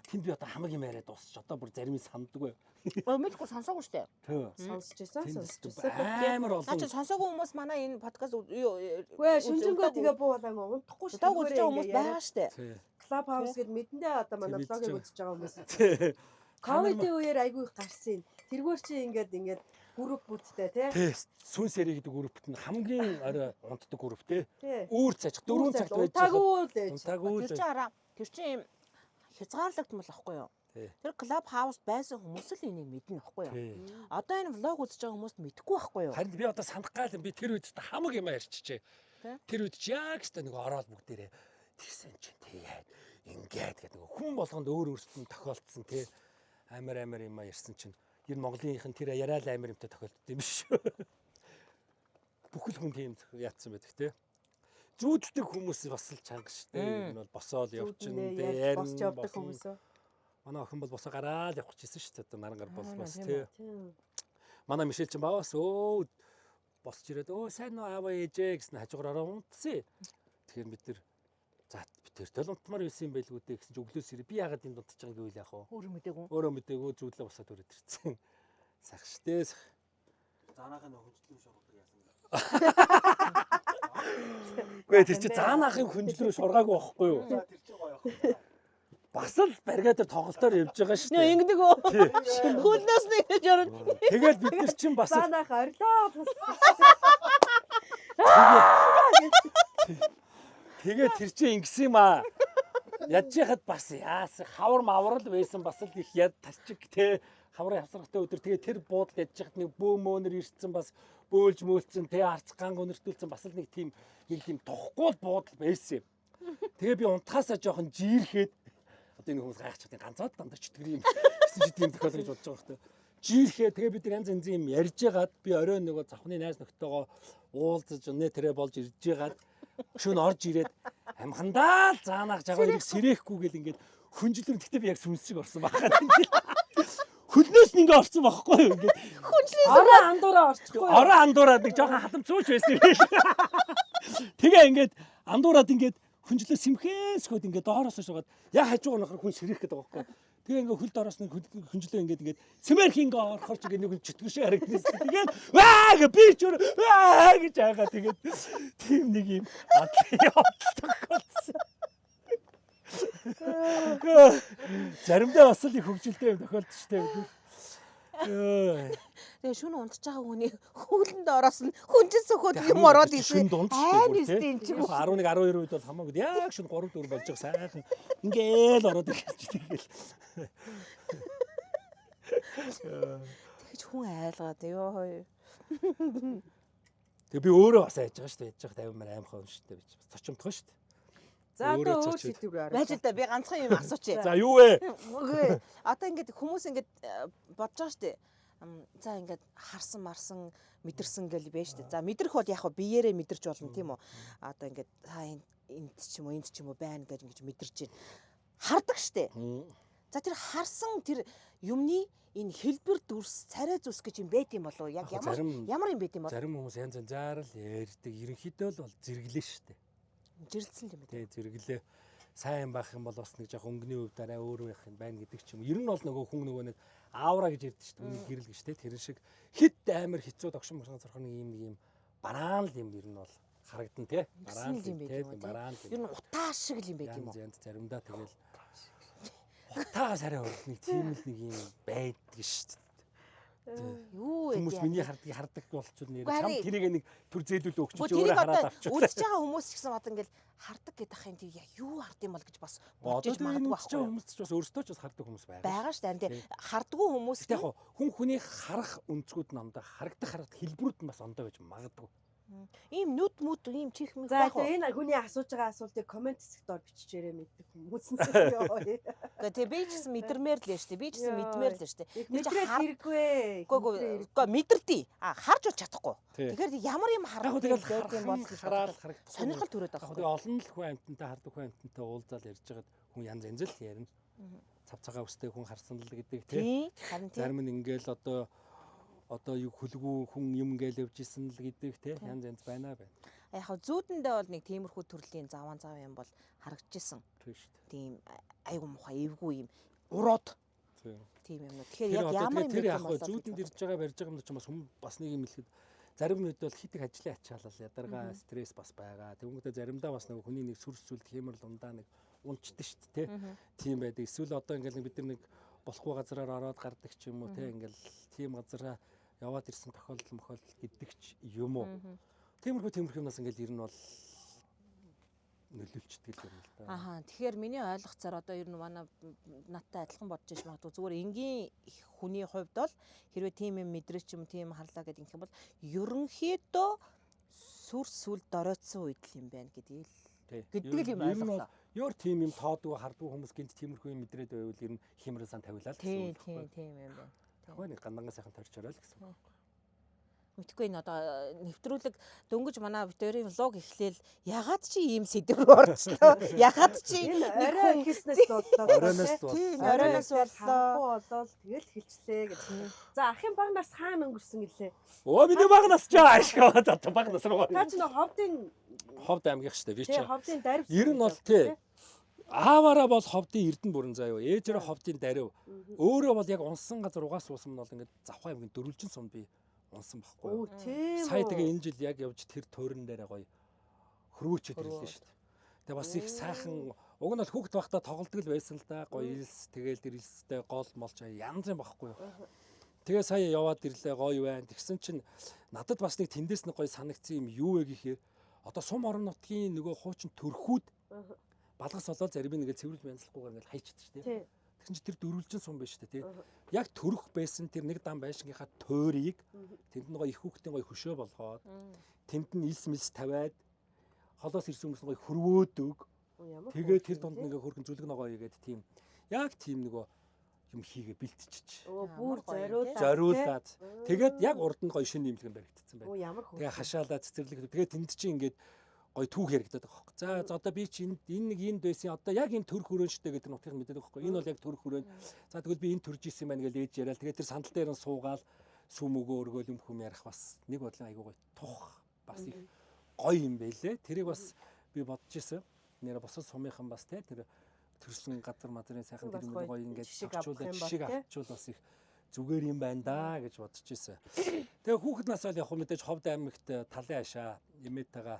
Тэнд би одоо хамаг юм яриад дуусч одоо бүр зарим нь санддаггүй. Өө мэдгүй сонсоогүй штэ. Тэ. Сонсч байсан, Тэнд сонсч өстө байсан. амар Наа олон чи сонсоогүй хүмүүс манай энэ подкаст юу Үгүй шүнжэнгөө тэгээ буу болоо унтахгүй шүү. Удааг үзэж байгаа хүмүүс байгаа штэ. Тэ. Club House гэд мэдэндээ одоо манай Тий, мэдж блогийг байгаа. үзэж байгаа хүмүүс. Тэ. Ковидын үеэр айгүй их гарсан юм. Тэргээр чи ингээд ингээд групп бүттэй тий. Тэ. Сүн сэри гэдэг группт нь хамгийн орой унтдаг групп те. Тий. Үүр цажих 4 цагт байж Унтаагүй л байж. Унтаагүй Тэр л. чинь хараа тэр чинь юм хязгаарлагдмал ахгүй юу? Тий. Тэр клуб хаус байсан хүмүүс л энийг мэднэ ахгүй юу? Тий. Одоо энэ влог үзэж байгаа хүмүүст мэдэхгүй байхгүй юу? Харин би одоо санах гал юм. Би тэр үед өстө хамаг юм ярьчихжээ. Тэ? Тэр үед ч яг өстө нэг ороод бүгдээрээ тэгсэн чинь тэгээд ингээд гэдэг нэг хүн болгонд өөр өөрсдөд нь тохиолдсон тий. Амар амар юм ярьсан чинь ер нь Монголынх нь тэр яриа л амар юмтай тохиолдсон юм биш үү? Бүхэл хүн тийм яатсан байдаг тий. Зүүддэг хүмүүс бас л чанга шүү дээ. Ер нь бол босоол явчихна Зүүднээ тий. ярьж босч Ярина явдаг болно. хүмүүс үү? Манай охин бол босоо гараал явах гэжсэн шүү дээ. Одоо наран гар бол Аа, бас тийм тий. үү. Тийм. Манай Мишель чинь баавас өө босч ирээд өө сайн уу аава ээжээ гэсэн хажуугаар ороо унтсан. Тэгэхээр бид нар за бид тэр төл унтмаар байсан юм байлгүй дээ гэсэн чинь өглөөс ирээ би яагаад энд унтчих юм гэвэл яах вэ? Өөрөө мдэггүй. Өөрөө мдэггүй зүудлээ босоод өрөөд ирсэн. Сах штэ сах. Занаахын хөндлөн шургадаг яасан гэ. Үгүй тэр чи заанахын хүнжил рүү шургаагүй байхгүй юу? За тэр чинь гоё яах. Бас л барига дээр тоглолтоор явж байгаа шүү Нөө дээ. ингэдэг үү? Хөлнөөс нэг гэж орно. Тэгэл бид нар чинь бас л Заанах орилоо. тэгээ тэр чинь ингэсэн юм аа. Ядж яхад бас яасан хавар мавар л байсан бас л их яд талчиг те хаврын хавсаргатай өдөр тэгээ тэр буудал ядж яхад нэг бөө мөөнөр ирсэн бас бөөлж мөөлцөн те арц ганг өнөртүүлсэн бас л нэг тийм нэг тийм тухгүй л буудал байсан юм. Тэгээ би унтахаасаа жоохон жирэхэд одоо энэ хүмүүс гайхчих тийм ганцаад дандаа чөтгөр юм гэсэн чи тийм тохиол гэж бодож байгаа хэрэг. Жирэхээ тэгээ бид нар янз янзын юм ярьж байгаад би орой нөгөө завхны найз нөхдөйгөө уулзаж нэ тэрэ болж ирж байгаад шөнө орж ирээд амхандаа л заанах жагаа ирэх сэрэхгүй гэл ингээд хүнжлэр гэхдээ би яг сүнс шиг орсон байхаа. Хөлнөөс нь ингээ орсон байхгүй юу ингээд Орой андуураа орчихгүй. орой андуураад нэг жоохон халамцууч байсан юм биш. Тэгээ ингээд андуураад ингээд хүнжлээ симхээ сөхөд ингээд доороос шугаад яг хажуугаар нөхөр хүн сэрэх гэдэг байгаа байхгүй. Тэгээ ингээд хөл доороос нэг хүнжлээ ингээд ингээд сэмэрх ингээ орохоор ч ингээд нэг хүн чөтгөр шиг харагдсан. Тэгээд ваа гэ би ч өөр ваа гэж айгаа тэгээд тийм нэг юм адлын явдал тохиолдсон. Заримдаа бас л их хөвгөлтэй юм тохиолдчихтэй юм. Йой. Тэгээ шүн унтж байгаа хүний хөлөнд ороос нь хүнжин сөхөд юм ороод ирсэн. Шүн дунд шүү Айн дээ. өстэй энэ чинь. 11 12 үед бол хамаагүй яг шүн 3 4 болж байгаа сайхан ингээл ороод ирэх тэгэл. Тэгэж хүн айлгаад ёо. Тэгээ би өөрөө бас айж байгаа шүү дээ. Яж байгаа 50 мөр аймхан хүн шүү дээ. Би чи бас цочмдох шүү дээ. За одоо Өөрөө өөр цочоод. сэдв рүү орё. Байж л да би ганцхан юм асуучих. За юу вэ? Үгүй. Одоо ингээд хүмүүс ингээд бодож байгаа шүү дээ. За ингээд харсан марсан мэдэрсэн гэл бэ шүү дээ. За мэдрэх бол яг хөө биеэрээ мэдэрч болно тийм үү? Одоо ингээд та энд ч юм уу энд ч юм уу байна гэж ингэж мэдэрч байна. Хардаг шүү дээ. За тэр харсан тэр юмны энэ хэлбэр дүрс царай зүс гэж юм байт юм болов уу? Яг Яг ямар зарим ямар юм байт юм бол? зарим хүмүүс янз янзаар л ярьдаг. Ерөнхийдөө л бол зэрэглээ шүү дээ. Жирэлцэн л юм байна. Тэ зэрэглээ сайн байх юм бол бас нэг жоох өнгөний хувьд арай өөр байх юм байна гэдэг ч юм. Ер нь бол нөгөө хүн нөгөө нэг аура гэж ярьдаг шүү дээ. Үнийг гэрэл гэж тэ тэрэн шиг хит амар хэцүү догшин морсон зорхон нэг юм нэг юм бараан л юм ер нь бол харагдан тэ. Бараан Ингэсэн л юм л байт тэ юм уу, тэ? бараан л Ер нь утаа шиг л юм байт юм янз уу? янз заримдаа тэгэл утаагаас арай өөр нэг тийм л нэг юм байдаг шүү дээ. Юу вэ? Хүмүүс миний хардгийг хардаг болчихвол нэр Үгүй, чам харин- тэрийг нэг төр зээлүүлээ өгч Гөө чи өөрөө тэрийг хараад одоо авчих. үзэж байгаа хүмүүс ч гэсэн одоо ингээл хардаг гэдэг ах юм тийм яг юу хард юм бол гэж бас бодож Одоо иж магадгүй энэ байхгүй юу? хүмүүс ч бас өөрсдөө ч бас хардаг хүмүүс байгаа. Байгаа шүү дээ. Тий. Тий. Хардггүй хүмүүс Гэтэ яг хүн хүний харах өнцгүүд нь ондоо харагдах харагдах хэлбэрүүд нь бас ондоо байж магадгүй. Ийм нүд мүд ийм чих мэх За байх уу? тэгээ энэ хүний асууж байгаа асуултыг комент хэсэгт ор биччихээрэй мэддэг хүмүүс нь. Йоо. Гэхдээ тий би ч гэсэн мэдэрмээр л шүү дээ. Би ч гэсэн Йоо. мэдмээр л шүү дээ. Их Тэр чи мэдрээд хар- хэрэггүй. Үгүй үгүй үгүй мэдэрдий. А харж бол чадахгүй. Тий. Тэгэхээр ямар юм Яг харах хөө тэгэл байд юм бол гэж хараад бодоод харагдах. сонирхол төрөөд Яг байгаа хөө тэгээ олон л хүн амьтантай хардаг хүн амьтантай уулзаал ярьж байгаад хүн янз янз л ярина. Цав цагаан өстэй хүн харсан л гэдэг тий. Тий. Харин тий. Зарим нь ингээл одоо юу хүлгүү хүн юм ингээл явж исэн л гэдэг тий. Янз янз байна байна. Яг хав зүүдэндээ бол нэг тиймэрхүү төрлийн заван зав юм бол харагдчихсан. Тийм шүү дээ. Тийм айгу мухай эвгүй юм урууд Тийм. тийм юм. Тэгэхээр Тэр яг одоо ямар тэгээ юм тэр байд яг юм хөө болоо зүүдэнд гэж ирж байгаа барьж байгаа юм чинь бас хүмүүс бас нэг юм хэлэхэд зарим үед бол хит их ажлын ачаалал ядаргаа стресс бас байгаа. Тэнгүүтээ заримдаа бас нэг хүний нэг сүр сүлд хиймэр лундаа нэг унчдээ шүү дээ тий. Тийм байдаг. Эсвэл одоо ингээл нэг бид нар нэг болохгүй газараар ороод гардаг ч юм уу тий ингээл тийм газараа яваад ирсэн тохиолдол мохиолдол гэдэг ч юм уу. Тиймэрхүү юмнаас ингээл ер нь бол нөлөөлчдөг юм л да. Ахаа тэгэхээр миний ойлгоцоор одоо ер нь манай надтай адилхан бодож иш магадгүй зүгээр энгийн хүний хувьд бол хэрвээ тийм юм мэдрэж юм тийм харлаа гэдэг юм бол ерөнхийдөө сүр сүл доройтсон үед л юм байна гэдгийг л Тий. гэдэг л юм Ер нь бол ойлголоо. Өөр тийм юм тоодгүй хардгүй хүмүүс гинт тиймэрхүү юм мэдрээд байвал ер нь химрэн сан тавилаа л гэсэн Тийм үг тийм байхгүй. тийм юм байна. Тэгэхгүй нэг гандангаа сайхан торч орой л гэсэн үг. Мэдхгүй энэ одоо нэвтрүүлэг дөнгөж манай аудиторийн влог эхлээл ягаад чи ийм сэдв рүү орчлоо? Ягаад чи Энэ нэг орой хүн ихснээс боллоо. Оройноос Тийм, боллоо. оройноос боллоо. Харахгүй болоод тэгэл хэлчлээ гэж. За ахын баг нас хаана өнгөрсөн гэлээ. Өө миний баг нас ч аашгаа одоо баг нас руу. Та ч нэг ховдын Ховд аймгийнх штэ би тий чи. ховдын дарвс. Ер нь бол тий. Ааваараа бол ховдын Эрдэнэ бүрэн заяа. Ээжээрээ ховдын дарив. Өөрөө бол яг унсан газар угаас суусан нь бол ингээд завхаа аймгийн дөрвөлжин сумд би унсан байхгүй юу. Оо тийм. Сая тэгээ энэ жил яг явж тэр туурин дээрээ гоё хөрвөөчөд ирлээ шүү дээ. Тэгээ бас их сайхан уг нь бол хүүхд байхдаа тоглодог л байсан л да. Гоё илс тэгээл тэр илстэй гол молч янз юм байхгүй юу. Тэгээ сая яваад ирлээ гоё байна. Тэгсэн чинь надад бас нэг тэндээс нэг гоё санагдсан юм юу вэ гэхээр одоо сум орон нутгийн нөгөө хуучин төрхүүд балгас болоод зарим нэг цэвэрлж мянзлахгүйгээр ингээл хайчдаг шүү дээ. Тэгсэн чинь тэр дөрвөлжин сум байж тээ тий. Яг төрөх байсан тэр нэг дам байшингийнхаа туйрыг тэнд нь гоё их хүүхдийн гоё хөшөө болгоод тэнд нь илс мэлс тавиад холоос ирсэн хүмүүс нь гоё хөрвөөдөг. Тэгээ тэр дунд нэг хөрхөн зүлэг ногоо игээд тийм яг тийм нөгөө юм хийгээ бэлтчихэж. Өө бүр зориулаад. Зориулаад. Тэгээд яг урд нь гоё шинэ нэмлэг баригдсан байна. Өө ямар хөө. Тэгээ хашаалаа цэцэрлэг. Тэгээ тэнд чинь ингээд гоё түүх яригдаад байгаа хөөе. За одоо би чи энд энэ нэг энд байсан. Одоо яг энэ төр хөрөн штэ гэдэг нутгийг мэдээд байгаа хөөе. Энэ бол яг төр хөрөн. За тэгвэл би энэ төрж исэн юм байна гэж ээж яриад. Тэгээ тэр сандал дээр нь суугаал сүм өгөө өргөөл юм хүм ярих бас нэг бодлон айгуу гоё тух бас их гоё юм байлээ. Тэрийг бас би бодож исэн. Нэрэ босод сумынхан бас те тэр төрсөн газар мазрын сайхан тэр юм гоё ингээд зохицуулаад жишг авчвал бас их зүгээр юм байна да гэж бодож исэн. Тэгээ хүүхэд насаа л явах мэдээж Ховд аймагт талын ашаа эмээтэйгээ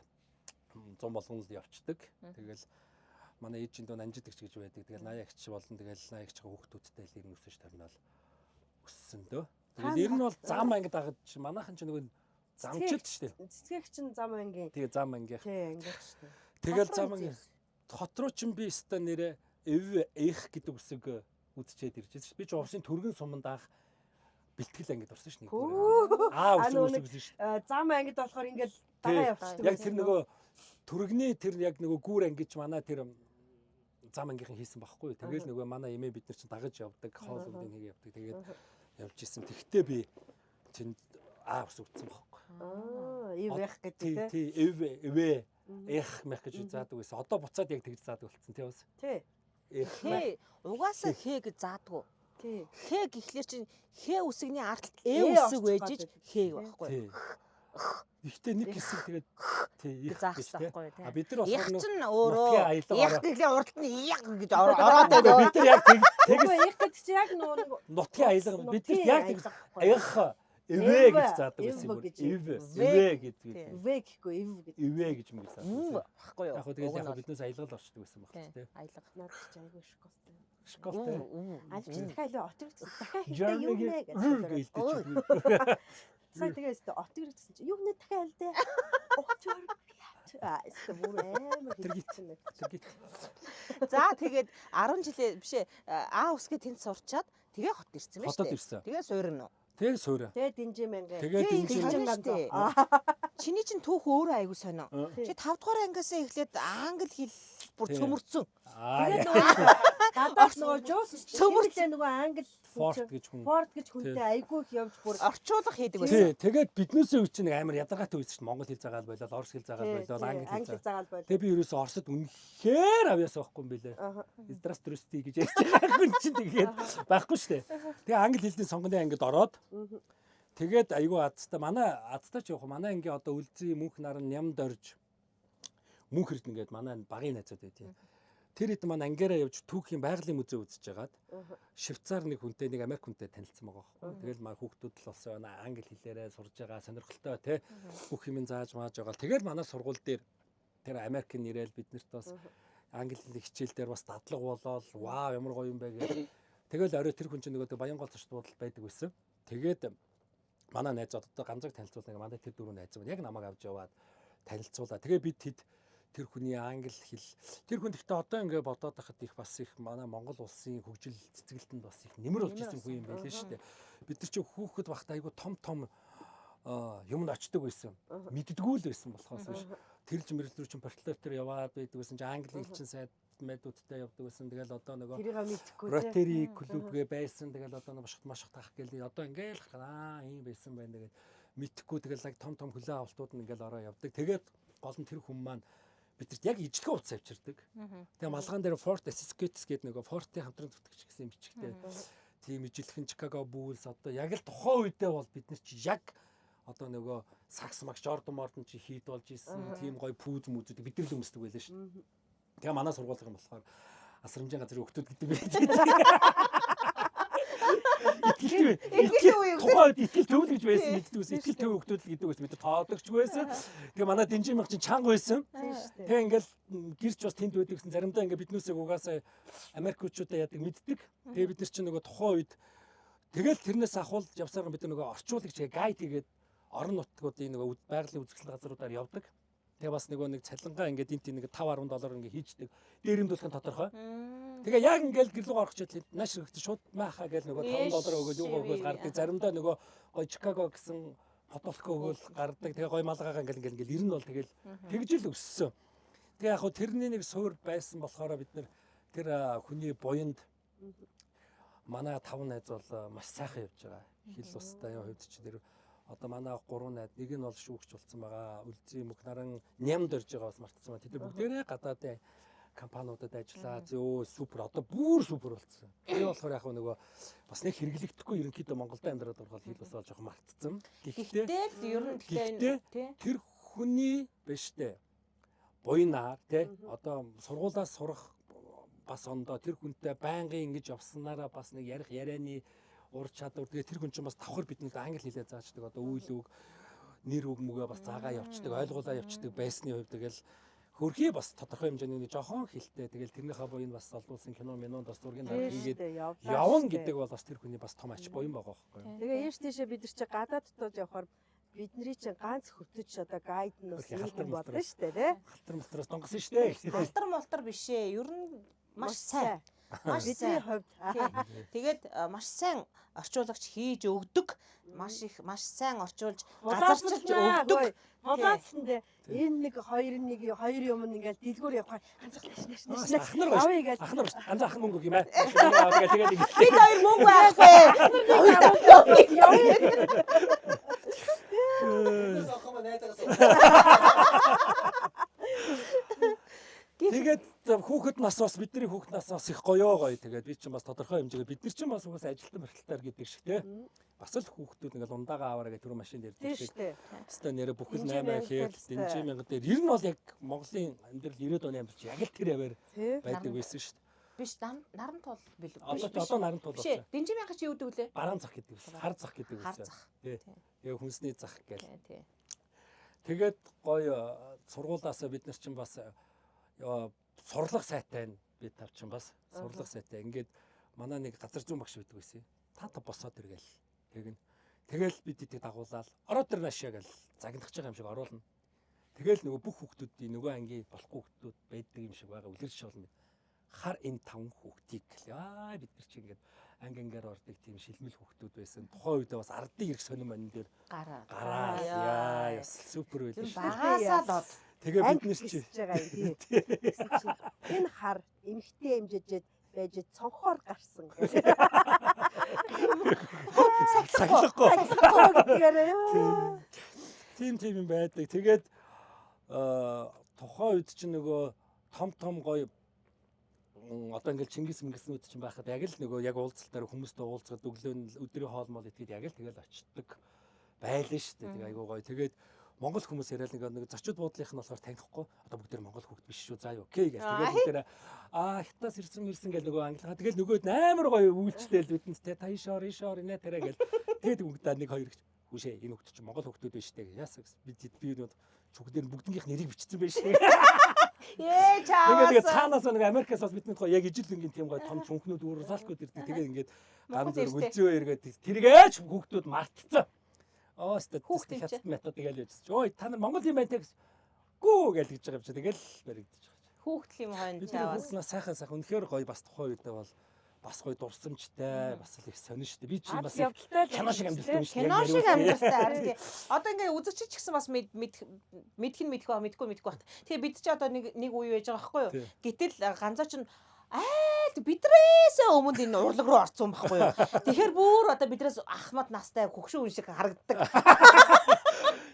100 болгоно л явцдаг. Тэгэл манай ээжийн дүү нанжидагч гэж байдаг. Тэгэл 80 агч болон тэгэл 80 агчгаа хүүхдүүдтэй л ирнэ өсөж тавинаал өссөн дөө. Тэгэл ер нь бол зам ангид дагаж манайхан ч нөгөө замчилд шүү дээ. Цэцгэх чинь зам ангийн. Тэгээ зам ангийнх. Тий, ангийнх шүү дээ. Тэгэл зам ангийн. Хот руу чинь би өстой нэрээ эв эх гэдэг үсэг үдчихэд ирж байсан шүү. Би ч увсын түргэн суманд анх бэлтгэл ангид орсон шүү нэг. Аа үсэг үсэг шүү. Зам ангид болохоор ингээл дагаа явчихдаг. Яг тэр нөгөө түргний тэр яг нөгөө гүүр ангиж манай тэр зам ангийнхан хийсэн байхгүй. Тэгэл нөгөө манай эмээ бид нар чинь дагаж явдаг, хоол ундын хийгээ явдаг. Тэгээд явж исэн. Тэгтээ би тэнд аа ус үтсэн байхгүй. Аа, ив эх гэдэг тий. Ив ивэ эх мэх гэж заадаг байсан. Одоо буцаад яг тэгж заадаг болсон тий бас. Тий. Хэ угаасаа хэ гэж заадгүй. Тий. Хэ гэхлээр чинь хэ үсгний ард э үсэг байж хэ байхгүй. Гэхдээ нэг хэсэг тэгээд тий их заах хэрэгтэй байхгүй тий. А бид нар болохоор их чинь өөрөө их гэхлээр урд нь яг гэж ороод байдаг. Бид нар яг тэгээс их гэдэг чинь яг нөгөө нэг нутгийн аялга бид нар яг эх эвэ гэж заадаг байсан юм. Эв эвэ гэдэг. Эвэ гэхгүй эв гэдэг. Эвэ гэж мэг заадаг. Баггүй юу. Яг хөө тэгэл яг биднээс аялгал орчдөг байсан баг тий. Аялга. Надад ч айгүй школтой. Школтой. Аль чи дахиад илүү отог дахиад хэлдэ юу нэ гэж. Сая тэгээ өстө отог гэсэн чи юу нэ дахиад хэлдэ. Отог. Аа өстө бүр амар тэргит. Тэргит. За тэгээд 10 жилээ биш ээ А үсгээ тэнд сурчаад тэгээ хот ирсэн байна шүү дээ. Хотод ирсэн. Тэгээ суурна уу? Тэгээ суурь. Тэгээ динжин мянга. Тэгээ динжин мянга. Чиний чинь түүх өөрөө айгуу сонио. Чи 5 дугаар ангиасаа эхлээд англи хэл бүр цөмөрцөн. Тэгээд нөгөө гадаад нөгөө жуус цөмөрцөн нөгөө англи Форт гэж хүн. Форт гэж хүнтэй айгүй их явж бүр орчуулга хийдэг байсан. Тий, тэгээд биднээсээ үе чинь нэг амар ядаргаатай байсан чинь монгол хэл загаал болол, орос хэл загаал болол, англи хэл загаал болол. Тэгээ би ерөөсөө Оросд үнэхээр авьяас байхгүй юм билээ. Здравствуйте гэж ярьж байгаа хүн чинь тэгээд байхгүй шүү дээ. Тэгээ англи хэлний сонгоны ангид ороод тэгээд айгүй азтай манай азтай ч явах манай ангийн одоо үлзий мөнх наран нямд орж мөнх эрдэнэ гээд манай багын найзууд байдیں۔ Тэр хэд маань ангиараа явж түүхийн байгалийн музей үзэж хагаад Швейцар нэг хүнтэй нэг Америк хүнтэй танилцсан байгаа байхгүй. Тэгэл маа хүүхдүүд л болсон байна. Англи хэлээрээ сурж байгаа сонирхолтой тий. Бүх юм зааж мааж байгаа. Тэгэл манай сургууль дээр тэр Америк нэрэл биднэрт бас англи хэлний хичээл дээр бас дадлага болоод вау ямар гоё юм бэ гэж. Тэгэл орой тэр хүн чинь нөгөө Баянгол зочд буудал байдаг байсан. Тэгээд манай найз одоо ганцаг танилцуулна. Манай тэр дөрөв найз маань яг намайг авч яваад танилцуулаа. Тэгээ бид тэд тэр хүний англи хэл тэр хүн гэхдээ одоо ингээ бодоод байхад их бас их манай Монгол улсын хөгжил цэцгэлтэнд бас их нэмэр болж исэн хүн юм байлээ шүү дээ. Бид нар чинь хүүхэд байхдаа айгу том том юм очдөг байсан. Мэддэггүй л байсан болохоос биш. Тэрж мэрэл рүү чинь портфолио дээр яваад байдаг байсан чинь англи хэл чинь сайд мэдүүдтэй явдаг байсан. Тэгэл одоо нөгөө Ротари клубгээ байсан. Тэгэл одоо нөгөө бошгот мошгот авах гээл одоо ингээл аа ийм байсан байна тэгээд мэдхгүй тэгэл яг том том хөлөө авалтууд нь ингээл ороо явдаг. Тэгээд гол нь тэр хүн маань бидэрт яг ижлэгэн утас авчирдаг. Тэгээ малгаан дээр Fort Associates гэдэг нөгөө Fort-ийн хамтран зүтгэгч гэсэн юм бичгтэй. Тийм ижилхэн Chicago Bulls одоо яг л тухайн үедээ бол бид нар чи яг одоо нөгөө сакс магч Jordan Morton чи хийд болж исэн тийм гоё пүүз мүзүүд бид нар л өмсдөг байлаа шүү дээ. Тэгээ манай сургуулийн болохоор асрамжийн газрын хүүхдүүд гэдэг байдаг. Итгэл Итгэл үе хүүхдүүд. Тухайн үед итгэл төв л гэж байсан мэддэг байсан. Итгэл төв хүүхдүүд л гэдэг байсан. Бид нар тоодогч байсан. Тэгээ манай дэнжин мах чинь чанга байсан. Тийм шүү дээ. Тэгээ ингээл гэрч бас тэнд байдаг гэсэн заримдаа ингээ биднээсээ угаасаа Америкчуудаа яадаг мэддэг. Тэгээ бид нар чинь нөгөө тухайн үед тэгэл тэрнээс ахвал явсаар бид нар нөгөө орчуулагч гайд хийгээд орон нутгуудын нөгөө байгалийн үзэсгэлэн газруудаар явдаг. Тэгээ бас нөгөө нэг цалингаа ингээд энэ тийм нэг 5 10 доллар ингээ хийждэг. Дээрэмдүүлэх нь тодорхой. Тэгээ яг ингээл гэр лүү орох чиглэл нааш хэрэгтэй шууд маахаа гээл нөгөө 5 доллар өгөөл юугаа өгөөл гардаг. Заримдаа нөгөө гой Чикаго гэсэн футболко өгөөл гардаг. Тэгээ гой малгайгаа ингээл ингээл ингээл ер нь бол тэгэл тэгжил өссөн. Тэгээ яг хөө тэрний нэг суур байсан болохоор бид нэр тэр хүний буянд манай таван найз бол маш сайхан явж байгаа. Хил устай хувьд чи тэр одоо манай гурван найз нэг нь бол шүүгч болсон байгаа. Үлзий мөх наран нямд орж байгаа бас мартсан байна. Тэд нар бүгдээрээ гадаадын компаниудад ажиллаа. Зөө супер одоо бүр супер болсон. Би болохоор яг нөгөө бас нэг хэрэглэгдэхгүй ерөнхийдөө Монголд амьдраад байгаа хил ус бол жоохон мартцсан. Гэхдээ Гэхдээ л ер нь Гэхдээ тий. тэр хүний биш үү буйнаар тий одоо сургуулаас сурах бас ондоо тэр хүнтэй байнгын ингэж явсанараа бас нэг ярих ярианы ур чадвар тэгээ тэр хүн чинь бас давхар бидэнд англи хэлээ заачдаг одоо үйл үг нэр үг мүгээ бас заагаа явцдаг ойлгуулаа явцдаг байсны хувьд тэгэл хөрхий бас тодорхой хэмжээний нэг жохон хэлтэй тэгэл тэрнийхээ буян бас олон улсын кино минонд бас зургийн дарга Тийм шүү хийгээд дээ. Явлаа явна шүү дээ. гэдэг бол бас тэр хүний бас том ач буян байгаа байхгүй юу? Тэгээ ийш тийшээ бид нар чи гадаад дотоод явхаар бидний чинь ганц хөтөч одоо гайд нь бас Хөрхий нэг халтар хүн болно малтар. шүү дээ тий. Халтар малтараас донгосон шүү дээ. Алтар молтор биш ээ. Ер нь маш сайн. Маш Бидний сайн. хувьд Тий. Тэгээд маш сайн орчуулагч хийж өгдөг. Маш их маш сайн орчуулж газарчилж өгдөг. Булаацсан дээ. Энэ нэг хоёр нэг хоёр юм ингээл дэлгүүр явахаар ганцхан наш наш наш. Ах нар гоё. Авъя гэж. Ах нар ганц ах мөнгө юм аа. Тэгээд тэгээд ингэ. Бид хоёр мөнгө байхгүй. Охоо найзаагаас Тэгээд хүүхэд нас бас бидний хүүхэд нас бас их гоёо гоё. Тэгээд би чинь бас тодорхой хэмжээгээр бид нар чинь бас угаас ажилтан барилтаар гэдэг шиг те. Бас л хүүхдүүд ингээл ундаага аваараа гэх түрүү машин дээр Тийм шиг. шүү дээ. Хэвээ нэрэ бүхэл Дэнжин 8 мянга хэд дээр дэнжин мянга дээр ер нь бол яг Монголын амьдрал 90-ад оны амьдрал чи яг л тэр яваар Тий. байдаг байсан шүү дээ. Биш наран тул бэлэг. Одоо ч одоо наран тул Биш ээ. болсон. Дэнжин мянга чи юу гэдэг вүлээ? Бараан зах гэдэг байсан. Хар зах гэдэг Хар байсан. зах. Тий. Тэгээ хүнсний зах гэл. Тий, тий. Тэгээд гоё сургуулаасаа бид нар чинь бас сурлах сайтай нь бид тав чинь бас сурлах сайтай. Ингээд манай нэг газар зүүн багш байдаг байсан. Та та босоод иргээл. Тэгнь. Тэгэл бид эдийг дагуулаад ороод ир наашаа гэл загнах байгаа юм шиг оруулна. Тэгэл нөгөө бүх хүүхдүүдийн нөгөө ангийн болохгүй хүүхдүүд байдаг юм шиг байгаа. Үлгэр жишээ болно. Хар энэ таван хүүхдийг гэл. Аа бид нар чинь ингээд анги ангаар ордог тийм шилмэл хүүхдүүд байсан. Тухайн үедээ бас ардын ирэх сонин манин дээр Гараа. гараа яа яс супер Тэр байлаа шүү. багаасаа л од. Тэгээ бид Анги нар чи гисэж байгаа юм тий. Тэгсэн чинь энэ хар эмхтэй эмжижээд байж цонхоор гарсан. сахилахгүй. Сахилахгүй гэдгээр ёо. Тийм тийм юм байдаг. Тэгээд тухайн үед чинь нөгөө том том гоё одоо ингээл Чингис мэнгиснүүд чинь байхад яг л нөгөө яг уулзалтаар хүмүүстэй уулзгаад өглөө нь өдрийн хоол мол итгэхэд яг л тэгэл очдөг байлаа шүү дээ. Тэгээ айгуу гоё. Тэгээд Монгол хүмүүс яриад нэг зочид буудлынх нь болохоор танихгүй одоо бүгд тэр Монгол хүүхд биш шүү заа юу окей гэл тэгээд бүгд тэр аа хятаас ирсэн мэрсэн гэл нөгөө англигаа тэгэл нөгөөд нь амар гоё үйлчлээл бидэнд те та ишоор ишоор инэ тэрэ гэл тэгээд бүгдээ нэг хоёр гэж хүүшээ энэ хүүхд чинь Монгол хүүхдүүд биш те яасан гэсэн бид би нөгөө чүгдэр бүгднгийнх нэрийг бичсэн байж тээ. Ээ Тэгээд тэгээд чаавас. цаанаас нэг Америкаас бас бидний тухай яг ижил өнгийн тийм гоё том цүнхнүүд уурсаалгүй ирдэг. Тэгээд ингээд гам Монгол зэрэг эртээ. үлзөө эргээд тэргээч хүүхдүүд мартцсан. Оо өстө Хүүхдийн чи. хятад метод тэгэл яжсэн. Ой та нар Монгол юм байна те гэсэн. Гүү гэж гэж байгаа юм чи тэгэл баригдчих. Хүүхдэл юм хойно Бидний чаавас. хүүхд нас сайхан сайхан үнэхээр гоё бас тухайн үедээ бол бас гоё дурсамжтай бас л их сонин шүү дээ. Би чинь бас их Явдалтай л кино шиг амьдралтай юм шүү дээ. Кино Яг шиг яриул. амьдралтай харин тий. Одоо ингээ үзэгч ч гэсэн бас мэд мэд мэдх нь мэдэх ба мэдгүй мэдгүй багт. Тэгээ бид чи одоо нэг нэг үе байж байгаа байхгүй юу? Тий. Гэтэл ганцаа чинь айл бидрээсээ өмнө энэ урлаг руу орсон байхгүй юу? Тэгэхээр бүр одоо бидрээс ахмад настай хөгшин үн шиг харагддаг.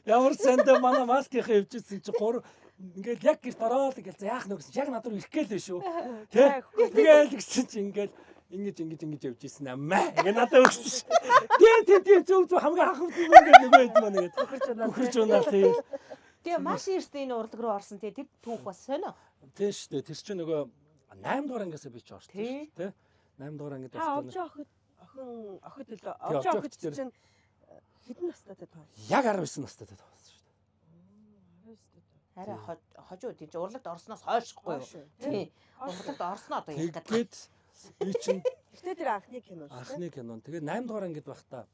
Ямар сандаа манай маскийнхаа явжсэн чи гур ингээл яг гэрт ороод ингээл за яах нэ гэсэн чи яг над руу ирэх гээл биш үү? Тэ? Тэгээл гэсэн чи ингээл ингэж ингэж ингэж явж исэн амаа. Ингээ надад өгсөн чи. Тийм тийм тийм зөв зөв хамгийн анх ингээд нөгөө хэд маань ингээд Хөхөрч унаа. хөхөрч унаа тийм. Тэгээ маш эрт энэ урлаг руу орсон тий. Тэр түүх бас сонио. Тийм шүү дээ. Тэр чинь нөгөө 8 дугаар ангиасаа би ч орсон Тий. шүү дээ. 8 дугаар ангид Та орсон. овжоо охид охин охид лөө. Тий, Овжоо овжоо охид охид дээр. чинь хэдэн настай та тоо? Яг 19 настай тоглосон шүү дээ. Арай хожуу тийм чи урлагт орсноос хойшгүй юу? Тий. Урлагт орсноо одоо ярих гэдэг. Тэгээд би чинь Гэтэ тэр анхны кино шүү дээ. анхны кино. Тэгээд 8 дугаар ангид байхдаа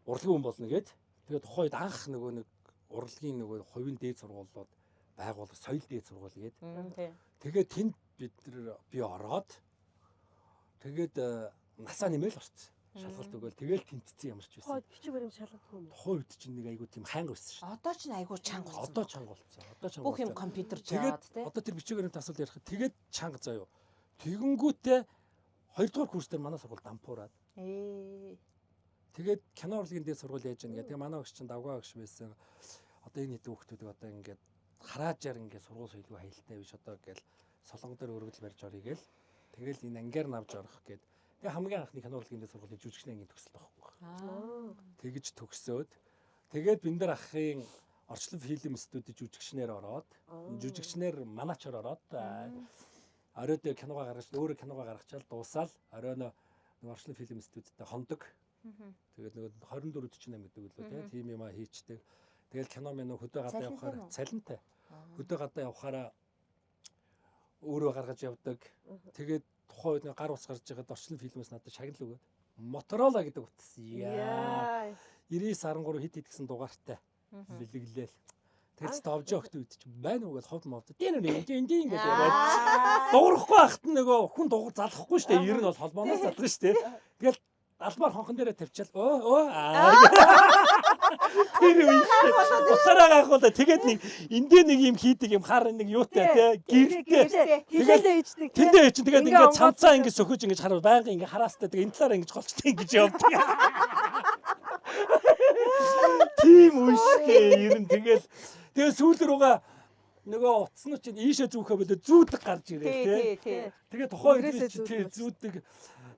урлагийн хүн болно гээд тэгээд тухайн үед анх нөгөө нэг урлагийн нөгөө хувийн дээд сургуулиуд байгуулах соёл дээд сургууль гээд Тий. тэгээд тэнд бид нар би ороод тэгээд насаа нэмэл орсон. Шалгалт өгөөл тэгэл тэнцсэн ямар ч байсан. Тухайд бичиг баримт шалгадгүй юм уу? Тухайн үед чинь нэг айгуу тийм хайнга байсан шүү дээ. Одоо ч айгүй чанга болсон. Одоо чанга болсон. Одоо чанга Бүх юм болсон. компьютер Тэгээд жаад тий. одоо тэр бичиг баримт асуулт ярих. Тэгээд чанга заяо. Тэгэнгүүтээ хоёрдугаар курс дээр манай сургууль дампуураад Ээ. Тэгээд кино урлагийн дээд сургууль яаж ийн гэдэг. Тэгээ манай багш чинь давгаа багш байсан. Одоо энэ хэдэн хүүхдүүдийг одоо ингээд хараажаар ингээд сургууль соёлгүй хаялтай биш одоо ингээл солонго дээр өргөдөл барьж орё гээл. Тэгэл энэ ангиар навж орох гээд. Тэгээ хамгийн анхны кино урлагийн дээд сургуулийн жүжигчний ангийн төгсөлт байхгүй. Тэгж төгсөөд тэгээд Бэндэр ахын орчлон фильм студид жүжигчнэр ороод жүжигчнэр маначаар ороод оройд киногоо гаргаж өөрөө киногоо гаргачаал дуусаал оройно нэг орчлон фильм студидтэй хондог. Тэгээд нөгөө 24 48 гэдэг үлээ тий, тийм юм а хийчдэг. Тэгэл кино минь хөдөө гадаа Цалинтай явахаар мó? цалинтай. Хөдөө гадаа явахаараа өөрөө гаргаж явдаг. Тэгээд тухайн үед нэг гар ус гарч байгаад орчлон фильмээс надад шагнал өгөөд Motorola гэдэг утас. Яа. 99 13 хит хит гэсэн дугаартай бэлэглээл. Тэгэл ч овжоо өгт үед чи байна уу гэж ховд мовд. Дин нэг энд энд ингэж яриад дуурахгүй байхад нь нөгөө хүн дууг залахгүй шүү дээ. Ер нь бол холбооноос залгана шүү дээ. Тэгэл албаар хонхон дээрээ тавьчаал өө өө аа. Тэр үе шүү дээ. Уцаараа гайхуулаа. Тэгээд нэг эндээ нэг юм хийдэг юм хар нэг юутай те гэртэй. Тэгэлээ ичдэг. Тэндээ чинь тэгээд Ингээ ингээд онгойлгох цамцаа ингээд сөхөж ингээд хараа байнга ингээд хараастай тэгээд энэ талаараа ингээд голчтой ингэж явдаг. Тийм үе шүү дээ. Ер нь тэгэл тэгээд сүүл рүүгээ нөгөө утасны чинь ийшээ зүүхэ болоо зүүдэг гарч ирээ Тий, тий. тий, тий. Тэгээд тухайн үед Үгрээсээ чи тий зүүдэг зүүдэг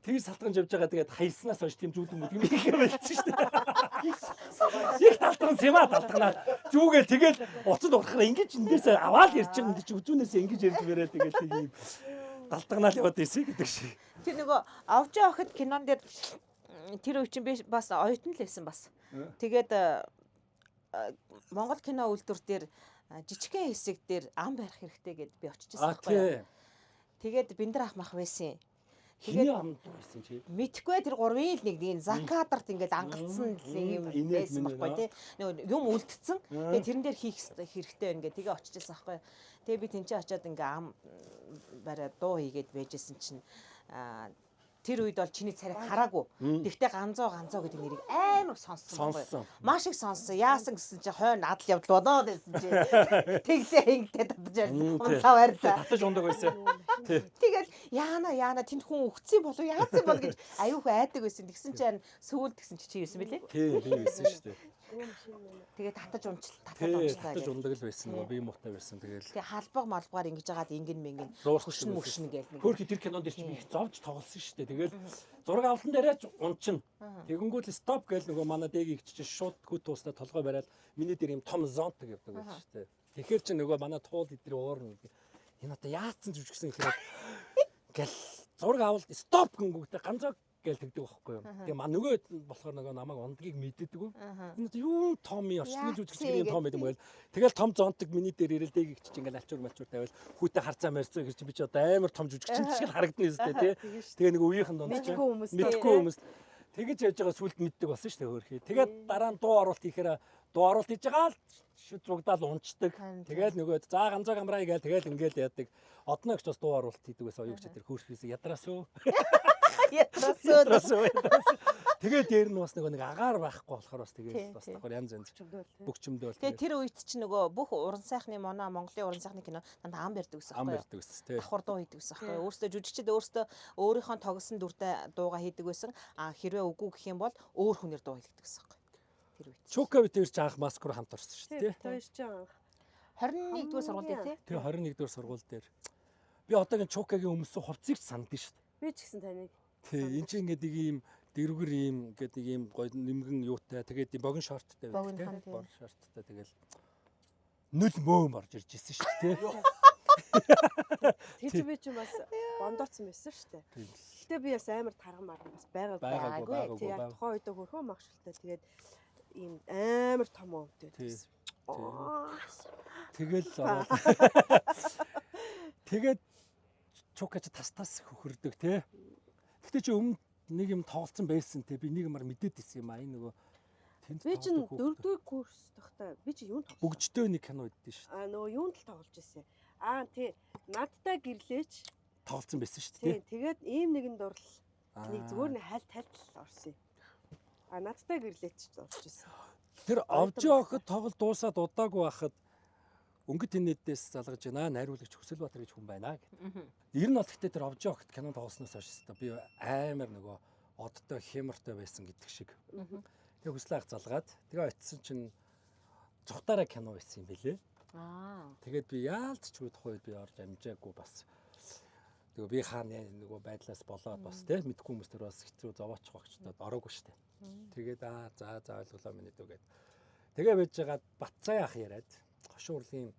тэгж салтган явж байгаа тэгээд хаяснаас хойш тийм зүүдэг мүдэг юм их юм болчихсон шүү дээ. Их талтган сима талтганаа зүүгээл тэгэл уцад урахаар ингэж эндээсээ аваад ярьж байгаа юм чи үзүүнээсээ ингэж ярьж мэрээ тэгэл тийм юм далтганаал яваад ирсэн гэдэг шиг. Тэр нөгөө овжоо охид кинон дээр тэр үе чинь би бас оюутан л байсан бас. Тэгээд Монгол кино үйлдвэр дээр жижигхэн хэсэг дээр ам барих хэрэгтэй гэд би очиж байсан А байхгүй юу. тий. Тэгээд Бэндэр ах мах байсан. Хиний Тэгээд амд байсан чи. мэдхгүй тэр гурвын л нэг нэг закадарт ингээд ангалцсан л юм Инээд байсан минь байхгүй нөө. тий. Нөгөө юм үлдсэн. Тэгээд тэрэн дээр хийх хэрэгтэй байна гэ. Тэгээ очиж байсан байхгүй. Тэгээ би тэнцээ очиод ингээ ам бариа дуу хийгээд байжсэн чинь тэр үед бол чиний царайг хараагүй. Тэгтээ ганзоо ганзоо гэдэг нэрийг амар сонссон байхгүй. Сонссон. Маш их сонссон. Яасан гэсэн чи хойно адал явдал болоо гэсэн чи. Тэглээ ингэдэ татаж унтлаа байрлаа. Татаж ундаг байсан. Тий. Тэгэл яана яана тэнд хүн өгцөн болов яасан бол гэж аюух айдаг байсан. Тэгсэн чинь сүүл тэгсэн чи чи юусэн бэлээ? Тий, би байсан шүү дээ. Тэгээ татаж унчл татаж Тий, унчлаа татаж гэх. ундаг л байсан нөгөө би муутай байсан. Тэгэл Тэгээ халбаг малбгаар ингэж жагаад ингэн мэнгэн Зуурч хөшин мөшин гээл нэг. Хөөхи тэр кинонд чи би их зовж тоглосон шүү дээ. Тэгэл зураг авалтан дээрээ ч унчин. Тэгэнгүүт л стоп гээл нөгөө манай дэгийг чинь шууд хүү туустай толгой бариад миний дээр юм том зонтог явдаг байсан шүү дээ. Тэгэхээр чи нөгөө манай туул эдгээр уурна гэдэг. Энэ одоо яатсан жүжигсэн гэхээр гэл зураг авалт стоп гингүүтээ ганцаа гээл тэгдэг байхгүй юу. Тэгээ маа нөгөө болохоор нөгөө намайг ундгийг мэддэг үү. Энэ одоо юу том юм орчлон жүжигч юм том юм байл. Тэгэл том зонтог миний дээр ирэл дэгийг чи ингээл алчуур малчуур тавиал хүүтэй харцаа марцаа гэж чи би чи одоо амар том жүжигч шиг харагдана юм зү тий. Тэгээ нэг үеийнхэн дунд чи Мэдгүй хүмүүс мэдгүй хүмүүс тэгэж явж байгаа сүлд мэддэг болсон шүү дээ хөөрхий. Тэгээд дараа нь дуу оруулалт хийхээр дуу оруулалт хийж байгаа л шүд зугдаал унцдаг. Тэгэл нөгөө за ганцаа гамраа гээл тэгэл ингээл яадаг. Одноо гэж бас дуу оруулалт хийдэг байсан оюуч тэр хөөрхийс ядраас өө. Ядраас Ядраас өө. ядраас. Тэгээд дээр нь бас нөгөө нэг агаар байхгүй болохоор бас тэгэл бас давхар янз янз бөгчмдөөл. Тэгээ тэр үед чи нөгөө бүх уран сайхны манай Монголын уран сайхны кино дандаа ам барьдаг гэсэн ам байхгүй юу? барьдаг гэсэн тий. Давхар дуу хийдэг гэсэн байхгүй юу? Өөрсдөө жүжигчд өөрсдөө өөрийнхөө тогсон дүртэй дууга хийдэг байсан. А хэрвээ үгүй гэх юм бол өөр хүнээр дуу хийдэг гэсэн байхгүй юу? Тэр үед. Чука бид тэр чи анх маск руу хамт орсон шүү дээ. Тэр чи анх. 21 дугаар сургууль дээр тий. Тий 21 дугаар сургууль дээр. Би одоогийн Чукагийн өмссөн хувцсыг ч санддаг шүү дээ. Би ч гэсэн таныг Тий, энэ чинь ингээд нэг ийм дэрвгэр ийм ингээд нэг ийм гоё нэмгэн юутай тэгээд ийм богино шорттой Богино байдаг хан, тий. тий. Богино шорттой тэгэл нүл мөөм орж ирж ирсэн шүү дээ. Тий. Тэр чи би чи бас бондооцсон байсан шүү дээ. Тийм. Гэтэ би бас амар тарган марган бас байгаагүй. Байгаагүй, байгаагүй. Тэг яг тухайн үедээ хөрхөн магшилтай тэгээд ийм амар том өвдөд Тий. байсан. Аа. Тэгэл ороод. Тэгээд чука чи тас тас хөхөрдөг те. Гэтэ чи өмнө нэг юм тоглолцсон байсан те. Би нэг юмар мэдээд исэн юм а. Энэ нөгөө тэнд Би чинь тоглодог хүүхдүүд. дөрөвдүгээр курс тахта би чи юунд тоглосон? Бүгжтэй нэг кино өгдөө шүү дээ. Аа нөгөө юунд л тоглож ирсэн. Аа тий надтай гэрлээч. Тоглолцсон байсан шүү Тий дээ. тэгээд ийм нэгэн дурлал Аа. нэг зүгээр нэг хальт хальт л орсон юм. А надтай гэрлээч ч орж ирсэн. Тэр Оюутан овжин охид тоглолт дуусаад удаагүй байхад өнгөт тэнэдээс залгаж байна. Найруулагч Хөсөлбаатар гэж хүн байна гэд. Ер нь бол гэхдээ тэр овжин охид кино тоглосноос хойш өстө би амар нөгөө одтой хэмэртэй байсан гэдэг шиг. Тэгээ хүслээ ах залгаад тэгээ очисон чинь цухтаараа кино байсан юм бэлээ. Аа. Тэгээд би яалтчгүй тухайн үед би орж амжаагүй бас. Тэгээ би хаана нөгөө байдлаас болоод бас те мэдгүй хүмүүс төр бас хэцүү зовоочих багчдад ороогүй штэ. Тэгээд аа за за ойлголоо миний дүү гэд. Тэгээ байж байгаад Батцай ах яриад хошин урлын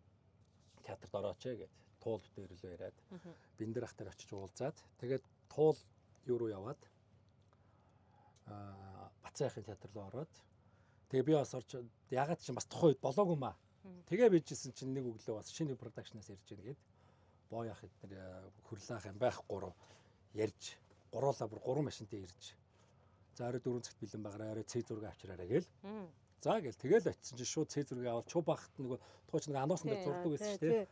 театрт орооч ээ гэд. Туул дээр лөө яриад. Бэндэр ах дээр очиж уулзаад тэгээд туул юу руу яваад аа Батцай ахын театр руу ороод тэгээ би бас орж ягаад ч юм бас тухайн үед болоогүй маа. Тэгээ bijсэн чинь нэг өглөө бас шинэ продакшнаас ирж гин гээд боо яах эднэр хөрлөөх юм байх гурав ярьж гуруулаа бүр гурван машинтай ирж за орой 4 цагт бэлэн байгаарай орой C зураг авчираарай гээл. За гээл тэгэл очисон чинь шууд C зургийг аваад чуу бахт нөгөө тухайч нэг ануусан дээр зурдаг байсан шүү дээ.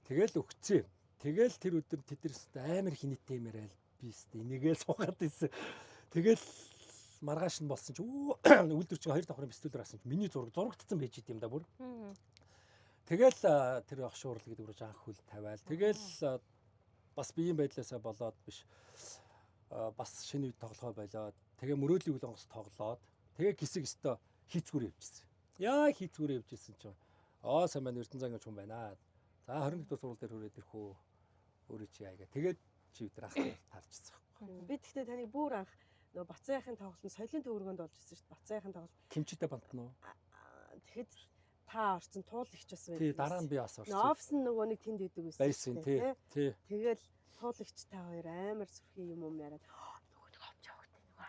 Тэгэл өгцөө. Тэгэл тэр өдөр тэд нар өстө амар хинэттэй юм яриад би өстө энийгээл суугаад исэн. Тэгэл маргааш нь болсон чи үү үйлдвэр чинь хоёр давхрын пистолээр авсан чи миний зураг зурагдсан байж идэм да бүр. Тэгэл тэр ах шуурал гэдэг үрж анх хөл тавиал. Тэгэл бас биеийн байдлаасаа болоод биш бас шинэ үед тоглохоо болоод тэгээ мөрөөдлийн үл онгоц тоглоод тэгээ хэсэг өстө хийцгүүр явжсэн. Яа хийцгүүр явжсэн чинь аа сайн байна Эрдэнэ зан гэж хүн байна. За 21 дугаар сургууль дээр хүрээд ирэх үү. Өөрөө чи яа гэ. Тэгээд чи өдөр анх таарчсан. Би тэгтээ таныг бүр анх нөгөө Бацаахын тоглолтод соёлын төвөргөнд болж ирсэн шүү дээ. Бацаахын тоглолт. Кимчитэй бантна уу? Тэгэхэд та орсон туул ихч бас байсан. Тий, дараа нь би бас орсон. Офс нь нөгөө нэг тэнд идэг байсан. Байсан тий. Тий. Тэгэл туул ихч та хоёр амар сүрхий юм юм яриад нөгөө нэг овч авахтай нөгөө.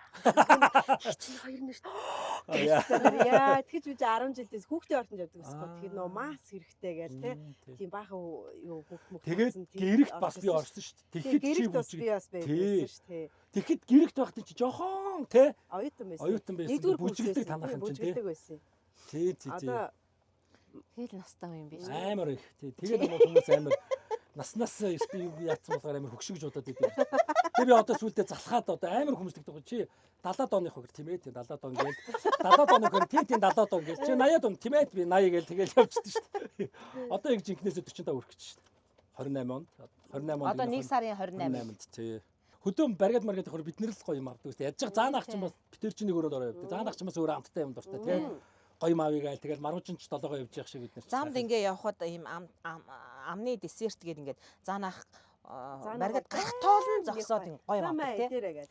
Их чинь хоёр нь шүү дээ. Яа, тэгэж би 10 жилдээс хүүхдээ ортон явдаг гэсэн. Тэгэхээр нөгөө маск хэрэгтэй гээл тий. Тийм баахан юу хүүхд мөх. Тэгээд гэрэгт бас би орсон шүү дээ. Тэгэхэд чи гэрэгт бас би бас байсан шүү дээ. Тэгэхэд гэрэгт байхад чи жохон тий. Оюутан байсан. Оюутан байсан. Бүжигдэг танах юм чинь тий. Бүжигдэг байсан. Тий, тий, тий. Одоо Тэгэл настай юм биш. Амар их. Тий. Тэгээд нөгөө хүмүүс амар наснаас эртний юу яатсан болохоор амар хөгшигж удаад идэв. Тэр би одоо сүултээ залхаад одоо амар хүмүүс тэгдэг чи 70-аад оны хөгөр тийм ээ тийм 70-аад он гээл 70-аад оны хөгөр тийм тийм 70-аад он гээл чи 80-аад он тийм ээ би 80 гээл тэгэл явчихдаг шүү дээ. Одоо яг жинкнээсээ 45 өрөх гэж шүү дээ. 28 онд 28 онд Одоо 1 сарын 28-нд тий. Хөдөөн бариад маргаад явахаар бид нэр л гоё юм авдаг шүү дээ. Ядж заанах чинь бас битэр чинь нэг өрөөд ороо явдаг. Заанах чинь бас өөрөө амттай юм дуртай тий. Гоё мавыг айл тэгэл маргуучин ч долоогоо явж явах шиг бид нар. Замд ингээ явхад ийм амны десерт гээд ингээд заанах бариад гарах тоолн зогсоод ингээ гоё юм авдаг тий.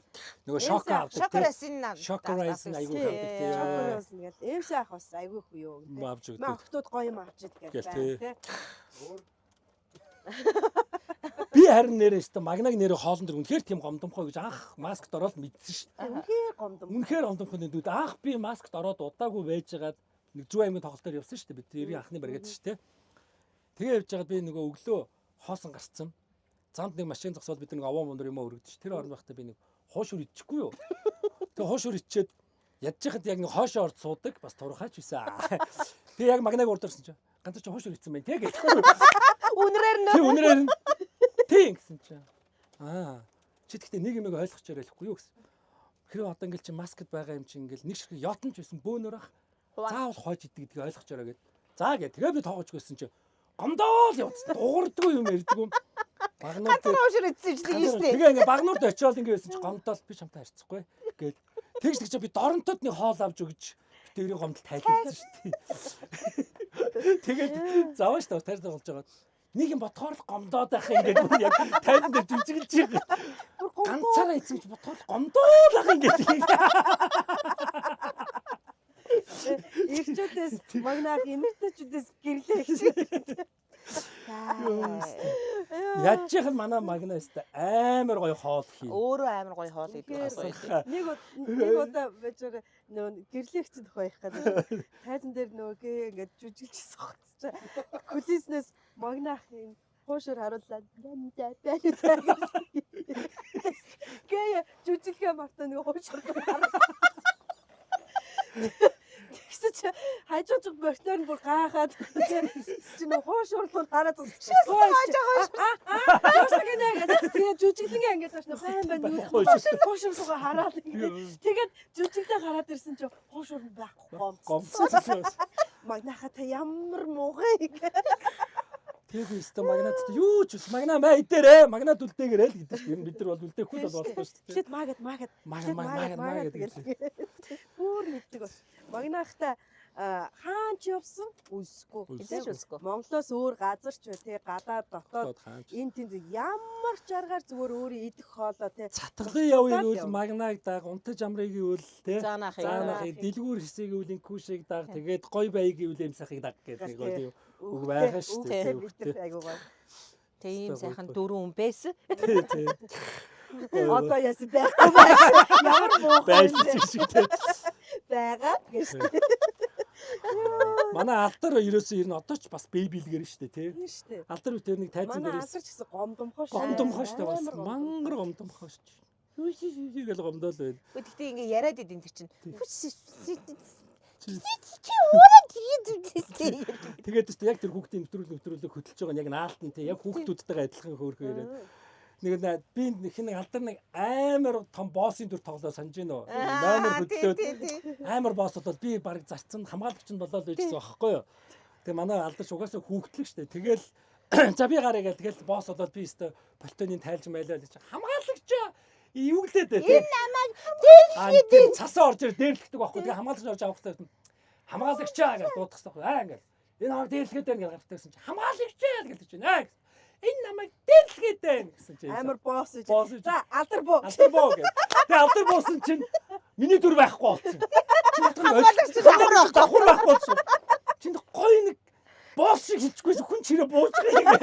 Нөгөө шоко авдаг тий. Шокорайсын Шокорайс айгүй их авдаг тий. Шокорайс ингээл эмш ах бас айгүй их юу. Авч өгдөг. Маа охтууд гоё юм авч идэг гэл тий. Би харин нэрээ өстө магнаг нэрээ хоолн дэр үнэхээр тийм гомдомхой гэж анх маскт ороод мэдсэн шүү дээ. Үнэхээр гомдом. Үнэхээр гомдомхой нүд анх би маскт ороод удаагүй байжгаад нэг зүү аймгийн тоглолтоор явсан шүү дээ. Би тэрийн анхны бариад шүү дээ. Тэгээ явж байгаад би нөгөө өглөө хоосон гарцсан. Замд нэг машин зогсоод бид нэг овоо мундар юм өргөдөж. Тэр орон байхдаа би нэг хуушур идчихгүй юу. Тэгээ хуушур ичээд ядчихад яг нэг хоошоо орд суудаг. Бас турхаач байсан. Тэгээ яг магнаг урд орсон чинь ганц чи хуушур ицсэн байх тий гэх. Үнрээр нь. Тий үнрээр нь. Тий гэсэн чинь. Аа чи тэгтээ нэг юмыг ойлгох чирээлэхгүй юу гэсэн. Хэрвээ одоо ингээл чи маскд байгаа юм чи ингээл нэг шиг ёотон ч байсан бөөнөр ах заавал хойж идэг гэдгийг ойлгох чирээ гэд. За гэ тэгээ би тоогооч гэсэн чи гомдоол явцсан. Дуурдгүй юм ярьдгүй. Багнуур дээр уушир идсэн ч тийм шүү дээ. Тэгээ ингээ багнуурд очиод ингээ байсан чи гомдоол би чамтай харьцахгүй гээд тэгж тэгж би доронтод нэг хоол авч өгч битэрийн гомдол тайлбарласан шүү дээ. Тэгээд заваа шүү дээ тайр тоглож байгаа. Нэг юм ботхоор л гомдоод байх ингээд бүр яг тайлан дээр жүжиглэж байгаа. Ганцаараа эцэн чи ботхоор л гомдоод байх ингээд. Ирчүүдээс магнаах эмэгтэйчүүдээс гэрлээ гэж. Яаж их манай Магна өстө амар гоё хоол хий. Өөрөө амар гоё хоол идэг Үнэхээр байхгүй. Нэг удаа байж байгаа нөгөө гэрлэгч нөхөө явах гэдэг. Тайзан дээр нөгөө гээ ингээд жүжиглжсэн хот чи. Кулиснээс магнах юм хуушур харууллаа. Нандаа байна. Гээ жүжиглэхээ мартаа нөгөө хуушур харууллаа. Тэгсэн чи хажууж бортноор нь бүр гайхаад чи нөгөө хуушурлал хараад хуушур гинэ гэдэг. Тэгээ жүжиглэнгээ ингээд тааш байн байн нөгөө хуушур руугаа хараад ингээд тэгээд жүжиглээ гараад ирсэн чи хуушур нь байхгүй гомц. Гомцсон. Магнаха та ямар муухай гэх. Тэгүй өстө Магнад юу ч ус Магна маа идээрээ Магнад үлдээгээрээ л гэдэг чинь. Ер нь бид нар бол үлдээхгүй л болохгүй шүү дээ. Тэгэхэд магад магад Мага мага мага тэгэл гэдэг. Бүр мэддэг бас. Магнахта хаан ч явсан үлсэхгүй. Хизээж үлсэхгүй. Монголоос өөр газар ч бай те гадаад дотоод Дотоод хаан ч. энэ тэнд ямар ч аргаар зүгээр өөрөө идэх хоолоо те Цатгалын явыг Цуцаад үл яв. Магнаг даг, унтаж амрыг үл те. Заанахыг. Заанахыг, дэлгүүр хэсгийг үл инкүшийг даг, тэгээд гой баягийг үл эмсахыг даг гэдэг нэг бол юм үг байгаа шүү дээ. Бид нар айгуу гоё. Тийм Өстой сайхан гоё. дөрөв хүн байсан. Тий, тий. Одоо яасан байхгүй байсан. Ямар муухай Байсан шиг тий. байгаа гэж. Манай алдар ерөөсөө ер нь одоо ч бас бэйбилгэр шүү дээ тий. Тийм шүү дээ. Алдар үтэр нэг тайзан Манай дээрээс алдар ч гэсэн гомдомхоо шүү. гомдомхоо шүү дээ бас Амар гомдомхоо. мангар гомдомхоо шүү. Юу хий гэл гомдоол байл. Гэхдээ ингээ яриад идэв тэр чинь. Чи өөрөө тэгээд зүтээ. Тэгээд ч яг тэр хүүхдийн нэвтрүүлэг хөдөлж байгаа нь яг наалтан тий яг хүүхдүүдтэйгээ адилхан хөөрхөн яриад. Нэг нь би нэг нэг алдар нэг амар том боссын дүр тоглоо санаж гин үү? Номер хөдлөөд амар босс болоод би баг зарцсан хамгаалагч нь болоод байжсан байхгүй юу? Тэгээ манай алдарч угаасаа хүүхдлэг штэ. Тэгэл за би гарыг гэл тэгэл босс болоод би өстө пальтоны тайлж майлаа гэж хамгаалагч юу гэлээ дээ тий. Энэ намайг Тэр цасаа орж ир дээрлэхдэг байхгүй. Тэгээ хамгаалагч орж авах хэрэгтэй. Хамгаалагчаа гэж дуудах хэрэгтэй. Аа ингээл. Энэ намайг дээрлэхэд байна гэж гардаг гэсэн чинь хамгаалагчаа гэж чинь аа гэсэн. Энэ намайг дээрлэхэд байна гэсэн чинь Амар босс гэж. Босс гэж. За алдар буу. Алдар буу гэж. Тэгээ алдар буусан чинь миний дүр байхгүй болсон. Чи Хамгаалагч давхар байхгүй. давхар байхгүй болсон. Чинд гоё нэг босс шиг хэлчихгүйсэн хүн чирээ бууж байгаа юм.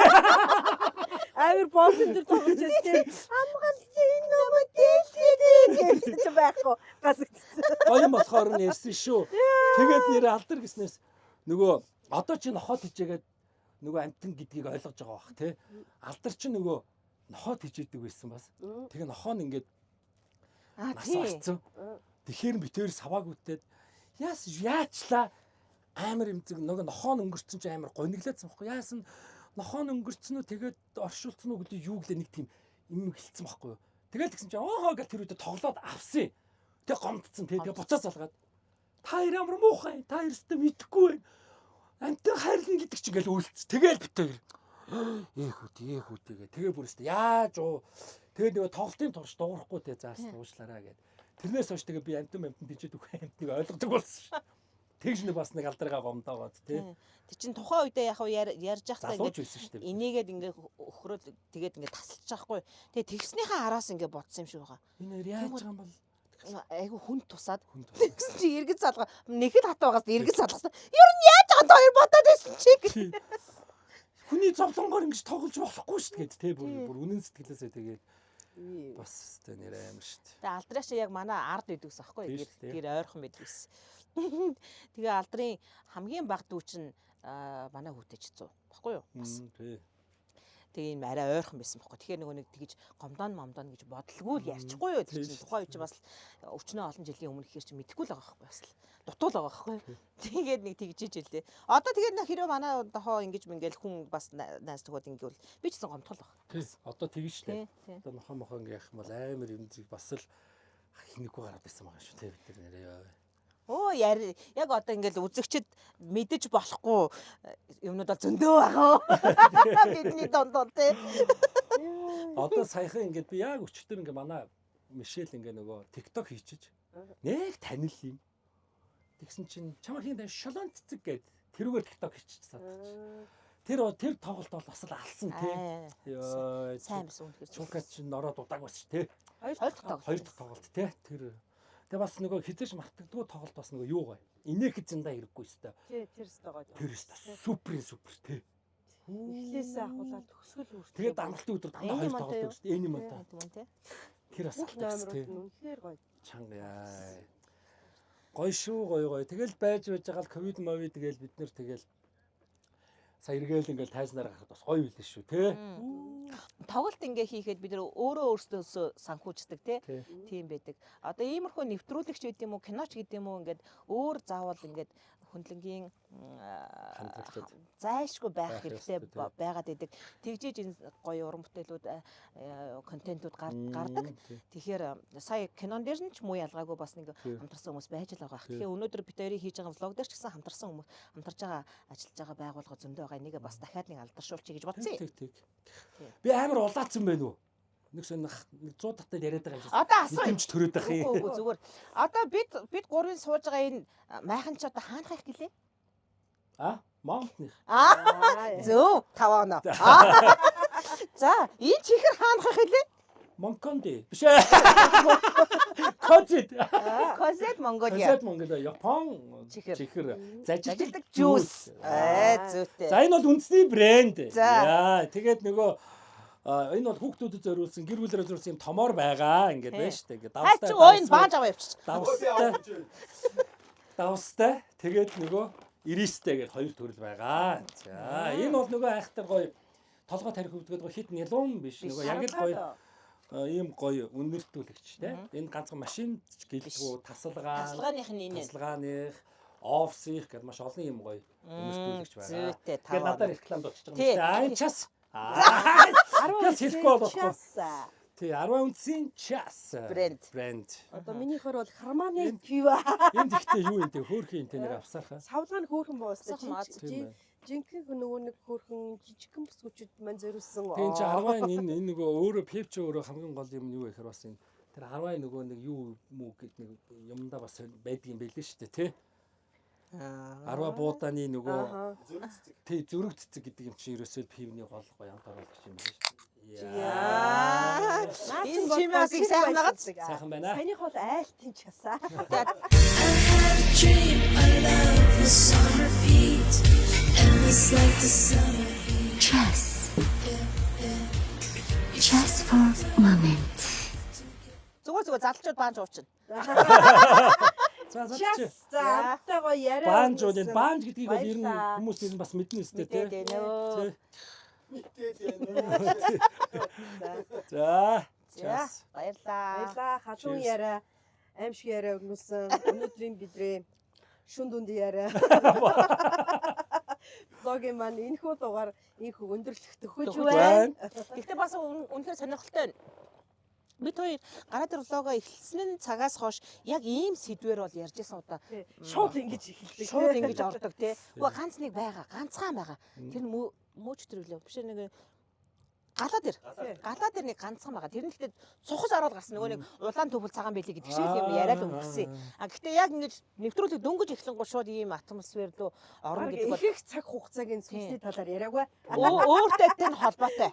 Амар босс энэ төр тоглож байсан тийм. Хамгаалч энэ намайг дээрлэхэд гэсэн чинь байхгүй. Гасагдсан. Гоё юм болохоор нь ярьсан шүү. Тэгээд нэр алдар гэснээс нөгөө одоо чи нохоо тижээгээд нөгөө амтан гэдгийг ойлгож байгаа бах тий. Алдар чи нөгөө нохоо тижээдэг байсан бас. Тэгээ нохоо нь ингээд Аа нас тий. орцсон. Тэгэхээр би тэр саваагүйтэй яас яачлаа амар эмзэг нөгөө нохоо нь өнгөрцөн чи амар гониглаадсан байхгүй яасан нохоо нь өнгөрцөн үү тэгээд оршуулсан уу гэдэг юу гэлээ нэг тийм юм хэлсэн байхгүй юу. Тэгээд тэгсэн чи оохоо гэл тэр үедээ тоглоод авсан. Тэг гомдсон тий тэгээ буцаа залгаад та хоёр ямар муухай та ерөөсөө мэдэхгүй байна. Амтан хайрлна гэдэг чинь ингээл үйлц. Тэгэл битээ. Ээх үү гэ. Тэгээ бүр өстө яаж уу. Тэгээ нөгөө тоглолтын турш дуурахгүй те заас уушлаараа гэд. Тэрнээс хойш тэгээ би амтан амтан тийчээд үхэх амтныг ойлгодог болсон ш. Тэгж нэг бас нэг алдаргаа гомдоогоод тий. Тэр чинь тухайн үедээ яг ярьж байхдаа Залууч ингээд байсан шүү дээ. энийгээд ингээ өхрөөл тэгээд ингээ тасалж байхгүй. Тэгээ тэгснийхээ араас ингээ бодсон юм шиг байгаа. Энэ хоёр яаж байгаа юм бол Айгу хүн тусаад хүн тус. тэгсэн чи эргэж залгаа нэхэд хатаа байгаас эргэж залгасан. Ер нь яаж байгаа хоёр бодоод байсан чи гэж. Тий. Хүний зовлонгоор ингэж тоглож болохгүй шүү дээ тий бүр бүр үнэн сэтгэлээсээ тэгээд бас тэ нэр амар шүү дээ. Тэгээ алдраач яг манай ард байдаг ус аахгүй Тийм гэр шүү дээ. гэр ойрхон байдаг ус. Тэгээ алдрын хамгийн бага дүү чинь манай хүүтэй ч 100 баггүй юу? Бас. Тий. Тэгээ юм арай ойрхон байсан байхгүй. Тэгэхээр нөгөө нэг тэгж гомдон момдон гэж бодлгүй л ярьчихгүй юу. Тэр Тийм чинь шүү тухайн үе чинь бас өчнөө олон жилийн өмнө гэхэр чинь мэдэхгүй л байгаа байхгүй бас л. Дутуу л байгаа байхгүй. Тэгээд нэг тэгжиж илээ. Одоо тэгээд нөх хэрэг манай дохоо ингэж мингээл хүн бас найз төгөөд ингэвэл би ч гэсэн гомдох л баг. Тий. Одоо тэгж шүү дээ. Тий, тий. Одоо нохоо мохоо ингэ яах юм бол амар юм зэг бас л хинэггүй гараад байсан байгаа шүү тий бид нар нэрээ ёо. Оо яри яг одоо ингээл үзэгчд мэдэж болохгүй юмнууд бол зөндөө байгаа. Бидний донд бол тий. Одоо саяхан ингээд би яг өчтөр ингээд манай Мишель ингээд нөгөө TikTok хийчиж нэг танил юм. Тэгсэн чинь чамаа хин дан шолон цэцэг гээд тэрүүгээр TikTok хийчих садчих. Тэр тоглолт бол бас л алсан тий. Йоо. Сайн байсан үнэхээр. Чунка чинь ороод удааг бас тий. Хоёр дахь тоглолт. Хоёр дахь тоглолт тий. Тэр Тэгээ бас нөгөө хизээш мартагдгүй тоглолт бас нөгөө юу гоё. Инех зинда хэрэггүй өстой. Тий, тэр өстой гоё. Тэр өстой суперийн супер тий. Эхлээсээ ахуулаад төгсгөл хүртэл. Тэгээд амралтын өдөр дандаа Эний хоёр мантай тоглодог юу? шүү дээ. Эний мантай. Тийм үү те. Тэр бас бүх алдаг номерууд тий. нь үнэхээр гоё. Чанга яа. Гоё шүү, гоё гоё. Тэгэл байж байж байгаа л ковид мовид гээл бид нэр тэгэл сая эргээл ингээл тайзнаар гарахад бас гоё билээ шүү тий. Тоглолт ингээ хийхэд бид нар өөрөө өөрсдөөсөө санхүүждэг те. Тий. Тийм байдаг. Одоо иймэрхүү нэвтрүүлэгч гэдэг юм уу, киноч гэдэг юм уу ингээд өөр заавал ингээд хөндлөнгийн Хамтрагчид. зайлшгүй байх Байх хэрэгтэй ёстой, тий. байгаад байдаг. Тэгжээж энэ гоё уран бүтээлүүд контентууд гардаг. Тий. Тэгэхээр сая кинон дээр нь ч муу ялгаагүй бас нэг Тий. хамтарсан хүмүүс байж л байгаа. Тий. Тэгэхээр өнөөдөр бид хоёрын хийж байгаа влог дээр ч гэсэн хамтарсан хүмүүс хамтарч байгаа ажиллаж байгаа байгууллага зөндөө байгаа. Энийг бас дахиад нэг алдаршуулчих гэж бодсон. Тэг тэг. Би амар улаацсан байна уу? Нэг сонь нэг 100 татад яриад байгаа юм шиг. Одоо асуу. Мэдрэмж төрөөд ах юм. Үгүй үгүй зүгээр. Одоо бид гурвын сууж байгаа энэ майхан ч одоо хаанах их гэлээ? А? Монголных. Аа зөв 5 оноо. За энэ чихэр хаанах их гэлээ? Монконди. Биш ээ. Козит. Козет Монголиа. Козит Монголиа, Япон Чихэр. чихэр. Зажилдаг Зажилдаг жуус. Аа. Ээ зүйтэй. За энэ бол үндэсний брэнд. За. Яа, тэгээд нөгөө энэ бол хүүхдүүдэд зориулсан, гэр бүлээр зориулсан юм томоор байгаа ингээд Тий. байна шүү дээ. Ингээд Хай чи ой энэ бааж аваа явчих. давстай. Давстай. Тэгээд нөгөө иристэй гээд хоёр төрөл байгаа. За, энэ бол нөгөө айхтар гоё толгой тарих өвдгöd гоё хит нялуун биш. Нөгөө яг л гоё ийм гоё үнэртүүлэгч те. Энэ ганцхан машин ч гэлтгүү тасалгаа, Тасалгааных нь энэ. тасалгааных, офсих гэдэг маш олон юм гоё үнэртүүлэгч байгаа. Зүйтэй Тэгээд 5 надаар оноо. рекламд очиж байгаа юм Тий. шүү дээ. Аа час. Аа. Хэлэхгүй бол болохгүй. Тий, 10 үндэсний час. Брэнд. Брэнд. Одоо минийхэр бол харманы пиво. Энд ихтэй юу юм те хөөрхөн юм те нэр авсархаа. Савлгаа нь хөөрхөн боостой. Авсархан маад. Тийм байна. Жинхэнэ нөгөө нэг хөөрхөн жижигхэн бүсгүүчүүд маань зориулсан. Тийм чи 10 энэ энэ нөгөө өөрөө пив чи өөрөө хамгийн гол юм нь юу гэхээр бас энэ тэр 10 нөгөө нэг юу мүү гэд нэг юмдаа бас байдаг юм байлээ шүү дээ тий. 10 буудааны нөгөө Зөрөг цэцэг. тий зөрөг цэцэг гэдэг юм чи ерөөсөө пивний гол гоё амт оруулагч юм байна шүү дээ. Яа. Наа Энэ чин бол чимээс их сайхан байгааз. Сайхан байна. Саяных бол айлтын часаа. I had a dream, I love the summer beat, endless like the summer heat. Chess. Chess for moment. Зүгээр зүгээр залчууд баанж уучна. За за чи. Час. За амттай гоё яриа. Баанж уу энэ баанж гэдгийг бол ер нь Баярлалаа. хүмүүс ер нь бас мэднэ үстэй тий. Мэдээд байна өө. Тий. Мэдээд байна. За. За Час. баярлаа. Баярлаа. Халуун Cheers. яриа, аимшиг яриа өрнөсөн. Өнөөдрийн бидрээ шүн дүнд яриа. Влогийн маань энэхүү дугаар энэхүү өндөрлөх төхөж Төхөж байна. Гэхдээ бас үнэхээр сонирхолтой байна. Бид хоёр гараа дээр влогоо эхэлсэн нь цагаас хойш яг ийм сэдвэр бол ярьж исэн удаа Шууд ингэж эхэлдэг. шууд ингэж ордог тий. Үгүй ганц нэг байгаа, ганцхан байгаа. Тэр нь мөөч төр үлээ. Биш нэг галаа дээр. Галаа дээр нэг ганцхан байгаа. Тэр нь гэхдээ цухас ороод гарсан. Нөгөө нэг улаан төвөл цагаан байлиг гэдэг шиг юм яриад өнгөрсөн. А гэхдээ яг ингэж нэвтрүүлэг дөнгөж эхлэнгуй шууд ийм атмосфер рүү орно Бараг гэдэг бол их цаг хугацааг энэ сүнсний талаар яриаггүй. өөртөө тань холбоотой.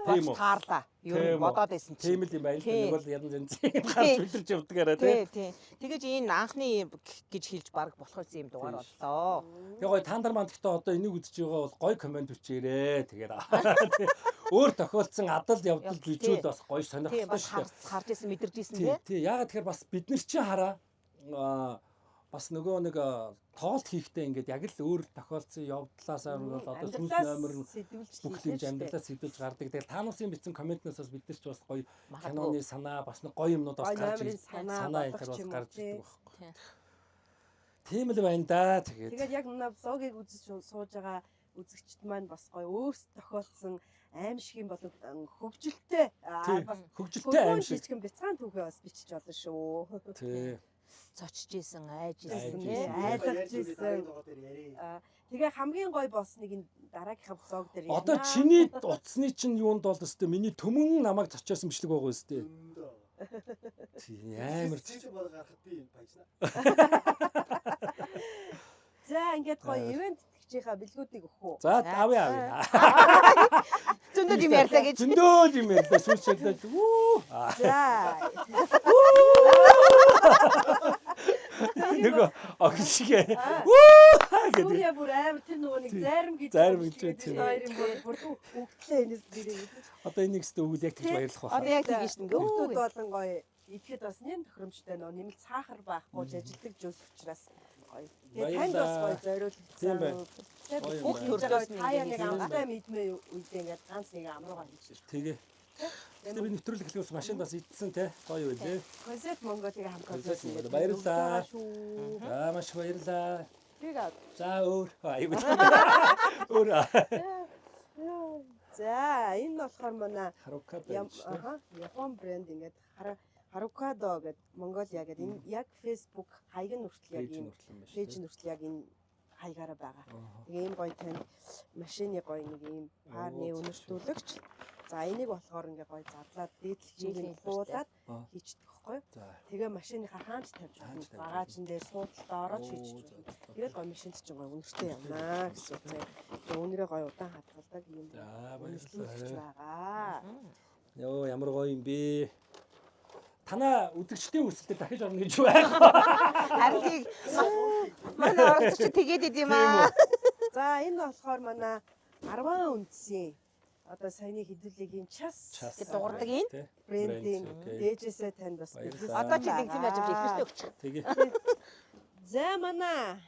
Тийм Болж үү. таарлаа. Ер нь Тийм үү. бодоод байсан чинь. Тийм л юм байна л да. Тий. Нэг бол янз янзын гарч үлдэрч явдгаараа тий. Тий, тий. Тэгэж энэ анхны юм гэж хэлж бараг болох байсан юм дугаар боллоо. Тэгээ гоё та нар маань гэхдээ одоо энийг үзэж байгаа бол гоё комент бичээрэй. Тэгээд тий. Өөр тохиолдсон адал явдал Явдал, тий. бичвэл бас гоё Тий, сонирхолтой бас шүү дээ. харж исэн, мэдэрч исэн Тий, тий. тий. Яагаад тэгэхээр бас бид нар чинь хараа бас нөгөө нэг тоглолт хийхдээ ингээд яг л өөр тохиолдсон явдлаасаа бол одоо сүнс номер нь сэдвүүлж бүх юм амьдралаас сэдвүүлж гардаг. Тэгэл таануусын бичсэн комментнаас бас бид нар ч бас гоё Магадгүй. киноны санаа бас нэг гоё юмнууд бас Гоё гарч номерын ирж санаа санаа бодох энэ төр ч бас юм уу, гарч тий. ирдэг байхгүй. Тийм л байна да. Тэгээд Тэгээд яг манай влогийг үзэж сууж байгаа үзэгчд маань бас гоё өөрсдөө тохиолдсон аимшигын болон хөгжилтэй тий, бас хөгжилтэй хөгжим аимшиг. жижигэн бяцхан түүхээ бас бичиж болно шүү. Тий. Цочж исэн, айж исэн Айж тий. исэн. Айлгаж Ярьж исэн. дараагийн дугаар дээр яриа. Тэгээ хамгийн гоё болсныг энэ дараагийнхаа влог дээр ярина. Одоо чиний утасны чинь юунд бол өстэй миний төмөн намайг зочоосон бичлэг байгаа өстэй. Өндөө. Тий амар Цэцэг бол гарахад би баяжна. За ингээд гоё ивент тэтгэжийнхаа бэлгүүдийг өгөх үү. За авъя авъя. Зөндөл юм ярьлаа гэж. Зөндөл юм ярьлаа сүүлчэлээ. Үү. За. Нөгөө огн шигэ. Үу гэдэг. Сүрья бүр амар тэр нөгөө нэг зарим гэж Зарим гэж тийм хоёр юм бүр үгтлээ энэс нэрээ үзэж. Одоо энийг өстө өгвөл яг тэгж баярлах байх. Одоо яг тэгэж шин. Хүүхдүүд болон гоё идэхэд бас нэм тохиромжтой нөө нэмэлт сахар байхгүй жажилдаг жуус учраас гоё. Тэгээ танд бас гоё Тийм байна. зориулагдсан. Тэгээ Гоё юм Бүх байна. төрлөөс нь таяа нэг ингэ амттай мэдмээ үедээ ингээд ганц нэг амруугаа хийчих. Тэгээ. Тэгээ би нэвтрүүлэг эхлэхээс машинд бас идсэн те. Гоё байлээ. Концерт Монголыг хамт Концерт Монгол. Баярлалаа. За маш их баярлалаа. Тэг аа. За өөр. Аюу. Өөр. За энэ болохоор манай Харукадо гэж те. аха Япон брэнд ингээд Харукадо гэд Монголиа гэд энэ яг Facebook хаяг нь хүртэл яг Пэйж нь ийм хүртэл юм байна шүү пэйж дээ. нь хүртэл яг энэ хаягаараа байгаа. Тэгээ ийм гоё танд машины гоё нэг ийм парны Оо, үнэртүүлэгч. За энийг болохоор ингээ гоё задлаад дээдлэхийг Жилийн нь хуулаад Аа. хийчихдэг байхгүй юу? За. Тэгээ машиныхаа хаанч тавьж Хаанч болно. тавьж Багаажн дээр суудалд ороод Оо, хийчих за, болно. за. Тэгэл гоё машинд чинь гоё үнэртэй явнаа гэсэн үг. Тэгээ үнэрээ гоё удаан хадгалдаг ийм За үнэртүүлэгч баярлалаа. байгаа. Йоо ямар гоё юм бэ. Танаа үзэгчдийн хүсэлтээр дахиж орно гэж байх. Харин тийг манай оролцогч тэгээд идэм юм аа. За энэ болохоор манай 10 үндсийн одоо саяны хэдүүлэгийн час Час. Гэт дуурдаг энэ. Тэ? брендийн Брэнд, окей. дээжээсээ танд бас Баярлалаа. бэлгэлсэн Одоо чи нэг тийм яаж авч ихэртэй өгч. Тэгээ. За манай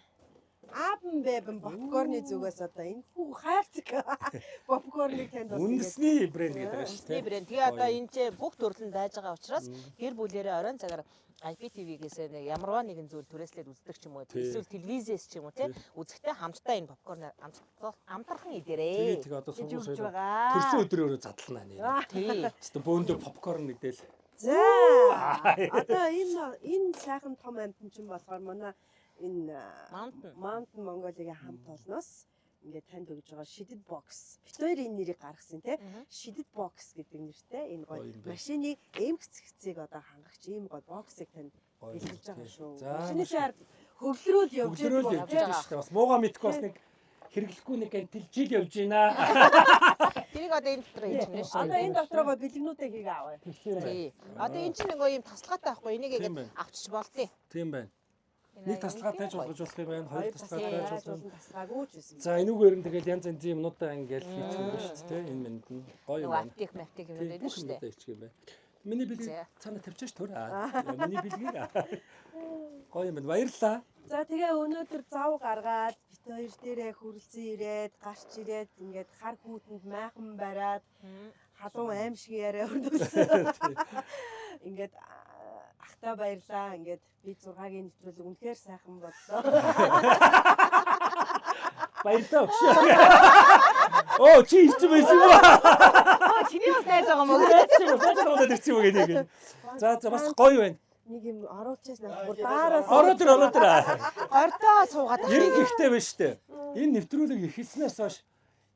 Абн бэбэн попкорны зүгээс одоо энэ хүү хайрцаг попкорныг танд бас ингээд Үндэсний брэнд гэдэг байгаа шүү Үндэсний дээ. брэнд. Тэгээ одоо энэ ч бүх төрөл нь байж байгаа учраас гэр бүлээрээ оройн цагаар IPTV-гээс нэг ямарваа нэгэн зүйл түрээслээд үздэг ч юм уу Тий. эсвэл телевизээс ч юм уу тий үзэхдээ хамтдаа энэ попкорн амтархан Тэгээ идээрээ. тэгээ одоо гэж сургууль өгч соёл байгаа. төрсөн өдрөөрөө задлана нэ. Тий. Хэвээ бөөндөө попкорн нэгдэл. За одоо энэ сайхан том амтан чинь болохоор манай энэ Mountain. Mountain Mongolia-гийн хамт олноос ингээд танд өгж байгаа шидэд бокс. Бит хоёр энэ нэрийг гаргасан тий. Шидэд бокс гэдэг нэртэй энэ Гоё гоё юм бэ. машины эмх цэгцийг одоо хангагч ийм гоё боксыг танд Гоё юм, бэлгэлж байгаа тий. шүү. За, Машины маш их. шаар хөвлөрөөл явж Өглөөрөө л байгаа явж байгаа шүү дээ. Бас муугаа мэдгүй бас нэг хэрэглэхгүй нэг антилжил явж байна. Тэрийг одоо энэ дотор хийж гэнэ шүү. Одоо энэ дотроо гоё бэлгнүүдээ хийгээ аваа. Тий. Одоо энэ чинь нөгөө юм тасалгаатай байхгүй энийг Тийм ингээд байна. авчиж болтыг. Тийм байна. Нэг тасалгаа тааж болгож болох юм байна. Хоёр тасалгаа тааж тааж болох. болно тасгаагүй ч гэсэн. За энүүгээр нь тэгэл янз янзын юмнуудаа ингээл хийчих юм байна шүү дээ. Энэ мэнд нь гоё юм Нөгөө байна. аптек маптек юм Тийм, байдаг бүх шүү дээ. юмнуудаа хийчих юм байна. Миний бэлгийг За. цаана тавьчихш төр. Миний бэлгийг. Гоё юм байна. Баярлалаа. За тэгээ өнөөдөр зав гаргаад бит хоёр дээрээ хүрэлцэн ирээд гарч ирээд ингээд хар хүүтэнд майхан бариад халуун аим шиг яриа өрнөсөн. Ингээд ахтай баярлаа. Ингээд би 6-гийн нэвтрүүлэг үнэхээр сайхан боллоо. Баярлалаа өгш. Оо чи ирсэн байсан юм уу? Аа чиний бас найз байгаа мó. Найз юм уу? Найз удаад ирсэн юм уу гэдэг. За за бас гоё байна. Нэг юм оруулчихсан надад бүр daarаас Ороод ир ороод ир. Ордоо суугаад Ер нь гэхдээ биш үү? Энэ нэвтрүүлэг эхэлснээс хойш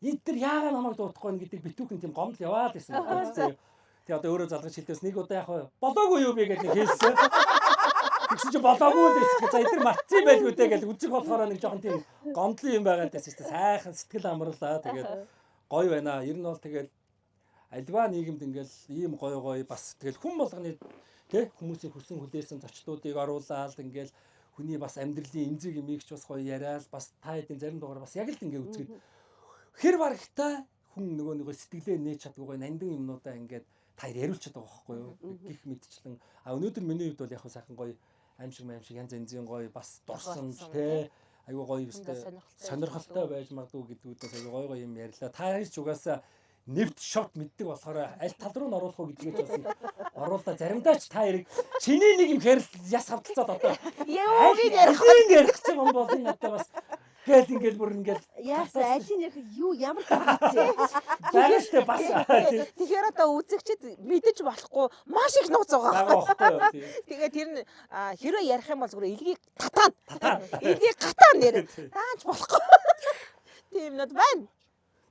энэ төр яагаад намайг дуудахгүй вэ гэдэг битүүхэн тийм гомдол яваад байсан байна. Тэгээ одоо өөрөө залгаж хэлдээс нэг удаа яг болоогүй юу би гэдэг нэг хэлсэн. Тэгсэн чинь болоогүй л байсан. За эдгээр матцсан байлгүй дээ гэж үзэг болохоор нэг жоохон тийм гомдлын юм байгаа даа шүү дээ. Сайхан сэтгэл амарлаа. Тэгээд гоё байна. Ер нь бол тэгээд альва нийгэмд ингээл ийм гоё гоё бас тэгэл хүн болгоны тэ хүмүүсийн хүсэн хүлээсэн зочлуудыг оруулаад ингээл хүний бас амьдралын эмзэг эмийг ч бас гоё яриад бас та хэдийн зарим дугаар бас яг л ингээ үзгээд хэр барагтай хүн нөгөө сэтгэлээ нээж чаддгүй нандин юмнуудаа ингээд та хоёр яриулчихад байгаа байхгүй юу гих мэдчлэн а өнөөдөр миний хувьд бол яг сайхан гоё аим шиг аим шиг янз янзын гоё бас дурсамж тэ айгуу гоё өстэй сонирхолтой байж магадгүй гэдгүүдээс айгуу гоё гоё юм ярьлаа та хоёр ч угаасаа нэвт шот мэддэг болохоор аль тал руу н оруулах уу гэдгээ ч бас оруулаа заримдаа ч та хоёрыг чиний нэг юм хэрэл яс хавталцаад одоо Юуг ярих алийг ярих гэж юм бол энэ надад бас гээл ингээл бүр ингээл Яасан алийг ярих юу ямар хийцээ. байгаа штэ бас Тэгэхээр одоо үзэгчд мэдэж болохгүй маш их нууц байгаа. байгаа байхгүй юу тийм. Тэгээ тэр нь хэрвээ ярих юм бол зүгээр илгийг татаана. Илгийг гатаана нэр. Даанч болохгүй. Тийм нод байна.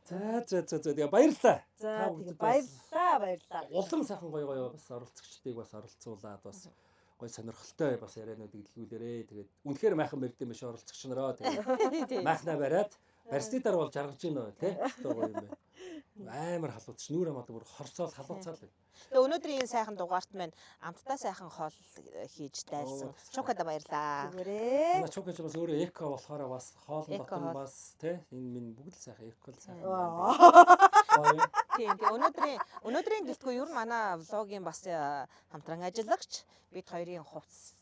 За за за за тэгээ баярлалаа. За Та тэгээ бүгдэд бас баярлалаа баярлалаа. Улам сайхан гоё гоё бас оролцогчдыг бас оролцуулаад бас гоё сонирхолтой бас яриануудыг дэлгүүлээрээ. Тэгээд үнэхээр майхан барьд юм биш оролцогч нараа. Тэгээд майхнаа бариад барьсны дараа бол жаргаж гин үү тий. Өстой гоё юм байна. Амар халууц ш нүүр амаад бүр хорсоол халууцаал байна. Тэгээ өнөөдрийн энэ сайхан дугаарт маань амттай сайхан хоол хийж дайрсан. Чукада баярлаа. Зүгээрээ. Манай чук гэж бас өөрөө эко болохоор бас хоолн Эко дотор нь хоол. бас тий энэ минь бүгд л сайхан эко л сайхан. Аа. Гоё. Тийм тийм өнөөдрийн гэлтгүй ер нь манай влогийн бас хамтран ажиллагч бид хоёрын хувцас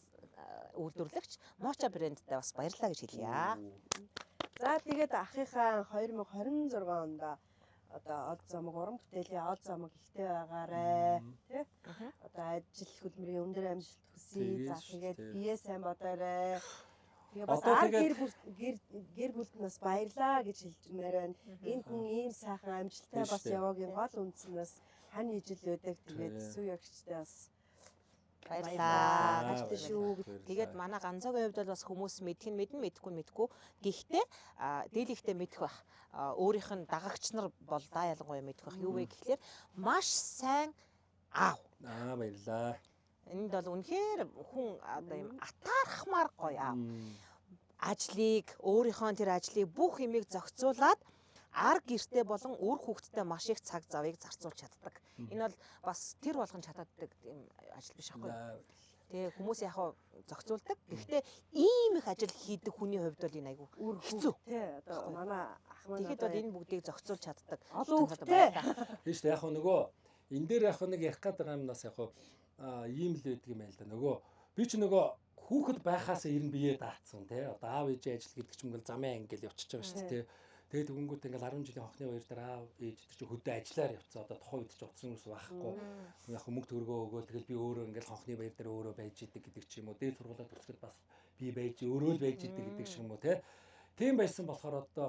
үйлдвэрлэгч Моча брэндтэй бас баярлалаа гэж хэлье. За тэгээд ахынхаа 2026 онд одоо од замаг уран бүтээлийн од замаг ихтэй байгаарэ тий. Одоо ажил хөдөлмөрийн өндөр амжилт хүсье. За Тэгээс тэгээд тий. бие сайн бодоорой. Тэгээ бас Одоо ар тэгээд- гэр бүлд нь бас баярлаа гэж хэлжмээр байна. Энэ хүн ийм сайхан амжилттай Тийм бас шүү дээ. яваагийн гол үндсэн нь бас хань ижил байдаг. Тэгээд Тий. сүү ягчтай бас Баярлалаа. Баярлалаа шүү. Тэгээд манай ганцаагийн хувьд бол бас хүмүүс мэдэх нь мэднэ, мэдэхгүй нь мэдэхгүй. Гэхдээ дийлэгтэй мэдэх бах. Өөрийнх нь дагагч нар бол даа ялангуяа мэдэх бах. Юу вэ гэхлээр маш сайн аав. Аа баярлаа. Энд бол үнэхээр хүн одоо юм атаархмаар гоё аав. Ажлыг, өөрийнхөө тэр ажлыг бүх юмыг зохицуулаад ар гэрте болон үр хүүхэдтэй маш их цаг завыг зарцуулж чаддаг. Энэ бол бас тэр болгон чаддаг юм ажил биш аахгүй юу? Тэгээ хүмүүс яг хав зохицуулдаг. Гэхдээ ийм их ажил хийдэг хүний хувьд бол энэ айгүй Үр хэцүү. Тий одоо манай ах маань Тэгэхэд бол энэ бүгдийг зохицуулж чаддаг. олон хүүхэдтэй. Тийм шүү дээ. Яг хөө нөгөө энэ дээр яг хөө нэг ярих гээд байгаа юмнаас яг хөө ийм л байдаг юм байна л да. Нөгөө би ч нөгөө хүүхэд байхаасаа ер нь бие даацсан тий. Одоо аав ээжийн ажил гэдэг ч юм ингээл замын анги гэл явчихж байгаа шүү дээ тий. Тэгээд тэгэнгүүт ингээл 10 жилийн хонхны баяр дээр аав ээж тэр чинь хөдөө ажиллаар явцсан. Одоо тухайн үед чи утсан юмс байхгүй. Яг хөө мөнгө төгрөгөө өгөө тэгэл би өөрөө ингээл хонхны баяр дээр өөрөө байж идэг гэдэг ч юм уу. Дээд сургуулаа төгсгөл бас би байж өөрөө л байж идэг гэдэг шиг юм уу тий. Тийм байсан болохоор одоо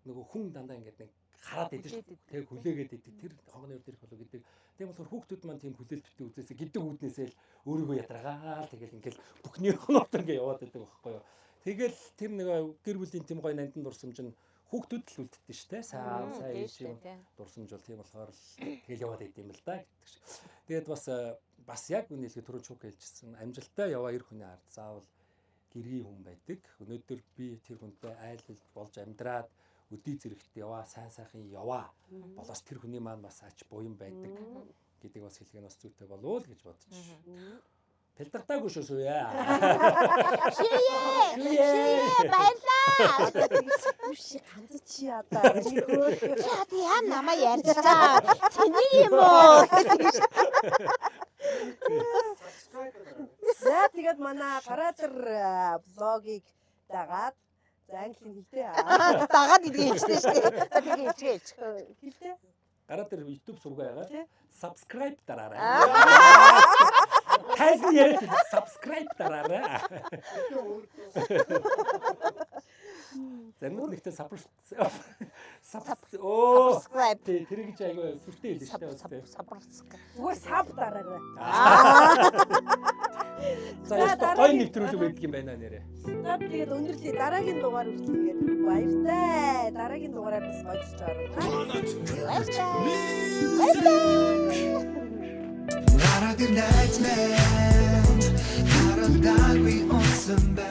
нөгөө хүн дандаа ингээд нэг хараад идэв шүү дээ. Тэг хүлээгээд идэг. Тэр хонхны баяр дээрх болов гэдэг. Тийм болохоор хүүхдүүд маань тийм хүлээлттэй үзээсэй гэдэг үүднээсээ л өөрийгөө ядаргаал тэгэл ингээл бүхний хоноод ингээ яваад идэг байхгүй юу. Тэгэл тэр нэг гэр бүлийн тийм гоё нандин дурсамж нь хүүхдүүд л үлддэг шүү дээ. Сайн сайн ээж юм дурсамж бол тийм болохоор л тэгэл яваад идэм л да гэдэг шиг. Тэгээд бас бас яг үнэ хэлэхэд түрүүн чук хэлжсэн амжилттай яваа эр хүний ард заавал гэргийн хүн байдаг. Өнөөдөр би тэр хүнтэй айл болж амьдраад өдий зэрэгт яваа, сайн сайхан яваа. Болоос тэр хүний маань бас ач буян байдаг гэдэг бас хэлэх нь бас зүйтэй болов уу л гэж бодож. Тэлдэгтаагүй шүү сууя. Шие! Шие баярлаа. Үш ганц чи одоо гэж хөөх. Чи одоо яа намаа ярьж чаа. Тэний юм уу? За тэгээд манай гараатар влогийг дагаад за английн хэлтэй Дагаад гэдгийг хэлчихсэн шүү дээ. За тэгээ хэлчихээ хэлчих. хэлтэй. Гараа дээр YouTube сувгаа яагаад Тий. subscribe дараарай. Тайлан яриад subscribe дараарай. Зарим нь нэгтээ subscribe оо Subscribe. тий тэр гэж айгүй сүртэй хэлсэн шүү дээ. Subscribe. Зүгээр саб дараарай. За ястаа гоё нэвтрүүлэг байдаг юм байна нэрээ. За тэгээд өндөрлөе дараагийн дугаар хүртэл ингээд баяртай. Дараагийн дугаараар бас гойж оруулаа. Нараад ир найз минь Харалдаагүй унсан байна.